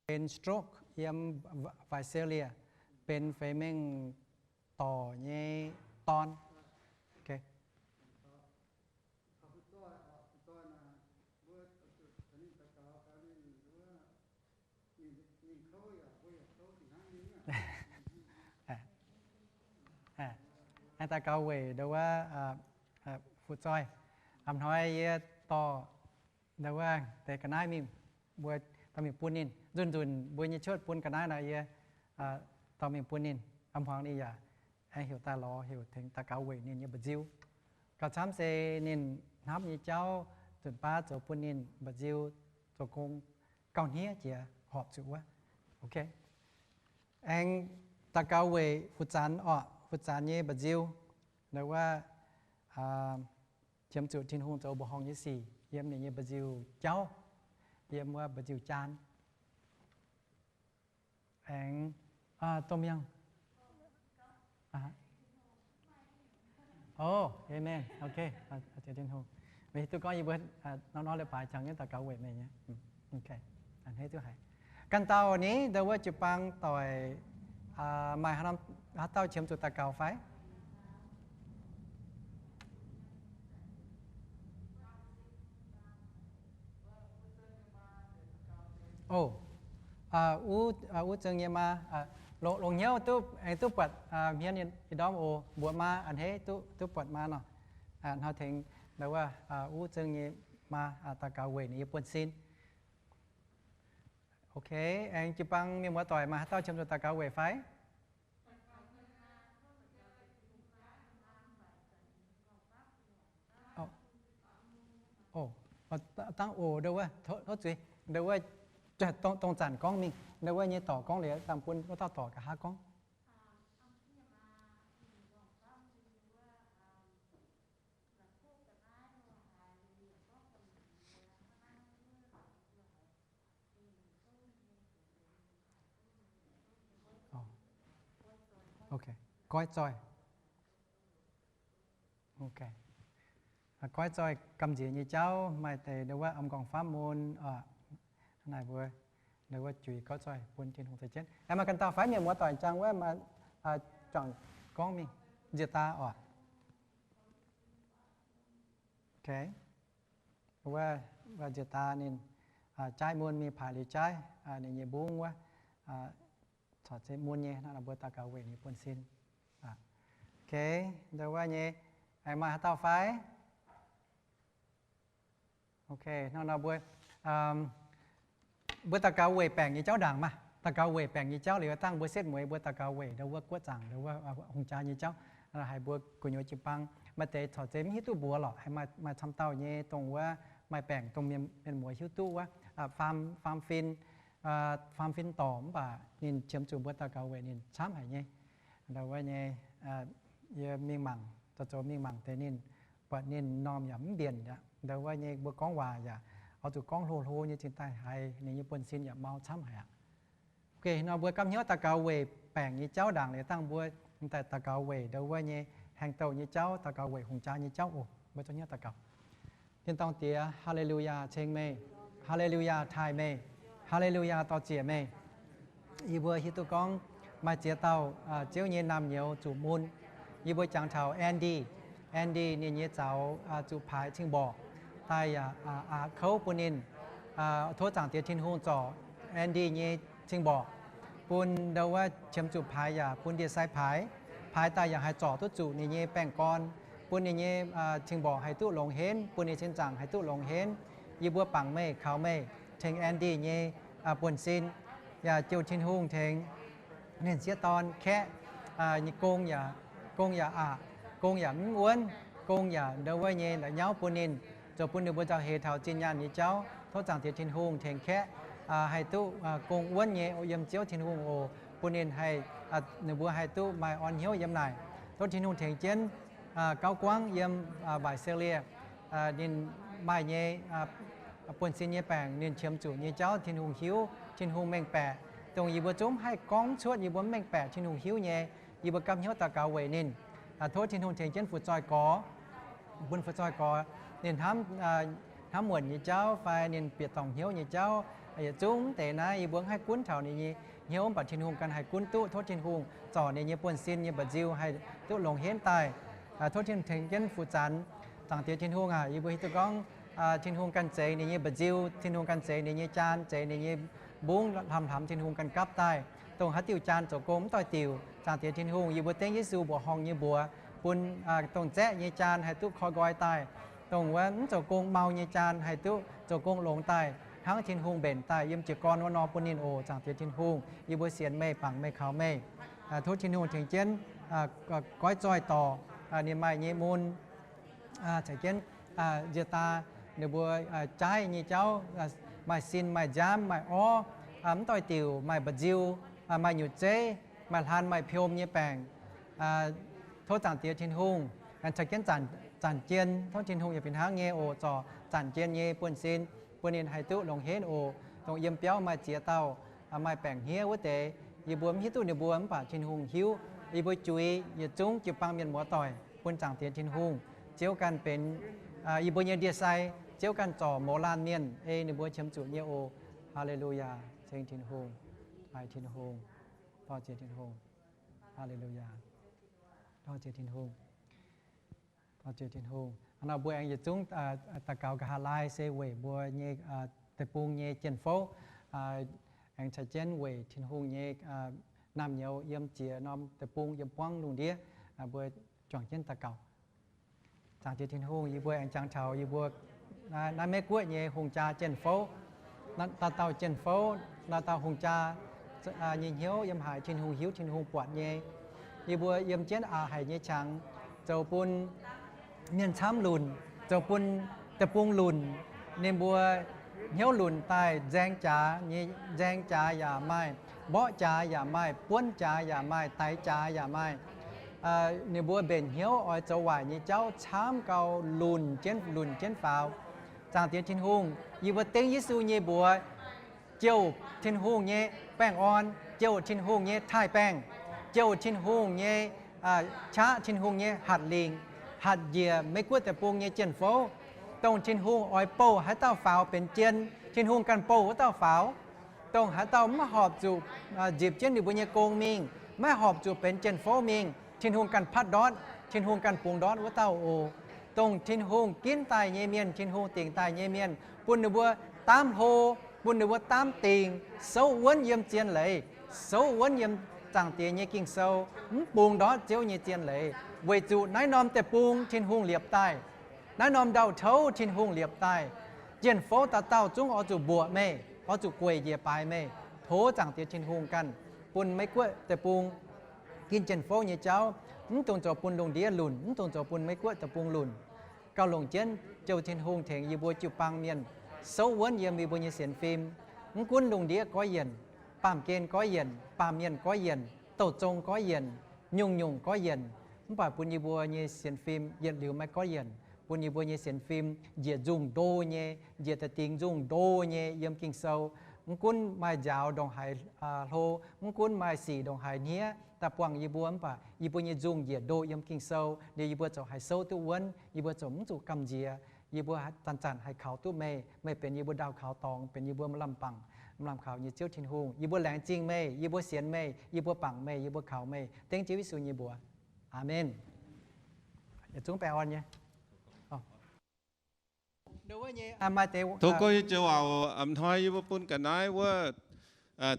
Benx stroke yiem Visalia, benx feix mengh dorc nyei dorn. Daux gaux weic ndau wuov fu'zoi. A'hnoi yie dorh ndau wuov deix ga'naaiv mingh, mbuo dorh mingh bun ninh. Nzunc nzunc mbuo nyei cuotv bun ga'naaiv nor yie dorh mingh bun ninh. A'hmuangx ninh yaac aengx heuc daaih lorz heuc tengx daux gaux weic ninh nyei mba'nziu. Gauh camv se ninh hnamv nyei jauv nzunc baav zoux bun ninh mba'nziu zoux gong gauh hniev jiex horpc zuqc wuov. Aengx daux gaux weic fu'zanx orqc, fu'zanx nyei mba'nziu, ndau wuov qiemx zuqc Tin-Hungh zoux mbuoqc horngh nyei sic yiem ninh nyei mba'nziu jauv, yiem wuov mba'nziu jaan. Aengx domh miangh. O, amen. Ok, Tin-Hungh, meih hiuv duqv gorngv yie mbuo nor nor leiz-baaix qangx nyei daux gaux weic meih nyei. A'hneiv duqv haiz. Ganh dauh ni, ndau wuov jiu-baang doic, maaih haaix dauh qiemx zuqc daux gaux fai? O, uv Zeng nyei maa, longc hnyouv duqv, aengx duqv buatc hmien yie ndorm oc. Mbuox maa a'hneiv duqv buatc maa nor. Hnoi tengx ndau wuov uv Zeng nyei maa daux gaux weic ninh nyei buonv-sin. Ok, aengx jiu-baang mienh muoz doic maaih haaix dauh qiemx zuqc daux gaux weic fai? Dangh oc, ndau wuov, ndau wuov, dongh zanc gorngv mingh, ndau wuov nyei dorc gorngv liuz, dangh bun wuov dauh dorc nqa'haav gorngv. Ok, goiv zoih. Ok, goiv zoih gamh nziex nyei jauv, maaih deix ndau wuov m'nqorngv famv mun, naaiv mbuo ndau wuov juix goiv zoih bun Tin-Hungh za'jienv. Maaih ganh dauh fai mienh muoz doic jangx wuov, juangc gorngv mingh nziec daaih oc. Ok, wuov nziec daaih ninh jaaiv mun mingh paaix liuz jaaiv ninh nyei mbungv wuov, corc zeiv mun nyei. Hnangv nor mbuo daux gaux weic ninh buonv-sin. Ok, ndau wuov nyei, maaih haaix dauh fai? Ok, hnangv nor mbuo, mbuo daux gaux weic baengc nyei jauv ndaangc maah. Daux gaux weic baengc nyei jauv liuz dangh mbuo setv mueiz mbuo daux gaux weic ndau wuov guoqv zaangc, ndau wuov hungh jaa nyei jauv. Haiz mbuo gu'nyuoz jiu-baang maaih deix corc zeiv mv hiuv duqv mbuox lorqc. Maaih camv dauh nyei dongh wuov maaih baengc dongh mienh muoz hiuv duqv wuov, faam, faam fin, faam fin dorc mv baac ninh qiemx zuqc mbuo daux gaux weic ninh camv haic nyei. Ndau wuov nyei, yie mingh mangc, zoux zoux mingh mangc deix ninh, buatc ninh m'normh yaac mv mbienc aqv. Ndau wuov nyei mbuo gorngv waac yaac oix zuqc gorngv hlo hlo nyei cingx daaih haiz ninh nyei buonv-sin yaac mau camv haic aqv. Ok, nor mbuo gapv hnyouv daux gaux weic baengc nyei jauv ndaangc liuz dangh mbuo daaih daux gaux weic ndau wuov nyei haengh douh nyei jauv, daux gaux weic hungh jaa nyei jauv oc. Mbuo zorqv hnyouv daux gaux. Tin-dorngh Diex, haa-le-lu-yaa ceng meih, haa-le-lu-yaa taaih meih, haa-le-lu-yaa dorh ziec meih. Yie mbuo hiuv duqv gorngv maaih ziex dauh Ziouv nyei naamh nyouz zuqc mun. Yie mbuo jangx taux Andy, Andy ninh nyei zaux zuqc paaix cing-mborqc daaih yaac aqc kouv bun ninh. Tov Zaangc Diex Tin-Hungh zorc Andy nyei cing-mborqc, bun ndau wuov qiemx zuqc paaix yaac bun ndie-sai paaix, paaix daaih yaac haih zorc duqv zuqc ninh nyei baengh gorn, bun ninh nyei cing-mborqc haih duqv longx henv, bun ninh sin zaangc haih duqv longx henv. Yie mbuo bangc meih, kaux meih, tengx Andy nyei buonv-sin, yaac jouh Tin-Hungh tengx ninh sieqv dorn kaeqv nyei gong yaac, gong yaac aqc, gong yaac mv wuonv, gong yaac ndau wuov nyei la'nyauv bun ninh, zoux bun ninh mbuo nzauh heix taux zinh nyaanh nyei jauv. Tov Zaangc Diex Tin-Hungh tengx kaeqv haih duqv gong wuonv nyei yiem Ziouv Tin-Hungh oc, bun ninh haih, ninh mbuo haih duqv maaih orn hnyouv yiem naaic. Tov Tin-Hungh tengx jienv Gauv Guangv yiem Mbaaix Selie, ninh maaih nyei buonv-sin nyei baengc, ninh qiemx zuqc nyei jauv Tin-Hungh hiuv, Tin-Hungh mengh baeqc, dongh yie mbuo zungv haih gorngv cuotv, yie mbuo mv mengh baeqc Tin-Hungh hiuv nyei. Yie mbuo gapv hnyouv daux gaux weic ninh. Tov Tin-Hungh tengx jienv fu'zoih gorx, bun fu'zoih gorx ninh hnamv, hnamv muonc nyei jauv fai ninh bieqc dorngc hnyouv nyei jauv, yietc zungv mv deix naaiv yie mbuo mv haih gunv taux ninh nyei hnyouv, mv baac Tin-Hungh ganh haih gunv duqv. Tov Tin-Hungh zorc ninh nyei buonv-sin nyei mba'nziu haih duqv longx henv daaih. Tov Tin-Hungh tengx jienv fu'zanx. Zaangc Diex Tin-Hungh aac, yie mbuo hiuv duqv gorngv Tin-Hungh ganh zeix ninh nyei mba'nziu, Tin-Hungh ganh zeix ninh nyei jaan, zeix ninh nyei mbungv, hlomv-hlomv Tin-Hungh ganh gapv daaih. Dongh haaix diuh jaan zoux gong mv doix-diuc, Zaangc Diex Tin-Hungh, yie mbuo dengv Yesu mbuoqc horngh nyei mbuox bun dongh zaeqv nyei jaan haih duqv koi nqoi daaih. Dongh wuov mv zoux gong mau nyei jaan haih duqv zoux gong longx daaih, hnangv Tin-Hungh mbenc daaih yiem jiez gorn wuov nor bun ninh oc. Zaangc Diex Tin-Hungh, yie mbuo sienx meih, bangc meih, kaux meih. Tov Tin-Hungh tengx jienv goiv zoih dorc ninh maaih nyei mun, caux jienv nziex daa ninh mbuo jaaiv nyei jauv, maaih sin, maaih nziaamv, maaih orv, mv doix-diuc, maaih mba'nziu, maaih nyutc zeiv, maaih hlaan maaih piom nyei baengc. Tov Zaangc Diex Tin-Hungh caux jienv zanc jien. Tov Tin-Hungh yaac fih hnangv nyei oc, zorc zanc jien nyei buonv-sin bun ninh haih duqv longx henv oc. Dongh yiem biauv maaih ziex dauh maaih baengc hniev wuov deix, yie mbuo mv hiuv duqv ninh mbuo, mv baac Tin-Hungh hiuv. Yie mbuo juix yietc zungv jiu-baang mienh muoz-doic bun Zaangc Diex Tin-Hungh. Ziouv ganh benx yie mbuo nyei ndie-sai. Ziouv ganh zorc mouz laanh mienh ei ninh mbuo qiemx zuqc nyei oc. Haa-le-lu-yaa, ceng Tin-Hungh, taaih Tin-Hungh, dorh ziex Tin-Hungh. Haa-le-lu-yaa, dorh ziex Tin-Hungh, dorh ziex Tin-Hungh. Hnangv nor mbuo aengx yietc zungv daux gaux nqa'haav laai se weic mbuo nyei deic-bung nyei jien-fouv, aengx caux jienv weic Tin-Hungh nyei naamh nyouz yiem ziex norm deic-bung yiem buangv lungh ndiev, mbuo juangc jienv daux gaux. Zaangc Diex Tin-Hungh, yie mbuo aengx jangx taux yie mbuo naaiv Meiv Guoqv nyei hungh jaa jien-fouv. Dauh dauh jien-fouv, dauh dauh hungh jaa nyei hnyouv yiem haaix Tin-Hungh hiuv, Tin-Hungh buatc nyei. Yie mbuo yiem jienv aqc haic nyei qangx zoux bun mienh camv lunc, zoux bun deic-bung lunc. Ninh mbuo hnyouv lunc daaih nzaeng jaax nyei, nzaeng jaax yaac maaih, mborqv jaax yaac maaih, buonv jaax yaac maaih, daix jaax yaac maaih. Ninh mbuo mbenc hnyouv oix zoux waaic nyei jauv camv gau, lunc jienv, lunc jienv faaux. Zaangc Diex Tin-Hungh, yie mbuo dengv Yesu nyei mbuox, jouh Tin-Hungh nyei baengh orn, jouh Tin-Hungh nyei taaih-baengh, jouh Tin-Hungh nyei, qaqv Tin-Hungh nyei hatc lingc, hatc njiec Meiv Guoqv deic-bung nyei jien-fouv, dongh Tin-Hungh oix bouh haaix dauh faaux benx jien, Tin-Hungh ganh bouh wuov dauh faaux. Dongh haaix dauh maiv horpc zuqc nzipc jienv ninh mbuo nyei gong mingh, maiv horpc zuqc benx jien-fouv mingh, Tin-Hungh ganh patv ndortv, Tin-Hungh ganh bungx ndortv wuov dauh oc. Dongh Tin-Hungh ginv daaih nyei mienh, Tin-Hungh dingc daaih nyei mienh, bun ninh mbuo daamv hlo, bun ninh mbuo daamv dingc, souv wuonv yiem zien leiz, souv wuonv yiem Zaangc Diex nyei Ging-Sou, mv bungx ndortv Ziouv nyei zien leiz, weic zuqc naaiv norm deic-bung Tin-Hungh liepc daaih. Naaiv norm ndau-touv Tin-Hungh liepc daaih. Jien-fouv dauh dauh zungv oix zuqc mbuoqc meih, oix zuqc gueic njiec baaix meih. Tov Zaangc Diex Tin-Hungh ganh bun Meiv Guoqv deic-bung ginv jien-fouv nyei jauv, mv dungx zoux bun lungh ndiev lunc, mv dungx zoux bun Meiv Guoqv deic-bung lunc. Gauh longc jienv jouh Tin-Hungh tengx yie mbuo jiu-baang mienh souv wuonv yiem yie mbuo nyei sienx fim. Mv gunv lungh ndiev goiv yienc, baamh gen goiv yienc, baamh mienh goiv yienc, douh zong goiv yienc, nyungc-nyungc goiv yienc, mv baac bun yie mbuo nyei sienx fim yietc liuz maiv goiv yienc. bun yie mbuo nyei sienx fim njiec nzungh ndo nyei, njiec da'dingx nzungh ndo nyei yiem Ging-Sou. Mv gunv maaih nziaaux ndongc haaix hlo, mv gunv maaih sic ndongc haaix hniev daaih buangh yie mbuo, mv baac yie mbuo nyei nzungh njiec ndo yiem Ging-Sou, liuz yie mbuo ziouc haih souv duqv wuonv, yie mbuo ziouc mv zuqc gamh nziex. Yie mbuo zanc-zanc haih kaux duqv meih, meih benx yie mbuo ndau kaux dorngx, benx yie mbuo maaih lamh bangc, maaih lamh kaux nyei Ziouv Tin-Hungh. Yie mbuo laengz zingh meih, yie mbuo sienx meih, yie mbuo bangc meih, yie mbuo kaux meih. Dengv Ziouv Yesu nyei mbuox. Aamen. Yietc zungv baengh orn nyei. Tov gorngv yie joux waac oc. A'hnoi yie mbuo bun ga'naaiv wuov,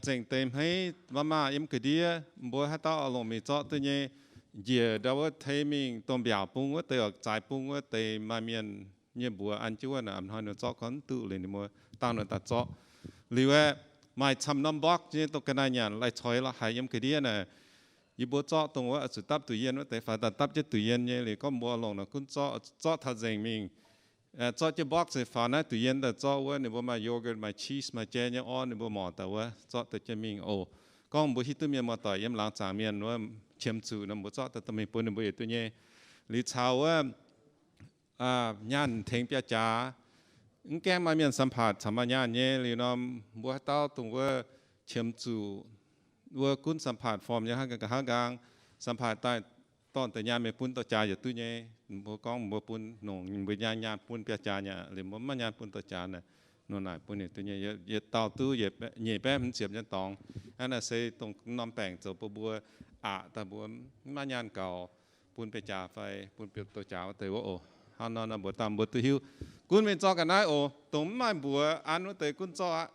zengc deix hmeiv maaz-maaz yiem ga'ndiev, mbuo haaix dauh oix longc mingh zorqv duqv nyei, njiec ndau wuov tei mingh dongh mbiaauc bung wuov deix, zaaix bung wuov deix maaih mienh nyei mbuox an jienv wuov naaic, a'hnoi ninh zorqv gorngv mv duqv liuz ninh mbuo dangh ninh daaih zorqv. Liuz aeqv, maaih camv norm box nyei dongh ga'naaiv nyanc lai-coix la'haic yiem ga'ndiev naaic. Yie mbuo zorqv dongh wuov oix zuqc dapv duqv yienh wuov deix fai daaih dapv jienv duqv yienh nyei. Liuz gorngv mbuo longc naaic gunv zorqv, zorqv taux nzengc mingh. Zorqv jienv box se faaux naaiv duqv yienh daaih zorqv wuov, ninh mbuo maaih yogurt, maaih cheese, maaih jai nyei orv, ninh mbuo morc daaih wuov, zorqv daaih jienv mingh oc. Gorngv mbuo hiuv duqv mienh muoz-doic yiem laangz zaangc mienh wuov qiemx zuqc nor, mbuo zorqv daaih dorh mingh bun ninh mbuo yietc duqv nyei. Liuz caux wuov nyaanh tengx biauv-jaax. Mv gaengh maaih mienh สัมภาษณ์ caux maaih nyaanh nyei liuz nor, mbuo haaix dauh dongh wuov qiemx zuqc wuov gunv สัมภาษณ์ form nyei hnangv nqa'haav nqaang, สัมภาษณ์ daaih dorh deix nyaanh mingh bun dorh jaax yietc duqv nyei. Mbuo gorngv mbuo bun nongc mbuo nyaanh, nyaanh bun biauv-jaax nyei aqv. Liuz mbuo mv maaih nyaanh bun dorh jaax naaic, nor naaic bun yietc duqv nyei. Yietc dauh duqv nyic baeqv hmz ziepc nyei dorngx. Hnangv naaic se dongh norm baengc zoux bun mbuo aqc daaih mbuo mv maaih nyaanh gaux bun biauv-jaax fai bun dorh jaax wuov deix wuov oc. Hnangv nor nor mbuox dangh mbuo duqv hiuv. Gunv mingh zorqv ga'naaiv oc. Dongh mv maaih mbuox an wuov deix gunv zorqv aqv.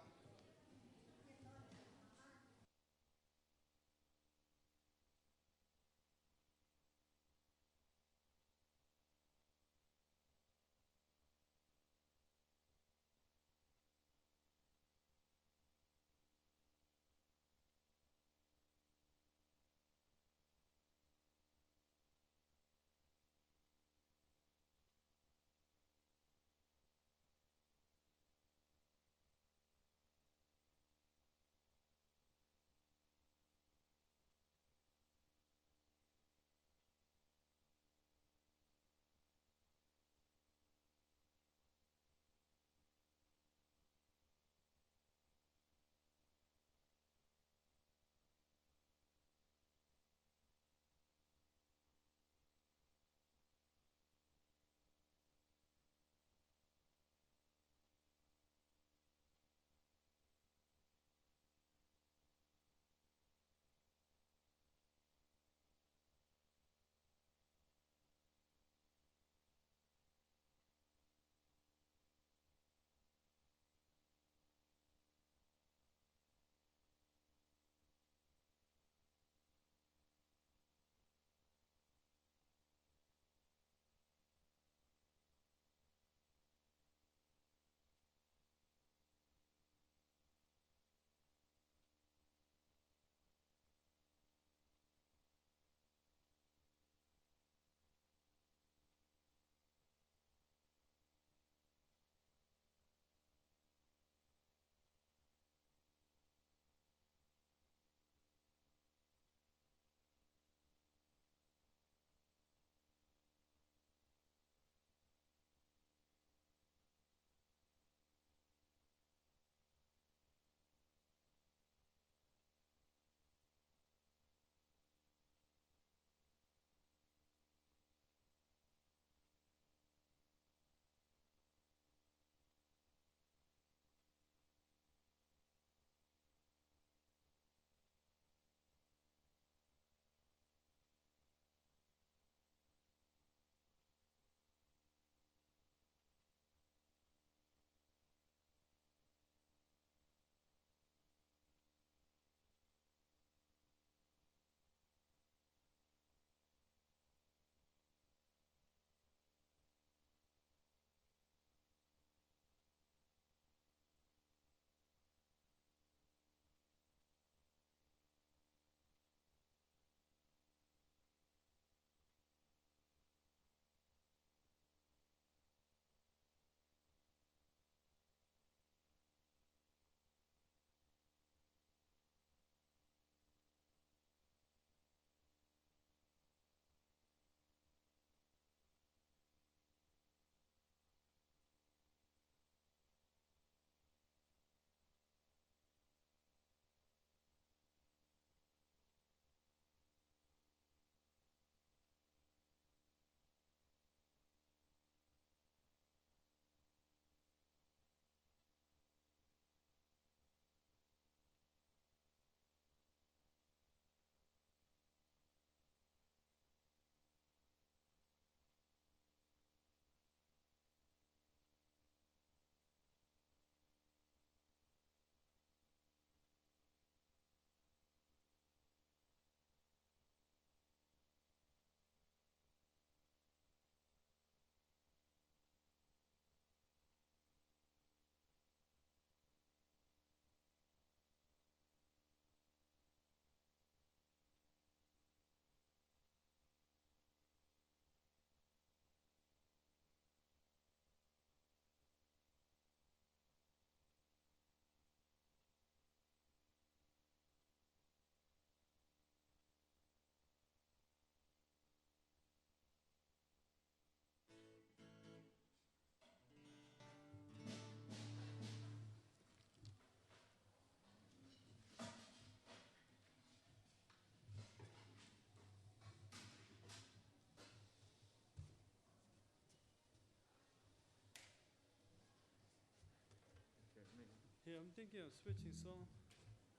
Hey, I'm thinking of switching song.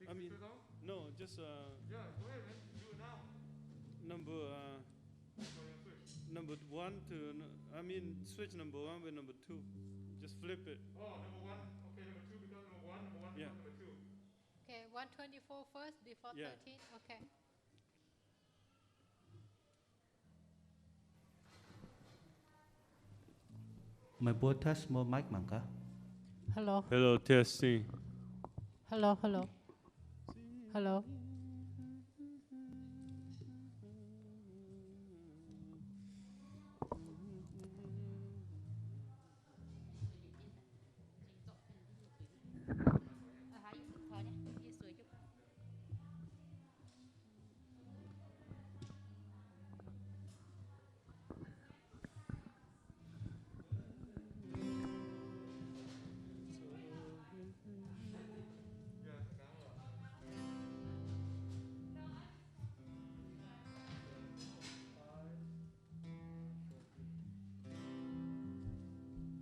I mean, no, just uh, yeah, go ahead, man. Do it now. Number uh, number one to, I mean, switch number one with number two. Just flip it. Oh, number one. Okay, number two becomes number one. Number one becomes number two. Okay, one twenty-four first before yeah. thirteen. Okay. Meih mbuo test mbuo mic mangc gaax. Hello. Hello, testing. Hello, hello. Hello.